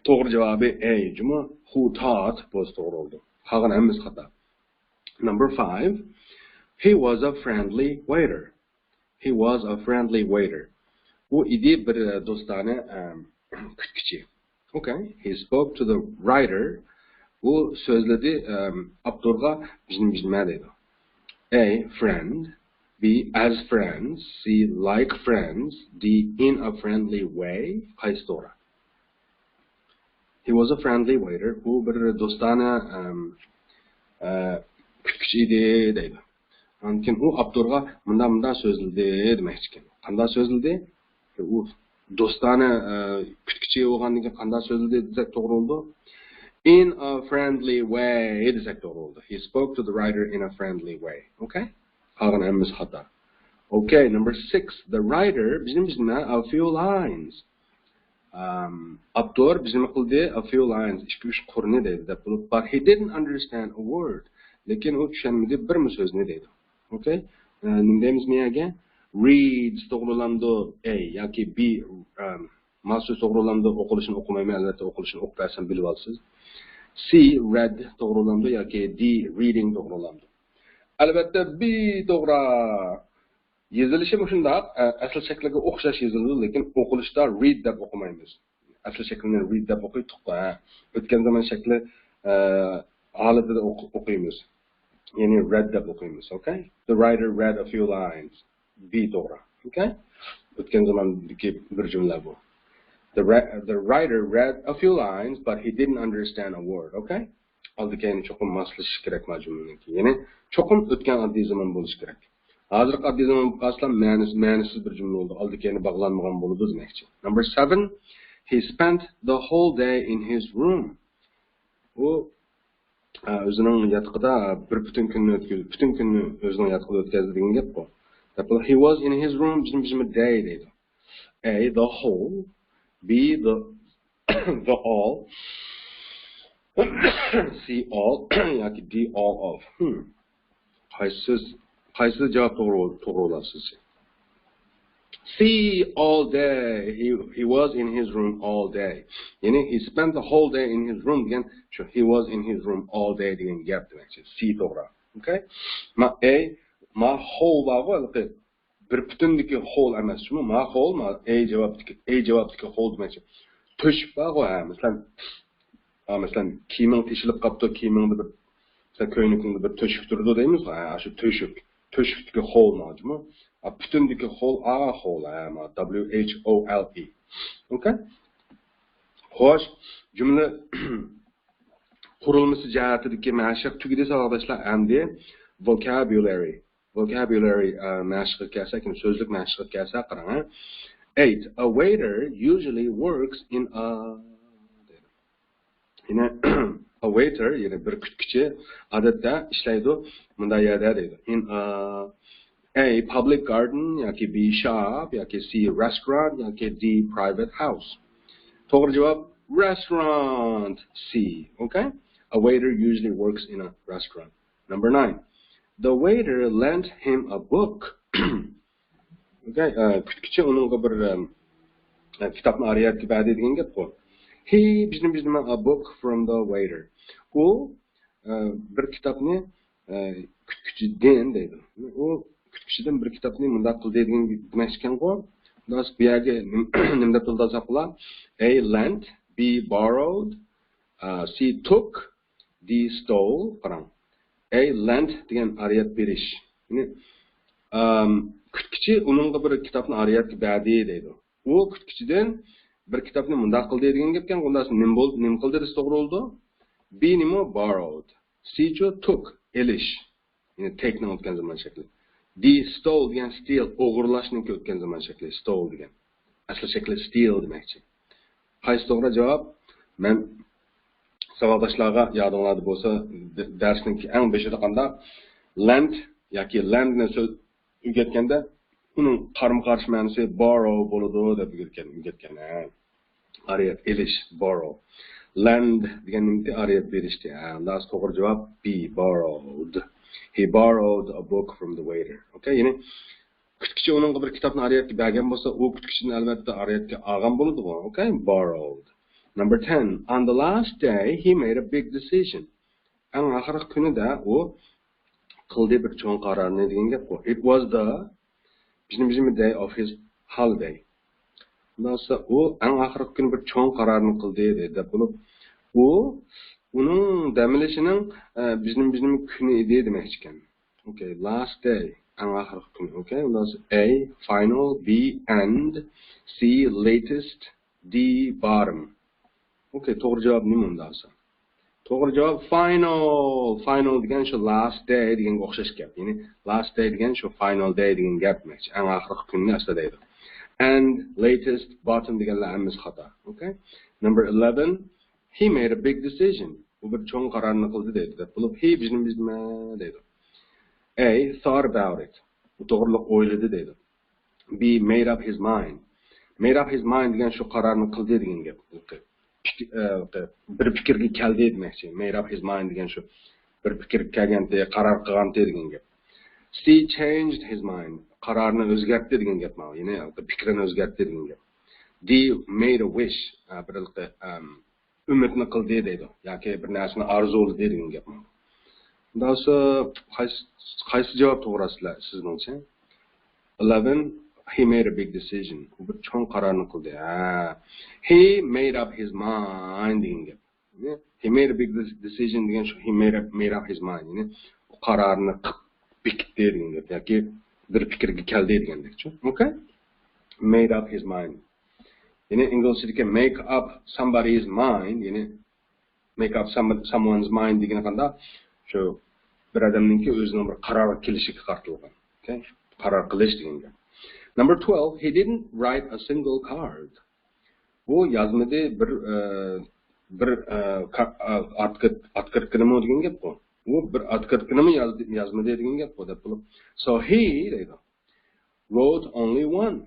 توغرا جاۋابى A جۇمۇ. Who taught بولسا توغرا بولىدۇ. قالغان ھەممىسى خاتا. Number five. He was a friendly waiter. He was a friendly waiter. ئۇ ئىدى بىر، ئە، دوستانە، ئەم، كۈتكۈچى. Okay. He spoke to the writer. ئۇ سۆزلىدى، ئەم، ئاپتورغا بىزنى، بىزنى دەيدۇ. A, friend. B, as friends. C, like friends. D, in a friendly way. قايسى توغرا؟ He was a friendly waiter. ئۇ بىر دوستانە، ئەم، ئە، كۈتكۈچى ئىدى دەيدۇ. ئاندىن كېيىن ئۇ ئاپتورغا مۇنداق، مۇنداق سۆزلىدى دېمەكچىكەن. قانداق سۆزلىدى؟ ئۇ دوستانە، ئە، كۈتكۈچى بولغاندىن كېيىن قانداق سۆزلىدى دېسەك توغرا بولىدۇ. In a friendly way دېسەك توغرا بولىدۇ. He spoke to the writer in a friendly way. Okay? قالغان ھەممىسى خاتا. Okay, number six. The writer، بىزنى، بىزنى، a few lines. ئام، ئاپتور بىزنى قىلدى، a few lines، ئىككى-ئۈچ قۇرنى دەيدۇ دەپ بولۇپ، but he didn't understand a word. لېكىن ئۇ چۈشەنمىدى بىرمۇ سۆزنى دەيدۇ. Okay؟ ئە، نېمە دەيمىز بۇ يەرگە؟ Reads توغرىلامدۇ A ياكى B، ئام، ما سۆز توغرىلامدۇ؟ ئوقۇلۇشىنى ئوقۇمايمەن، ئەلۋەتتە ئوقۇلۇشىنى ئوقۇپ بەرسەم بىلىۋالىسىز. C, read توغرىلامدۇ ياكى D, reading توغرىلامدۇ؟ ئەلۋەتتە B توغرا. يېزىلىشى مۇشۇنداق، ئە، ئەسلى شەكلىگە ئوخشاش يېزىلىدۇ، لېكىن ئوقۇلۇشتا read دەپ ئوقۇمايمىز. ئەسلى شەكلىنى read دەپ ئوقۇيتتۇق، ھە. ئۆتكەن زامان شەكلى، ئە، ھالىتىدە ئوقۇ-، ئوقۇيمىز. يەنى read دەپ ئوقۇيمىز، okay? The writer read a few lines. B توغرا، okay؟ ئۆتكەن زاماندىكى بىر جۈملە بۇ. The, re- the writer read a few lines, but he didn't understand a word, okay? ئالدى كەينى چوقۇم ماسلىشىش كېرەك ما جۈملىنىڭكى. يەنى چوقۇم ئۆتكەن ئاددىي زامان بولۇشى كېرەك. ھازىرقى ئاددىي زامان بولۇپ قالسا مەنىسى، مەنىسىز بىر جۈملە بولىدۇ. ئالدى كەينى باغلانمىغان بولىدۇ دېمەكچى. Number seven, he spent the whole day in his room. ئۇ، ئە، ئۆزىنىڭ ياتىقىدا بىر پۈتۈن كۈننى ئۆتكۈزدى، پۈتۈن كۈننى ئۆزىنىڭ ياتىقىدا ئۆتكۈزدى دېگەن گەپقۇ. He was in his room، بىزنى، بىزنى day دەيدۇ. A, the whole. B, the, the all. C, all. ياكى D, all of. Hmm. قايسى سۆز، قايسى جاۋاب توغرا، توغرا بولار سىزچە؟ C, all day. He, he was in his room all day. يەنى he spent the whole day in his room دېگەن شۇ he was in his room all day دېگەن گەپ دېمەكچى. C توغرا. Okay؟ ما A، ما whole بارغۇ، ھېلىقى بىر پۈتۈندىكى whole ئەمەس، شۇمۇ؟ ما whole، ما A جاۋابتىكى، A جاۋابتىكى whole دېمەكچى. تۆشۈك بارغۇ، ھە، مەسىلەن، ھە، مەسىلەن، كىيىمىڭ تېشىلىپ قاپتۇ، كىيىمىڭدا بىر، مەسىلەن، كۆينىكىڭدە بىر تۆشۈك تۇرىدۇ دەيمىزغۇ، ھە، شۇ تۆشۈك. تۆشۈكتىكى whole ماجۇمۇ. ھە، پۈتۈندىكى whole، ئا whole، ھە، ما W H O L E. Okay؟ خوش، جۈملە قۇرۇلمىسى جەھەتتىكى مەشىق تۈگىدى، ساۋاقداشلار. ئەمدى vocabulary. Vocabulary، ئە، مەشىقىگە كەلسەك، يەنى سۆزلۈك مەشىقىگە كەلسەك، قاراڭ، ھە. Eight. A waiter usually works in a، يەنى a waiter، يەنى بىر كۈتكۈچى، ئادەتتە ئىشلەيدۇ مۇنداق يەردە دەيدۇ. In a، A، public garden ياكى B، shop ياكى C، restaurant ياكى D، private house. توغرا جاۋاب restaurant، C. Okay? A waiter usually works in a restaurant. Number nine. The waiter lent him a book. Okay, ئە، كۈتكۈچى ئۇنىڭغا بىر، ئە، كىتابنى ئارىيەتكە بەردى دېگەن گەپقۇ. He، بىزنى، بىزنى، a book from the waiter. ئۇ، ئە، بىر كىتابنى، ئە، كۈتكۈچىدىن دەيدۇ. ئۇ كۈتكۈچىدىن بىر كىتابنى مۇنداق قىلدى دېگەن دېمەكچىكەنغۇ. بۇ يەرگە نېمە، نېمە دەپ تولدۇرساق بولا؟ A lent، B borrowed، ئە، C took، D stole. قاراڭ. A lent دېگەن ئارىيەت بېرىش. يەنى، ئەم، كۈتكۈچى ئۇنىڭغا بىر كىتابنى ئارىيەتكە بەردى دەيدۇ. ئۇ كۈتكۈچىدىن بىر كىتابنى مۇنداق قىلدى دېگەن گەپكەن. ئۇنداق نېمە بولدى، نېمە قىلدى دېسە توغرا بولىدۇ. B نېمە؟ Borrowed. C چۇ، took، ئېلىش. يەنى take نىڭ ئۆتكەن زامان شەكلى. D stole دېگەن steal، ئوغرىلاشنىڭكى ئۆتكەن زامان شەكلى، stole دېگەن. ئەسلى شەكلى steal دېمەكچى. قايسى توغرا جاۋاب؟ مەن ساۋاقداشلارغا، يادىڭلاردا بولسا، د-، دەرسنىڭ ئەڭ بېشىدا قانداق lend ياكى lend نى سۆز ئۆگەتكەندە، ئۇنىڭ قارمۇ قارشى مەنىسى borrow بولىدۇ دەپ ئۆگەتكەن، ئۆگەتكەن. ھە. ئارىيەت ئېلىش، borrow. Lend دېگەن نېمىدى؟ ئارىيەت بېرىشتى. ھە، ئۇنداق توغرا جاۋاب B، borrowed. He borrowed a book from the waiter. ئوكەي، يەنى كۈتكۈچى ئۇنىڭغا بىر كىتابنى ئارىيەتكە بەرگەن بولسا، ئۇ كۈتكۈچىدىن ئەلۋەتتە ئارىيەتكە ئالغان بولىدىغۇ. ئوكەي، borrowed. Number ten. On the last day, he made a big decision. ئەڭ ئاخىرقى كۈنىدە ئۇ قىلدى بىر چوڭ قارارنى دېگەن گەپقۇ. It was the بىزنىڭ بىزنىڭ day of his holiday. ئۇنداق بولسا ئۇ ئەڭ ئاخىرقى كۈنى بىر چوڭ قارارنى قىلدى دەپ بولۇپ، ئۇ ئۇنىڭ دەم ئېلىشىنىڭ، ئە، بىزنىڭ بىزنىڭ كۈنى ئىدى دېمەكچىكەن. ئوكەي، last day، ئەڭ ئاخىرقى كۈنى. ئوكەي، ئۇنداق بولسا A final، B end، C latest، D bottom. ئوكەي، توغرا جاۋاب نېمە ئۇنداق بولسا؟ توغرا جاۋاب final. Final دېگەن شۇ last day دېگەنگە ئوخشاش گەپ. يەنى last day دېگەن شۇ final day دېگەن گەپ دېمەكچى. ئەڭ ئاخىرقى كۈننى ئەسلى دەيدۇ. And latest bottom دېگەنلەر ھەممىسى خاتا. ئوكەي. Number eleven. He made a big decision. ئۇ بىر چوڭ قارارنى قىلدى دەيدۇ. دەپ بولۇپ، he بىزنى بىزمە دەيدۇ. A thought about it. ئۇ توغرىلىق ئويلىدى دەيدۇ. B made up his mind. Made up his mind دېگەن شۇ قارارنى قىلدى دېگەن گەپ. پىك-، ئە، بىر پىكىرگە كەلدى دېمەكچى. Made up his mind دېگەن شۇ بىر پىكىرگە كەلگەنتى، قارار قىلغانتى دېگەن گەپ. C changed his mind. قارارىنى ئۆزگەرتتى دېگەن گەپ ماۋۇ. يەنى پىكرىنى ئۆزگەرتتى دېگەن گەپ. D made a wish. ئە، بىر، ئەم، ئۈمىدنى قىلدى دەيدۇ. ياكى بىر نەرسىنى ئارزۇلىدى دېگەن گەپ. ئۇنداق بولسا قايسى، قايسى جاۋاب توغرا سىلەر، سىزنىڭچە؟ Eleven, he made a big decision. ئۇ بىر چوڭ قارارنى قىلدى. ھە. He made up his mind دېگەن گەپ. He made a big dec-، decision دېگەن شۇ، he made up, made up his mind. يەنى ئۇ قارارنى قىپ بېكىتتى دېگەن گەپ. ياكى بىر پىكىرگە كەلدى دېگەندەكچۇ. ئوكەي؟ Made up his mind. يەنى ئىنگلىزچىدىكى make up somebody's mind، يەنى make up some-، someone's mind دېگىنى قانداق؟ شۇ بىر ئادەمنىڭكى ئۆزىنىڭ بىر قارارغا كېلىشىگە قارىتىلغان. ئوكەي؟ قارار قىلىش دېگەن گەپ. Number twelve, he didn't write a single card. ئۇ يازمىدى بىر، ئە، بىر، ئە، كا-، ئە، ئاتكىرت-، ئاتكىرتكىنىمۇ دېگەن گەپقۇ. ئۇ بىر ئاتكىرتكىنىمۇ يازدى، يازمىدى دېگەن گەپقۇ دەپ بولۇپ. So he دەيدۇ. Wrote only one.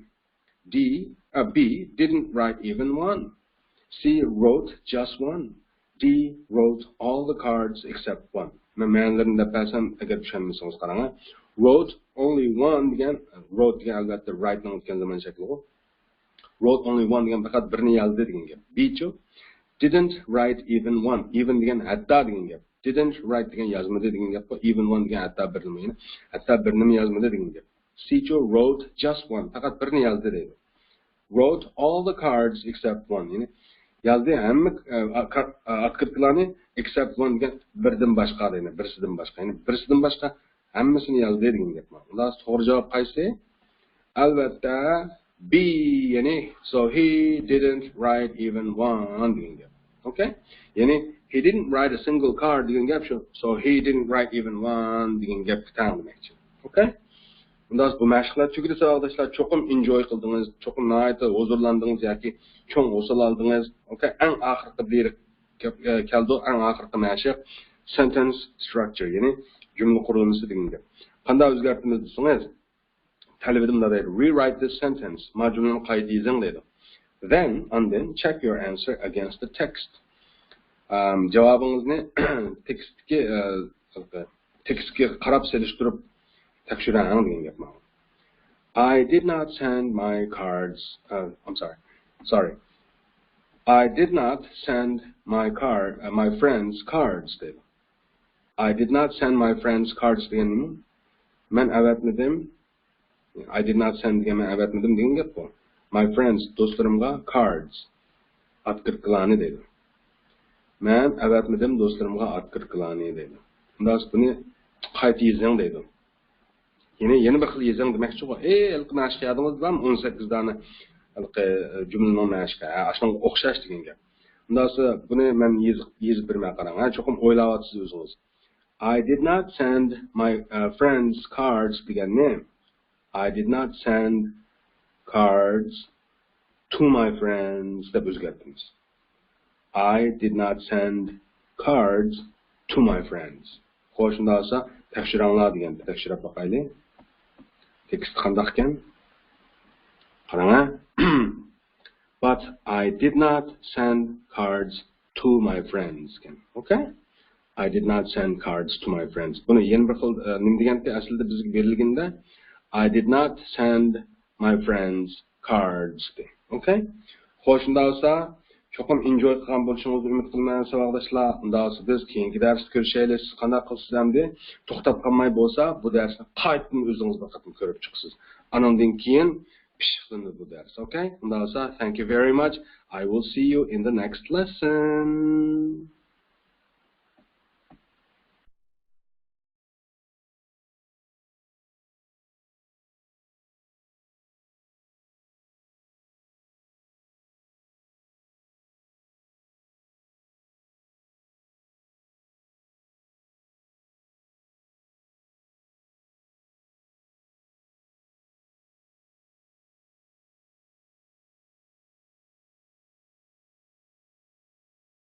D, uh, B didn't write even one. C wrote just one. D wrote all the cards except one. مەن مەنىلىرىنى دەپ بەرسەم، ئەگەر چۈشەنمىسىڭىز قاراڭ. Wrote only one دېگەن، wrote دېگەن ئەلۋەتتە write نىڭ ئۆتكەن زامان شەكلىغۇ. Wrote only one دېگەن پەقەت بىرنى يازدى دېگەن گەپ. B چۇ؟ Didn't write even one. Even دېگەن ھەتتا دېگەن گەپ. Didn't write دېگەن يازمىدى دېگەن گەپقۇ. Even one دېگەن ھەتتا بىرنىمۇ، يەنى ھەتتا بىرنىمۇ يازمىدى دېگەن گەپ. C چۇ؟ Wrote just one. پەقەت بىرنى يازدى دەيدۇ. Wrote all the cards except one. يەنى يازدى ھەممە، ئە، ئا-، كار-، ئا، ئاتكىرتكىلارنى except one دېگەن بىردىن باشقا دەيدۇ. بىرسىدىن باشقا. يەنى بىرسىدىن باشقا ھەممىسىنى يازدى دېگەن گەپ. ئۇنداق توغرا جاۋاب قايسى؟ ئەلۋەتتە B، يەنى so he didn't write even one دېگەن گەپ. ئوكەي؟ يەنى he didn't write a single card دېگەن گەپ شۇ. So he didn't write even one دېگەن گەپكە تەڭ دېمەكچى. ئوكەي؟ ئۇنداق بۇ مەشىقلەر تۈگىدى ساۋاقداشلار. چوقۇم ئېنجوي قىلدىڭىز، چوقۇم ناھايىتى ھۇزۇرلاندىڭىز ياكى چوڭ ھوسۇل ئالدىڭىز. ئوكەي؟ ئەڭ ئاخىرقى بىر گەپ، ئە، كەلدى، ئەڭ ئاخىرقى مەشىق sentence structure، يەنى جۈملە قۇرۇلمىسى دېگەن گەپ. قانداق ئۆزگەرتىمىز دېسىڭىز، تەلىپىدە مۇنداق دەيدۇ، rewrite this sentence، ما جۈملىنى قايتا يېزىڭ دەيدۇ. Then، ئاندىن check your answer against the text. ئام، جاۋابىڭىزنى تېكىستتىكى، ئە، تېكىستكە قاراپ سېلىشتۇرۇپ تەكشۈرۈڭ دېگەن گەپ مانا. I did not send my cards, uh, I'm sorry. Sorry. I did not send my card, uh, my friends cards دەيدۇ. I did not send my friends cards دېگەن نېمە؟ مەن ئەۋەتمىدىم. I did not send دېگەن مەن ئەۋەتمىدىم دېگەن گەپقۇ. My friends، دوستلىرىمغا cards، ئاتكىرتكىلارنى دەيدۇ. مەن ئەۋەتمىدىم دوستلىرىمغا ئاتكىرتكىلارنى دەيدۇ. ئۇنداق بۇنى قايتا يېزىڭ دەيدۇ. يەنى يەنە بىر خىل يېزىڭ دېمەكچىغۇ. ئەي، ھېلىقى مەشىق يادىڭىزدىمۇ؟ ئون سەككىز دانە ھېلىقى جۈملىنىڭ مەشىقى. ھە، ئاشۇنىڭغا ئوخشاش دېگەن گەپ. ئۇنداق بولسا بۇنى مەن يېزىپ، يېزىپ بېرىمەن قاراڭ. ھە، چوقۇم ئويلاۋاتىسىز ئۆزىڭىز. I did not send my uh, friends cards دېگەننى I did not send cards to my friends دەپ ئۆزگەرتىمىز. I did not send cards to my friends. خوش، شۇنداق بولسا تەكشۈرۈڭلار دېگەن، تەكشۈرۈپ باقايلى. تېكىست قانداق ئىكەن؟ قاراڭە. But I did not send cards to my friends ئىكەن. Okay? I did not send cards to my friends. بۇنى يەنە بىر خىل ئە، نېمە دېگەنتى ئەسلىدە بىزگە بېرىلگىنىدە I did not send my friends cards دە. Okay? خوش، شۇنداق بولسا چوقۇم ئېنجوي قىلغان بولۇشىڭىزنى ئۈمىد قىلىمەن، ساۋاقداشلار. ئۇنداق بولسا بىز كېيىنكى دەرستە كۆرۈشەيلى. سىز قانداق قىلىسىز ئەمدى؟ توختاپ قالماي بولسا بۇ دەرسنى قايتىدىن ئۆزىڭىز بىر قېتىم كۆرۈپ چىقىسىز. ئانىڭدىن كېيىن پىششىقلىنىدۇ بۇ دەرس. Okay? ئۇنداق بولسا thank you very much. I will see you in the next lesson.